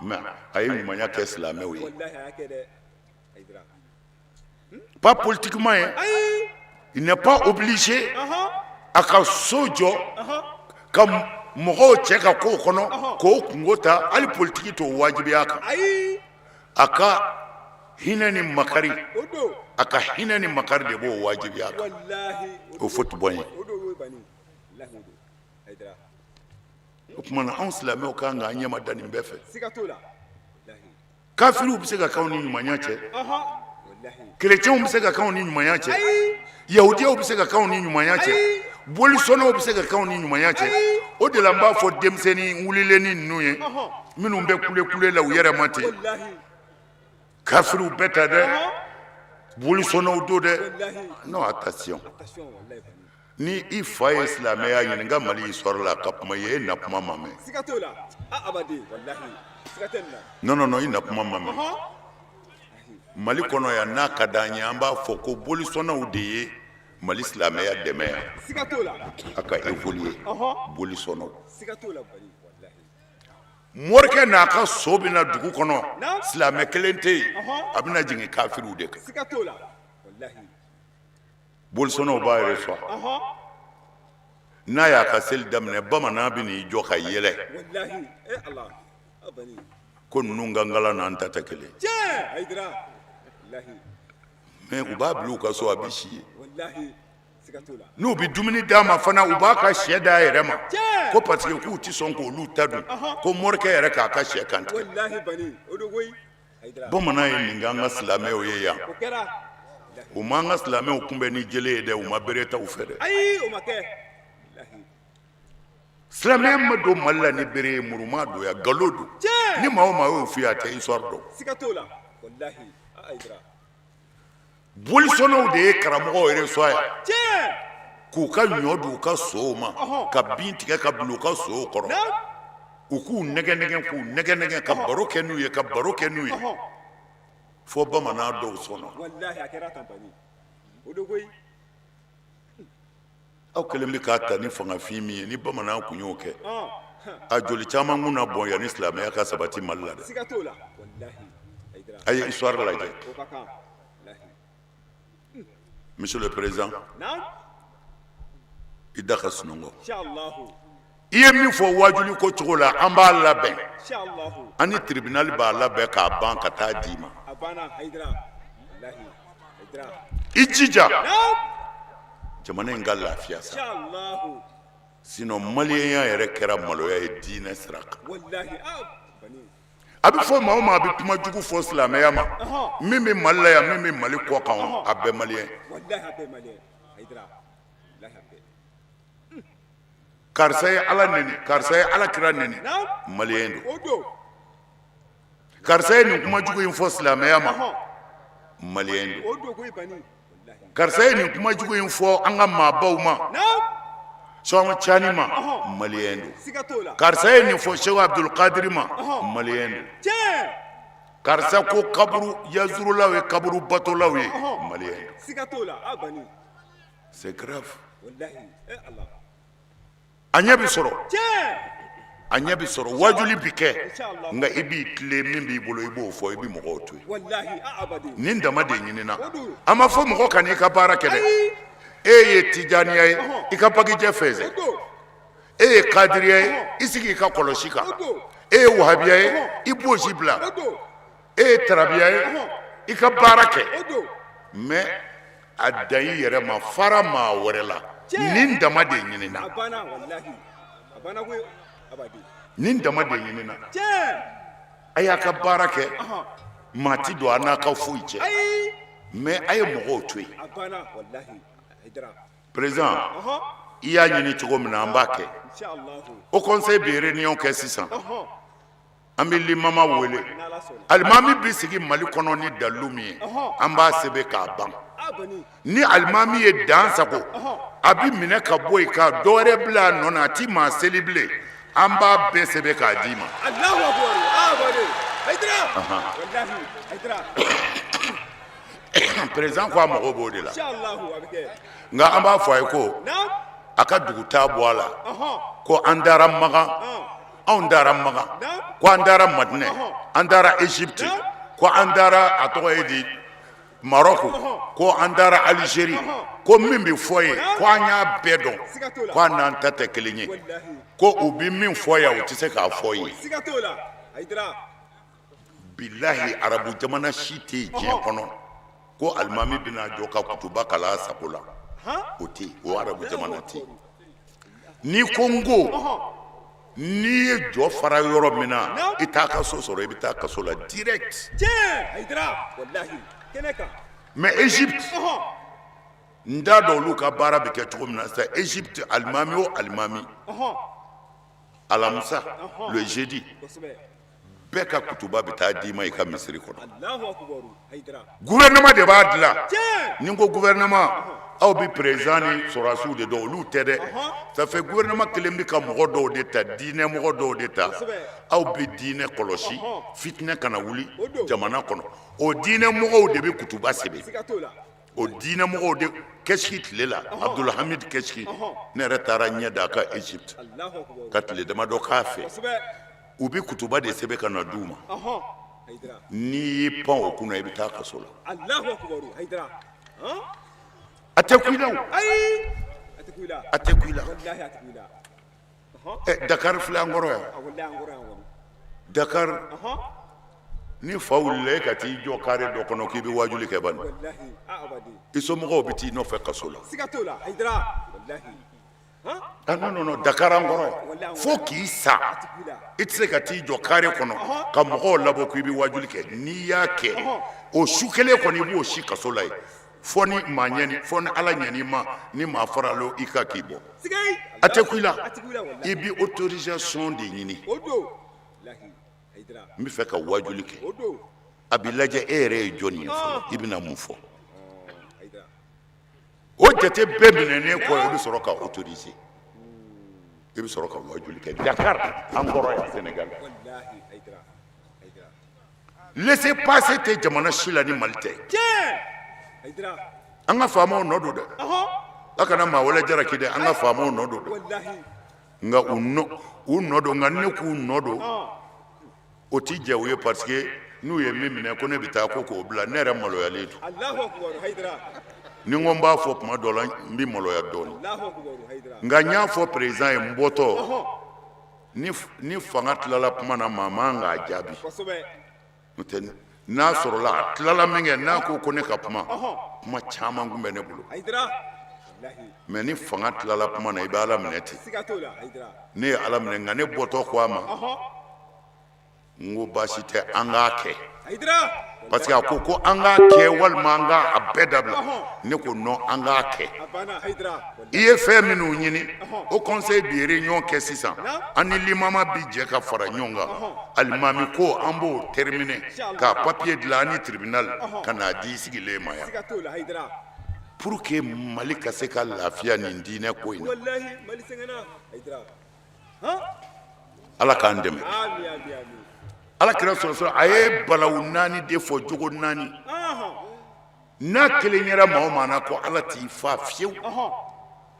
mais a ye ɲumanya kɛ silamɛw ye, pas politiquement ye. Il n'est pas obligé a ka so jɔ ka mɔgɔw cɛ ka kow kɔnɔ k'o kungo ta. Hali politiki t'o wajibiya a kan. A ka hinɛ ni makari, a ka hinɛ ni makari de b'o wajibiya a kan. Houphouët-Boigny. O tuma na, anw silamɛw kan k'an ɲɛma da nin bɛɛ fɛ. Kafiriw bɛ se ka k'anw ni ɲumanya cɛ, kerecɛnw bɛ se ka k'anw ni ɲumanya cɛ, yahudiyaw bɛ se ka k'anw ni ɲumanya cɛ, bolisɔnnaw bɛ se ka k'anw ni ɲumanya cɛ. O de la n b'a fɔ denmisɛnnin wulilenni ninnu ye, minnu bɛ kule kule la u yɛrɛ ma ten, kafiriw bɛɛ ta dɛ, bolisɔnnaw don dɛ. Non, attention. Ni i fa ye silamɛya ɲininka Mali histoire la, ka kuma ye, e na kuma ma mɛn. Non, non, non, i na kuma ma mɛn. Mali kɔnɔ yan, n'a ka d'an ye, an b'a fɔ ko bolisɔnnaw de ye Mali silamɛya dɛmɛ yan a ka évoluer. Bolisɔnnaw, morikɛ n'a ka so bɛna dugu kɔnɔ, silamɛ kelen tɛ yen, a bɛna jigin kafiriw de kan. Bolisɔnnaw b'a reçoit. N'a y'a ka seli daminɛ, bamanan bɛ n'i jɔ ka yɛlɛ ko ninnu ka nkala n'an ta tɛ kelen. Mais u b'a bila u ka so, a bɛ si yen. N'u bɛ dumuni d'a ma fana, u b'a ka syɛ d'a yɛrɛ ma, ko parce que k'u tɛ sɔn k'olu ta dun, ko morikɛ yɛrɛ k'a ka syɛ kantigɛ. Bamanan ye nin kɛ an ka silamɛw ye yan. U ma an ka silamɛw kunbɛn ni jele ye dɛ, u ma bere ta u fɛ dɛ. Silamɛya ma don Mali la ni bere ye, muru ma don yan, nkalon don. Ni maa o maa y'o f'i ye, a tɛ histoire dɔn. Bolisɔnnaw de ye karamɔgɔw reçoit yan, k'u ka ɲɔ di u ka sow ma, ka bin tigɛ ka bila u ka sow kɔrɔ, u k'u nɛgɛ nɛgɛ, k'u nɛgɛ nɛgɛ, ka baro kɛ n'u ye, ka baro kɛ n'u ye, fo bamanan dɔw sɔnna. Aw kɛlen bɛ k'a ta ni fangafin min ye, ni bamanan tun y'o kɛ, a joli caman kun na bɔn yanni silamɛya ka sabati Mali la dɛ. A ye histoire lajɛ. Monsieur le président, i da ka sunɔgɔ. I ye min fɔ wajuli ko cogo la, an b'a labɛn, an ni tribunal b'a labɛn k'a ban ka taa d'i ma. I jija jamana in ka lafiya sa, sinon maliyɛnya yɛrɛ kɛra maloya ye diinɛ sira kan. A bɛ fɔ maa o maa a bɛ kuma jugu fɔ silamɛya ma, min bɛ Mali la yan, min bɛ Mali kɔ kan, a bɛɛ maliyɛn. Karisa ye Ala neni, karisa ye Ala kira neni, maliyɛn don. Karisa ye nin kuma jugu in fɔ silamɛya ma, maliyɛn don. Karisa ye nin kuma jugu in fɔ an ka maabaw ma, Sɔn Cani ma, maliyɛn don. Karisa ye nin fɔ Sɛku Abudulu Kadiri ma, maliyɛn don. Karisa ko kaburu yazurulaw ye kaburu batolaw ye, maliyɛn don. C'est grave. A ɲɛ bɛ sɔrɔ, a ɲɛ bɛ sɔrɔ, wajuli bɛ kɛ, nka i b'i tilen, min b'i bolo i b'o fɔ, i bɛ mɔgɔw to yen. Nin dama de ɲinina. A ma fɔ mɔgɔ kan'i ka baara kɛ dɛ. E ye tijaniya ye, i ka bagijɛ fɛnsɛn. E ye kadiriya ye, i sigi i ka kɔlɔsi kan. E ye wahabiya ye, i bosi bila. E ye tarabiya ye, i ka baara kɛ, mais a dan i yɛrɛ ma, fara maa wɛrɛ la. Nin dama de ɲinina, nin dama de ɲinina. A y'a ka baara kɛ, maa ti don a n'a ka foyi cɛ, mais a ye mɔgɔw to yen. Président, i y'a ɲini cogo min na, an b'a kɛ. Haut conseil bɛ réunion kɛ sisan, an bɛ limama wele. Alimami bɛ sigi Mali kɔnɔ ni dalilu min ye, an b'a sɛbɛn k'a ban. Ni alimami ye dan sago, a bɛ minɛ ka bɔ yen ka dɔ wɛrɛ bila a nɔ na, a ti maa seli bilen. An b'a bɛɛ sɛbɛn k'a d'i ma. Président ko a mago b'o de la, nka an b'a fɔ a ye ko a ka dugutaa bɔ a la, ko an taara Makan, anw taara Makan, ko an taara Madinɛ, an taara Egypte, ko an taara, a tɔgɔ ye di, Maroc, ko an taara Algérie, ko min bɛ fɔ yen, ko an y'a bɛɛ dɔn, ko an n'an ta tɛ kelen ye, ko u bɛ min fɔ yan, u tɛ se k'a fɔ yen. Bilahi, arabu jamana si tɛ yen diɲɛ kɔnɔ ko alimami bɛna jɔ ka kutuba kalan a sago la. O tɛ yen, o arabu jamana tɛ yen. N'i ko n ko n'i ye jɔ fara yɔrɔ min na, i t'a ka so sɔrɔ, i bɛ taa kaso la direct. Mais Egypte, n t'a dɔn olu ka baara bɛ kɛ cogo min na sisan. Egypte, alimami o alimami, alamisa, le jeudi, bɛɛ ka kutuba bɛ taa d'i ma i ka misiri kɔnɔ. Gouvernement de b'a dilan. Ni n ko gouvernement, aw bɛ président ni sɔrɔdasiw de dɔn, olu tɛ dɛ. Ça fait gouvernement kelen bɛ ka mɔgɔ dɔw de ta, diinɛ mɔgɔ dɔw de ta, aw bɛ diinɛ kɔlɔsi, fitinɛ kana wuli jamana kɔnɔ. O diinɛ mɔgɔw de bɛ kutuba sɛbɛn, o diinɛ mɔgɔw de. Kɛsiki tile la, Abdulhamid Kɛsiki, ne yɛrɛ taara ɲɛ da a kan Egypte ka tile damadɔ k'a fɛ. U bɛ kutuba de sɛbɛn ka na d'u ma. N'i y'i pan o kunna, i bɛ taa kaso la. A tɛ kun i la, a tɛ kun i la. Dakar filɛ an kɔrɔ yan. Dakar, ni fa wulila e ka t'i jɔ kare dɔ kɔnɔ k'i bɛ wajuli kɛ bani, i somɔgɔw bɛ t'i nɔfɛ kaso la. Ah non non non, Dakar an kɔrɔ yan, fo k'i sa, i tɛ se ka t'i jɔ kare kɔnɔ ka mɔgɔw labɔ k'i bɛ wajuli kɛ. N'i y'a kɛ, o su kelen kɔni, i b'o si kaso la yen, fo ni maa ɲɛni, fo ni Ala ɲɛn'i ma, ni maa farala i kan k'i bɔ. A tɛ kun i la. I bɛ autorisation de ɲini: n bɛ fɛ ka wajuli kɛ. A b'i lajɛ, e yɛrɛ ye jɔn ye fɔlɔ, i bɛna mun fɔ? O jate bɛɛ minɛnen kɔ, i bɛ sɔrɔ ka autoriser, i bɛ sɔrɔ ka wajuli kɛ. Dakar an kɔrɔ yan, Sénégal, laissez passer tɛ jamana si la ni Mali tɛ. An ka faamaw nɔ don dɛ. A kana maa wɛrɛ jalaki dɛ, an ka faamaw nɔ don dɛ. Nka u nɔ don, nka ne k'u nɔ don, o ti jɛ u ye, parce que n'u ye min minɛ ko ne bɛ taa ko k'o bila, ne yɛrɛ maloyalen don. Ni n ko n b'a fɔ tuma dɔ la, n bɛ maloya dɔɔnin. Nka n y'a fɔ président ye n bɔtɔ, ni fanga tilala kuma na, maa man k'a jaabi. N'o tɛ, n'a sɔrɔla a tilala min kɛ, n'a ko ko ne ka kuma, kuma caman tun bɛ ne bolo. Mais ni fanga tilala kuma na, i bɛ Ala minɛ ten. Ne ye Ala minɛ, nka ne bɔtɔ ko a ma, n ko baasi tɛ, an k'a kɛ, parce que a ko ko an k'a kɛ walima an k'a bɛɛ dabila. Ne ko non, an k'a kɛ. I ye fɛn minnu ɲini, haut conseil bi réunion kɛ sisan, an ni limama bi jɛ ka fara ɲɔgɔn kan. Alimami ko an b'o terminer k'a papier dilan, an ni tribunal, ka n'a di sigilen ma yan. Pour que Mali ka se ka lafiya nin diinɛ ko in na. Ala k'an dɛmɛ. Ala kira sɔrɔ a ye balawu naani de fɔ, jogo naani. N'a kelen yera maa o maa na ko Ala t'i fa fiyewu,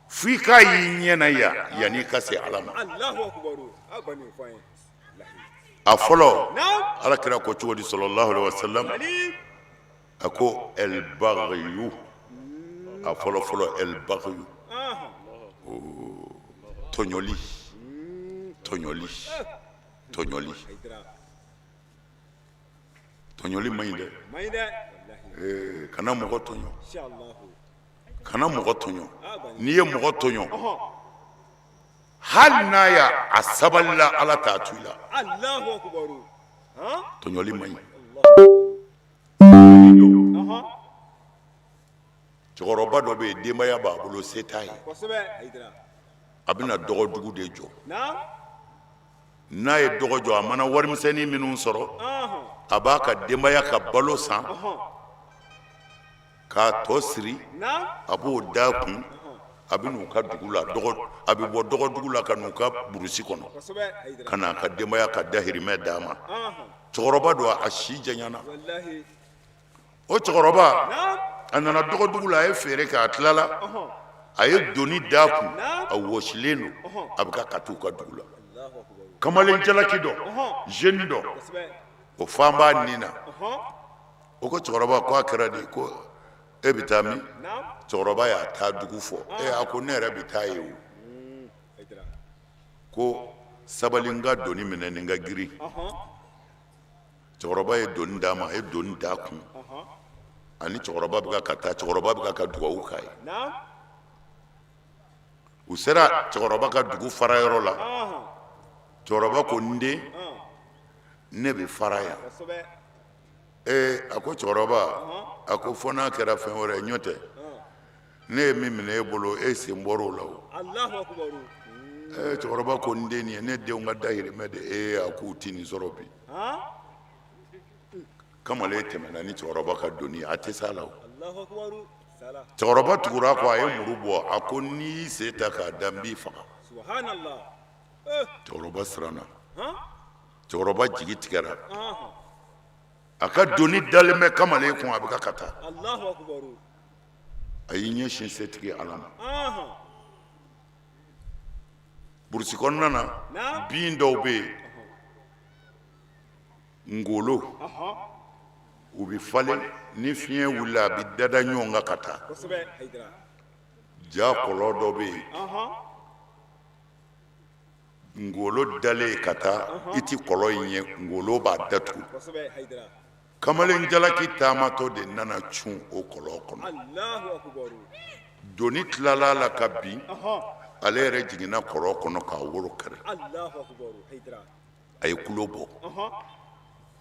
f'i k'a y'i ɲɛ na yan yanni i ka se Ala ma. A fɔlɔ, Ala kira ko cogo di sallallahu alaihi wasallam? A ko el baghyu, a fɔlɔ fɔlɔ el baghyu, tɔɲɔli, tɔɲɔli, tɔɲɔli. Tɔɲɔli man ɲi dɛ. Kana mɔgɔ tɔɲɔ, kana mɔgɔ tɔɲɔ. N'i ye mɔgɔ tɔɲɔ, hali n'a y'a a sabalila, Ala t'a to i la. Tɔɲɔli man ɲi. Cɛkɔrɔba dɔ bɛ yen, denbaya b'a bolo, se t'a ye, a bɛna dɔgɔdugu de jɔ. N'a ye dɔgɔ jɔ, a mana warimisɛnnin minnu sɔrɔ, a b'a ka denbaya ka balo san k'a tɔ siri, a b'o d'a kun. A bɛ n'u ka dugu la, a bɛ bɔ dɔgɔdugu la ka n'u ka burusi kɔnɔ ka n'a ka denbaya ka dahirimɛ d'a ma. Cɛkɔrɔba don, a si janyana. O cɛkɔrɔba, a nana dɔgɔdugu la, a ye feere kɛ, a tilala, a ye doni d'a kun, a wɔsilen don, a bɛ ka t'u ka dugu la. Kamalen jalaki dɔ, jeune dɔ, o fan b'a nin na. O ko cɛkɔrɔba ko a kɛra di, ko e bɛ taa min? Cɛkɔrɔba y'a taa dugu fɔ. E a ko ne yɛrɛ bɛ taa yen. O ko sabali, n ka doni minɛ ni n ka girin. Cɛkɔrɔba ye doni d'a ma, a ye doni d'a kun, ani cɛkɔrɔba bɛ ka taa, cɛkɔrɔba bɛ ka dugawu k'a ye. U sera cɛkɔrɔba ka dugu fara yɔrɔ la. Cɛkɔrɔba ko n den, ne bɛ fara yan. Ee, a ko cɛkɔrɔba, a ko fo n'a kɛra fɛn wɛrɛ ye, n'o tɛ ne ye min minɛ e bolo, e sen bɔra o la. O cɛkɔrɔba ko n den, nin ye ne denw ka dahirimɛ de. Ee, a k'u tɛ nin sɔrɔ bi. Kamalen tɛmɛna ni cɛkɔrɔba ka doni, a tɛ s'a la. O cɛkɔrɔba tugura kɔ, a ye muru bɔ, a ko n'i y'i sen ta k'a da, n b'i faga. Cɛkɔrɔba siranna, cɛkɔrɔba jigi tigɛra. A ka doni dalen bɛ kamalen kun, a bɛ ka taa. A y'i ɲɛsin setigi Ala ma. Burusi kɔnɔna na, bin dɔw bɛ yen, ngolo, u bɛ falen, ni fiɲɛ wulila, a bɛ dada ɲɔgɔn kan ka taa. Ja kɔlɔn dɔ bɛ yen, ngolo dalen ka taa, i ti kɔlɔn in ye, ngolo b'a datugu. Kamalen jalaki taamatɔ de nana cun o kɔlɔn kɔnɔ. Doni tilala a la ka bin, ale yɛrɛ jiginna kɔlɔn kɔnɔ k'a woro kari, a ye kulo bɔ.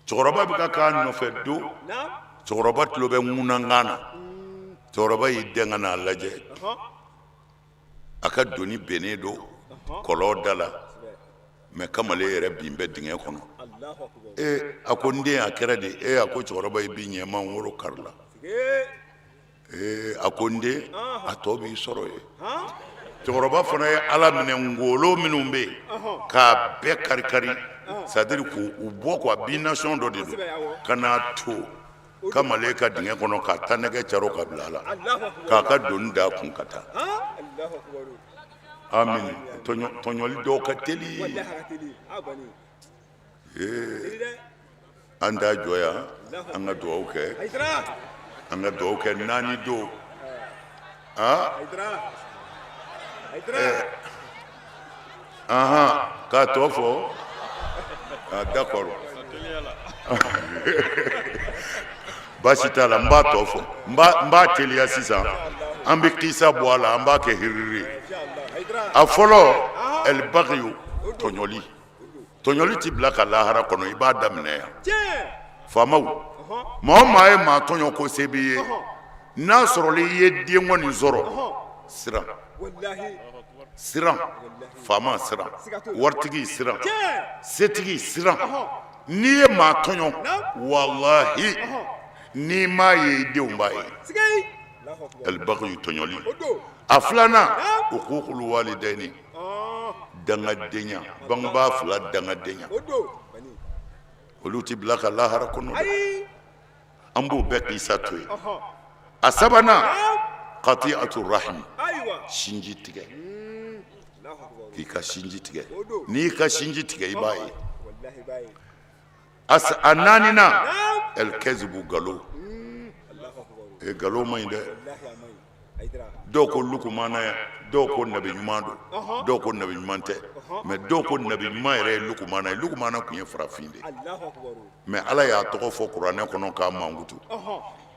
Cɛkɔrɔba bɛ ka k'a nɔfɛ don, cɛkɔrɔba tulo bɛ ŋunankan na. Cɛkɔrɔba y'i dɛn ka n'a lajɛ, a ka doni bennen don kɔlɔn da la, mais kamalen yɛrɛ bin bɛ dingɛ kɔnɔ. Ee, a ko n den, a kɛra di? Ee, a ko cɛkɔrɔba, i bi ɲɛ ma, n woro karila. Ee, a ko n den, a tɔ b'i sɔrɔ yen. Cɛkɔrɔba fana ye Ala minɛ, ngolo minnu bɛ yen k'a bɛɛ karikari, c'est à dire k'u bɔ quoi, bin nasɔn dɔ de don, ka n'a to kamalen ka dingɛ kɔnɔ, ka taa nɛgɛ caro ka bila a la, k'a ka doni d'a kun ka taa. Amin. Tɔɲɔli dɔw ka teli. Ee, an t'a jɔ yan, an ka dugawu kɛ, an ka dugawu kɛ naani don. Aa, ahan, k'a tɔ fɔ. Ah, d'accord, baasi t'a la, n b'a tɔ fɔ, n b'a teliya sisan. An bɛ kisa bɔ a la, an b'a kɛ hiriri ye. A fɔlɔ, ɛlibagiyu, tɔɲɔli. Tɔɲɔli t'i bila ka lahara kɔnɔ, i b'a daminɛ yan. Faamaw, maa o maa ye maa tɔɲɔ ko se b'i ye, n'a sɔrɔla i ye denkɔni sɔrɔ, siran, siran. Faama siran, waritigi siran, setigi siran. N'i ye maa tɔɲɔ, walahi, n'i m'a ye, i denw b'a ye. Alibagayu tɔɲɔli. A filanan, uququl walidayni, dangadenya, bangebaa fila dangadenya, olu tɛ bila ka lahara kɔnɔ dɛ. An b'o bɛɛ kisa to yen. A sabanan, qati'atu rahim, sinji tigɛ, k'i ka sinji tigɛ. N'i y'i ka sinji tigɛ, i b'a ye. A naaninan, alkazibu, nkalon. E nkalon man ɲi dɛ. Dɔw ko lukumana, dɔw ko nabi ɲuman don, dɔw ko nabi ɲuman tɛ, mais dɔw ko nabi ɲuman yɛrɛ ye lukumana ye. Lukumana tun ye farafin de ye, mais Ala y'a tɔgɔ fɔ kuranɛ kɔnɔ k'a mankutu.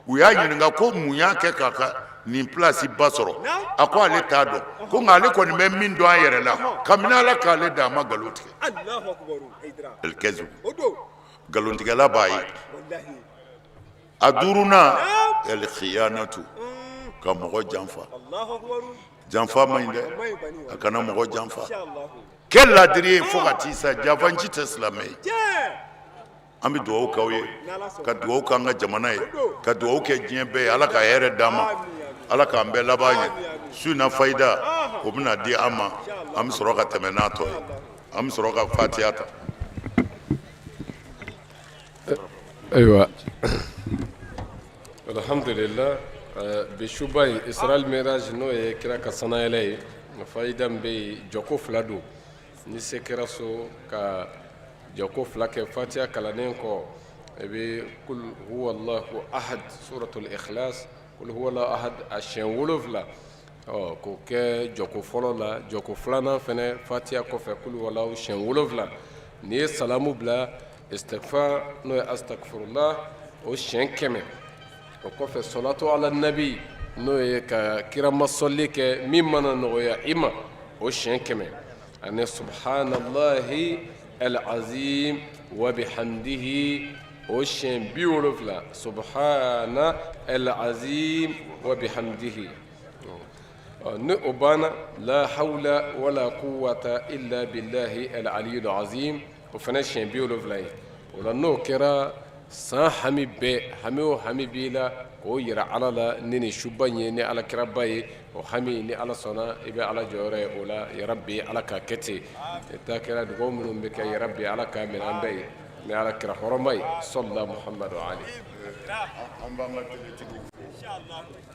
U y'a ɲininka ko mun y'a kɛ k'a ka nin pilasi ba sɔrɔ? A ko ale t'a dɔn, ko nka ale kɔni bɛ min dɔn a yɛrɛ la, kabini Ala k'ale da, a ma nkalon tigɛ. Alkazibu, nkalontigɛla b'a ye. A duurunan, alkhiyanatu, ka mɔgɔ janfa. Janfa man ɲi dɛ, a kana mɔgɔ janfa. Kɛ ladiri ye fo ka t'i sa. Janfanci tɛ silamɛ ye. An bɛ dugawu k'aw ye, ka dugawu k'an ka jamana ye, ka dugawu kɛ diɲɛ bɛɛ ye. Ala ka hɛrɛ d'an ma, Ala k'an bɛɛ laban ɲɛ. Su in na fayida, o bɛna di an ma. An bɛ sɔrɔ ka tɛmɛ n'a tɔ ye, an bɛ sɔrɔ ka fatiya ta. Ayiwa, alhamdulillah, bi suba in, Isra Miraj, n'o ye kira ka sanayɛlɛ ye, fayida min bɛ yen, jɔko fila don. Ni se kɛra so ka jɔko fila kɛ, fatiya kalannen kɔ, i bɛ kul huwa Allahu ahad, suratul ikhlas, kul huwa Allahu ahad a siɲɛ 7, ɔ k'o kɛ jɔko fɔlɔ la. Jɔko filanan fana, fatiya kɔfɛ, kul huwa Allahu siɲɛ 7. N'i ye salamu bila, istighfar, n'o ye astagfirullah, o siɲɛ 100. O kɔfɛ, salatu ala nabi, n'o ye ka kiramasɔli kɛ, min mana nɔgɔya i ma, o siɲɛ 100, ani subhanallahi alazim wa bihamdihi, o siɲɛ 70, subhana alazim wa bihamdihi. Ni o banna, la hawla wala quwwata illa billahi aliyul azim, o fana siɲɛ 70 ye. O la, n'o kɛra, san hami bɛɛ, hami o hami b'i la, k'o yira Ala la ni nin suba in ye, ni ala kiraba ye, o hami, ni Ala sɔnna, i bɛ Ala jɔyɔrɔ ye o la. Yarabi, Ala k'a kɛ ten. Ta kɛra dugawu minnu bɛ kɛ, yarabi, Ala k'a minɛ an bɛɛ ye ni ala kira hɔrɔma ye, sɔla Muhamadu ali. An b'an ka teletigiw fo.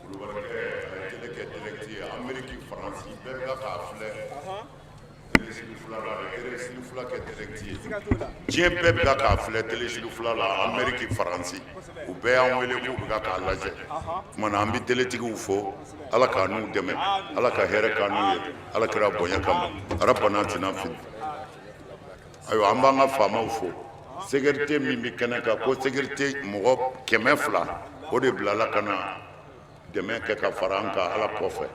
Kulubalikɛ a ye tele kɛ direct ye Ameriki, Faransi, bɛɛ bɛ k'a filɛ. Tele fila la, tele fila kɛ direct ye, diɲɛ bɛɛ bɛ k'a filɛ tele fila la. Ameriki, Faransi, u bɛɛ y'an wele k'u bɛ k'a lajɛ. Tuma na, an bɛ teletigiw fo. Ala k'a n'u dɛmɛ, Ala ka hɛrɛ k'an n'u ye, Ala kira bonya kama. Rabbana atina fi. Ayiwa, an b'an ka faamaw fo. Sécurité min bɛ kɛnɛ kan, ko sécurité mɔgɔ 200, o de bilala ka na dɛmɛ kɛ ka fara an kan Ala kɔfɛ.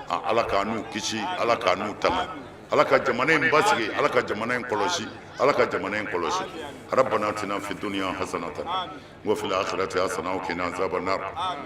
Ala k'a n'u kisi, Ala k'a n'u tanga, Ala ka jamana in basigi, Ala ka jamana in kɔlɔsi, Ala ka jamana in kɔlɔsi. Rabbana atina fi dunya hasanatan wa fil akhirati hasana wa qina azaban nar.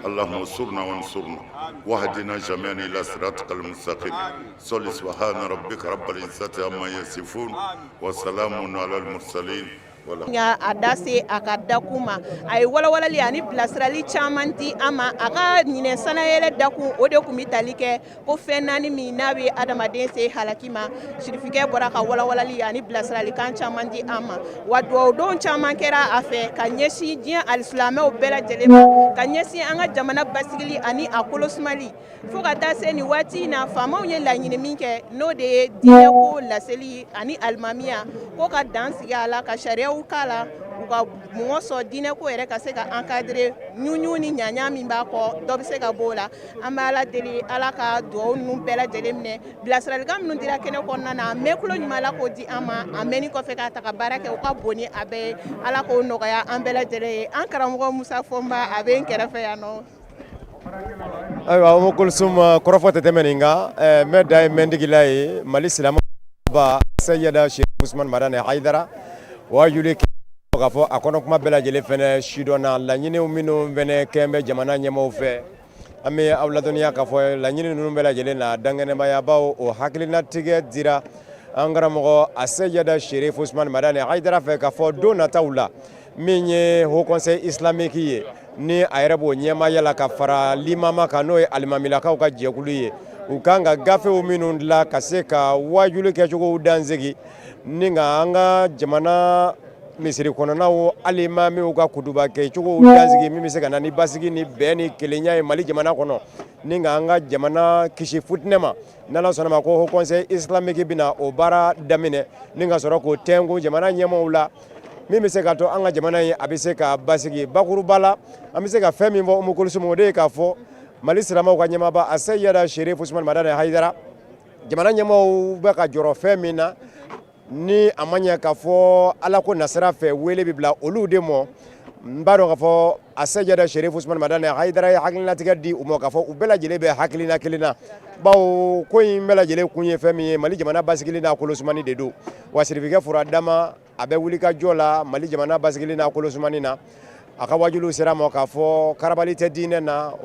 Allahumma ansurna wa ansurna wahdina jami'an ila siratikal mustaqim. Salli subhana rabbika rabbil izzati amma yasifun wa salamun alal mursalin. Nka a da se a ka dakun ma, a ye walawalali ani bilasirali caman di an ma. A ka ɲinɛ sanayɛlɛ dakun, o de tun bɛ tali kɛ ko fɛn naani min n'a bɛ adamaden se halaki ma. Sirifikɛ bɔra ka walawalali ani bilasiralikan caman di an ma. Wa dugawudon caman kɛra a fɛ ka ɲɛsin diɲɛ alisilamɛw bɛɛ lajɛlen ma, ka ɲɛsin an ka jamana basigili ani a kolosumali, fo ka taa se nin waati in na, faamaw ye laɲini min kɛ, n'o de ye diinɛko laseli ani alimamiya ko ka dan sigi a la, ka sariyaw k'a la, u ka mɔgɔ sɔn diinɛko yɛrɛ ka se ka encadrer, ɲuɲu ni ɲaɲa min b'a kɔ, dɔ bɛ se ka b'o la. An bɛ Ala deli, Ala ka dugawu ninnu bɛɛ lajɛlen minɛ. Bilasiralikan minnu dira kɛnɛ kɔnɔna na, mɛn tulo ɲuman la k'o di an ma, a mɛnni kɔfɛ k'a ta ka baara kɛ, o ka bon ni a bɛɛ ye. Ala k'o nɔgɔya an bɛɛ lajɛlen ye. An karamɔgɔ Musa Fɔnba, a bɛ n kɛrɛfɛ yan nɔ. Ayiwa, Umu Kulusum, kɔrɔfɔ tɛ tɛmɛ nin kan. Mɛ da ye mɛntigila ye Mali silamɛba Seyida Sherif Usman Madani Hayidara wajuli k'a fɔ a kɔnɔ kuma bɛɛ lajɛlen fɛnɛ sidɔnna. Laɲiniw minnu fɛnɛ kɛn bɛ jamana ɲɛmaaw fɛ, an bɛ aw ladɔnniya k'a fɔ laɲini ninnu bɛɛ lajɛlen na dankɛnɛmayabaw, o hakilinatigɛ dira an karamɔgɔ a Seyida Sherif Usman Madani Hayidara fɛ k'a fɔ don nataw la, min ye Haut Conseil islamique ye. Ni a yɛrɛ b'o ɲɛmaaya la ka fara limama kan, n'o ye alimamilakaw ka jɛkulu ye, u kan ka gafew minnu dilan ka se ka wajuli kɛcogow dansigi ni ka an ka jamana misiri kɔnɔnaw alimamiw ka kutuba kɛcogow dansigi, min bɛ se ka na ni basigi ni bɛn ni kelenya ye Mali jamana kɔnɔ, ni ka an ka jamana kisi futinɛ ma. N'Ala sɔnna ma, ko Haut Conseil islamique bɛna o baara daminɛ ni ka sɔrɔ k'o tɛnku jamana ɲɛmaaw la, min bɛ se ka to an ka jamana in a bɛ se ka basigi. Bakuruba la, an bɛ se ka fɛn min fɔ, Umu Kulusumu, o de ye k'a fɔ Mali silamɛw ka ɲɛmaaba Aseyida Serifu Usumani Madani Hayidara, jamana ɲɛmaaw bɛ ka jɔrɔ fɛn min na, ni a ma ɲɛ k'a fɔ Ala ko nasira fɛ, wele bɛ bila olu de ma. N b'a dɔn k'a fɔ Aseyida Serifu Usumani Madani Hayidara ye hakilinatigɛ di u ma k'a fɔ u bɛɛ lajɛlen bɛ hakilina kelen na, bawo ko in bɛɛ lajɛlen kun ye fɛn min ye, Mali jamana basigili n'a kolosumani de don. Wa sirifikɛ furadama, a bɛ wuli ka jɔ la Mali jamana basigili n'a kolosumani na. A ka wajuliw sera ma k'a fɔ karabali tɛ diinɛ na.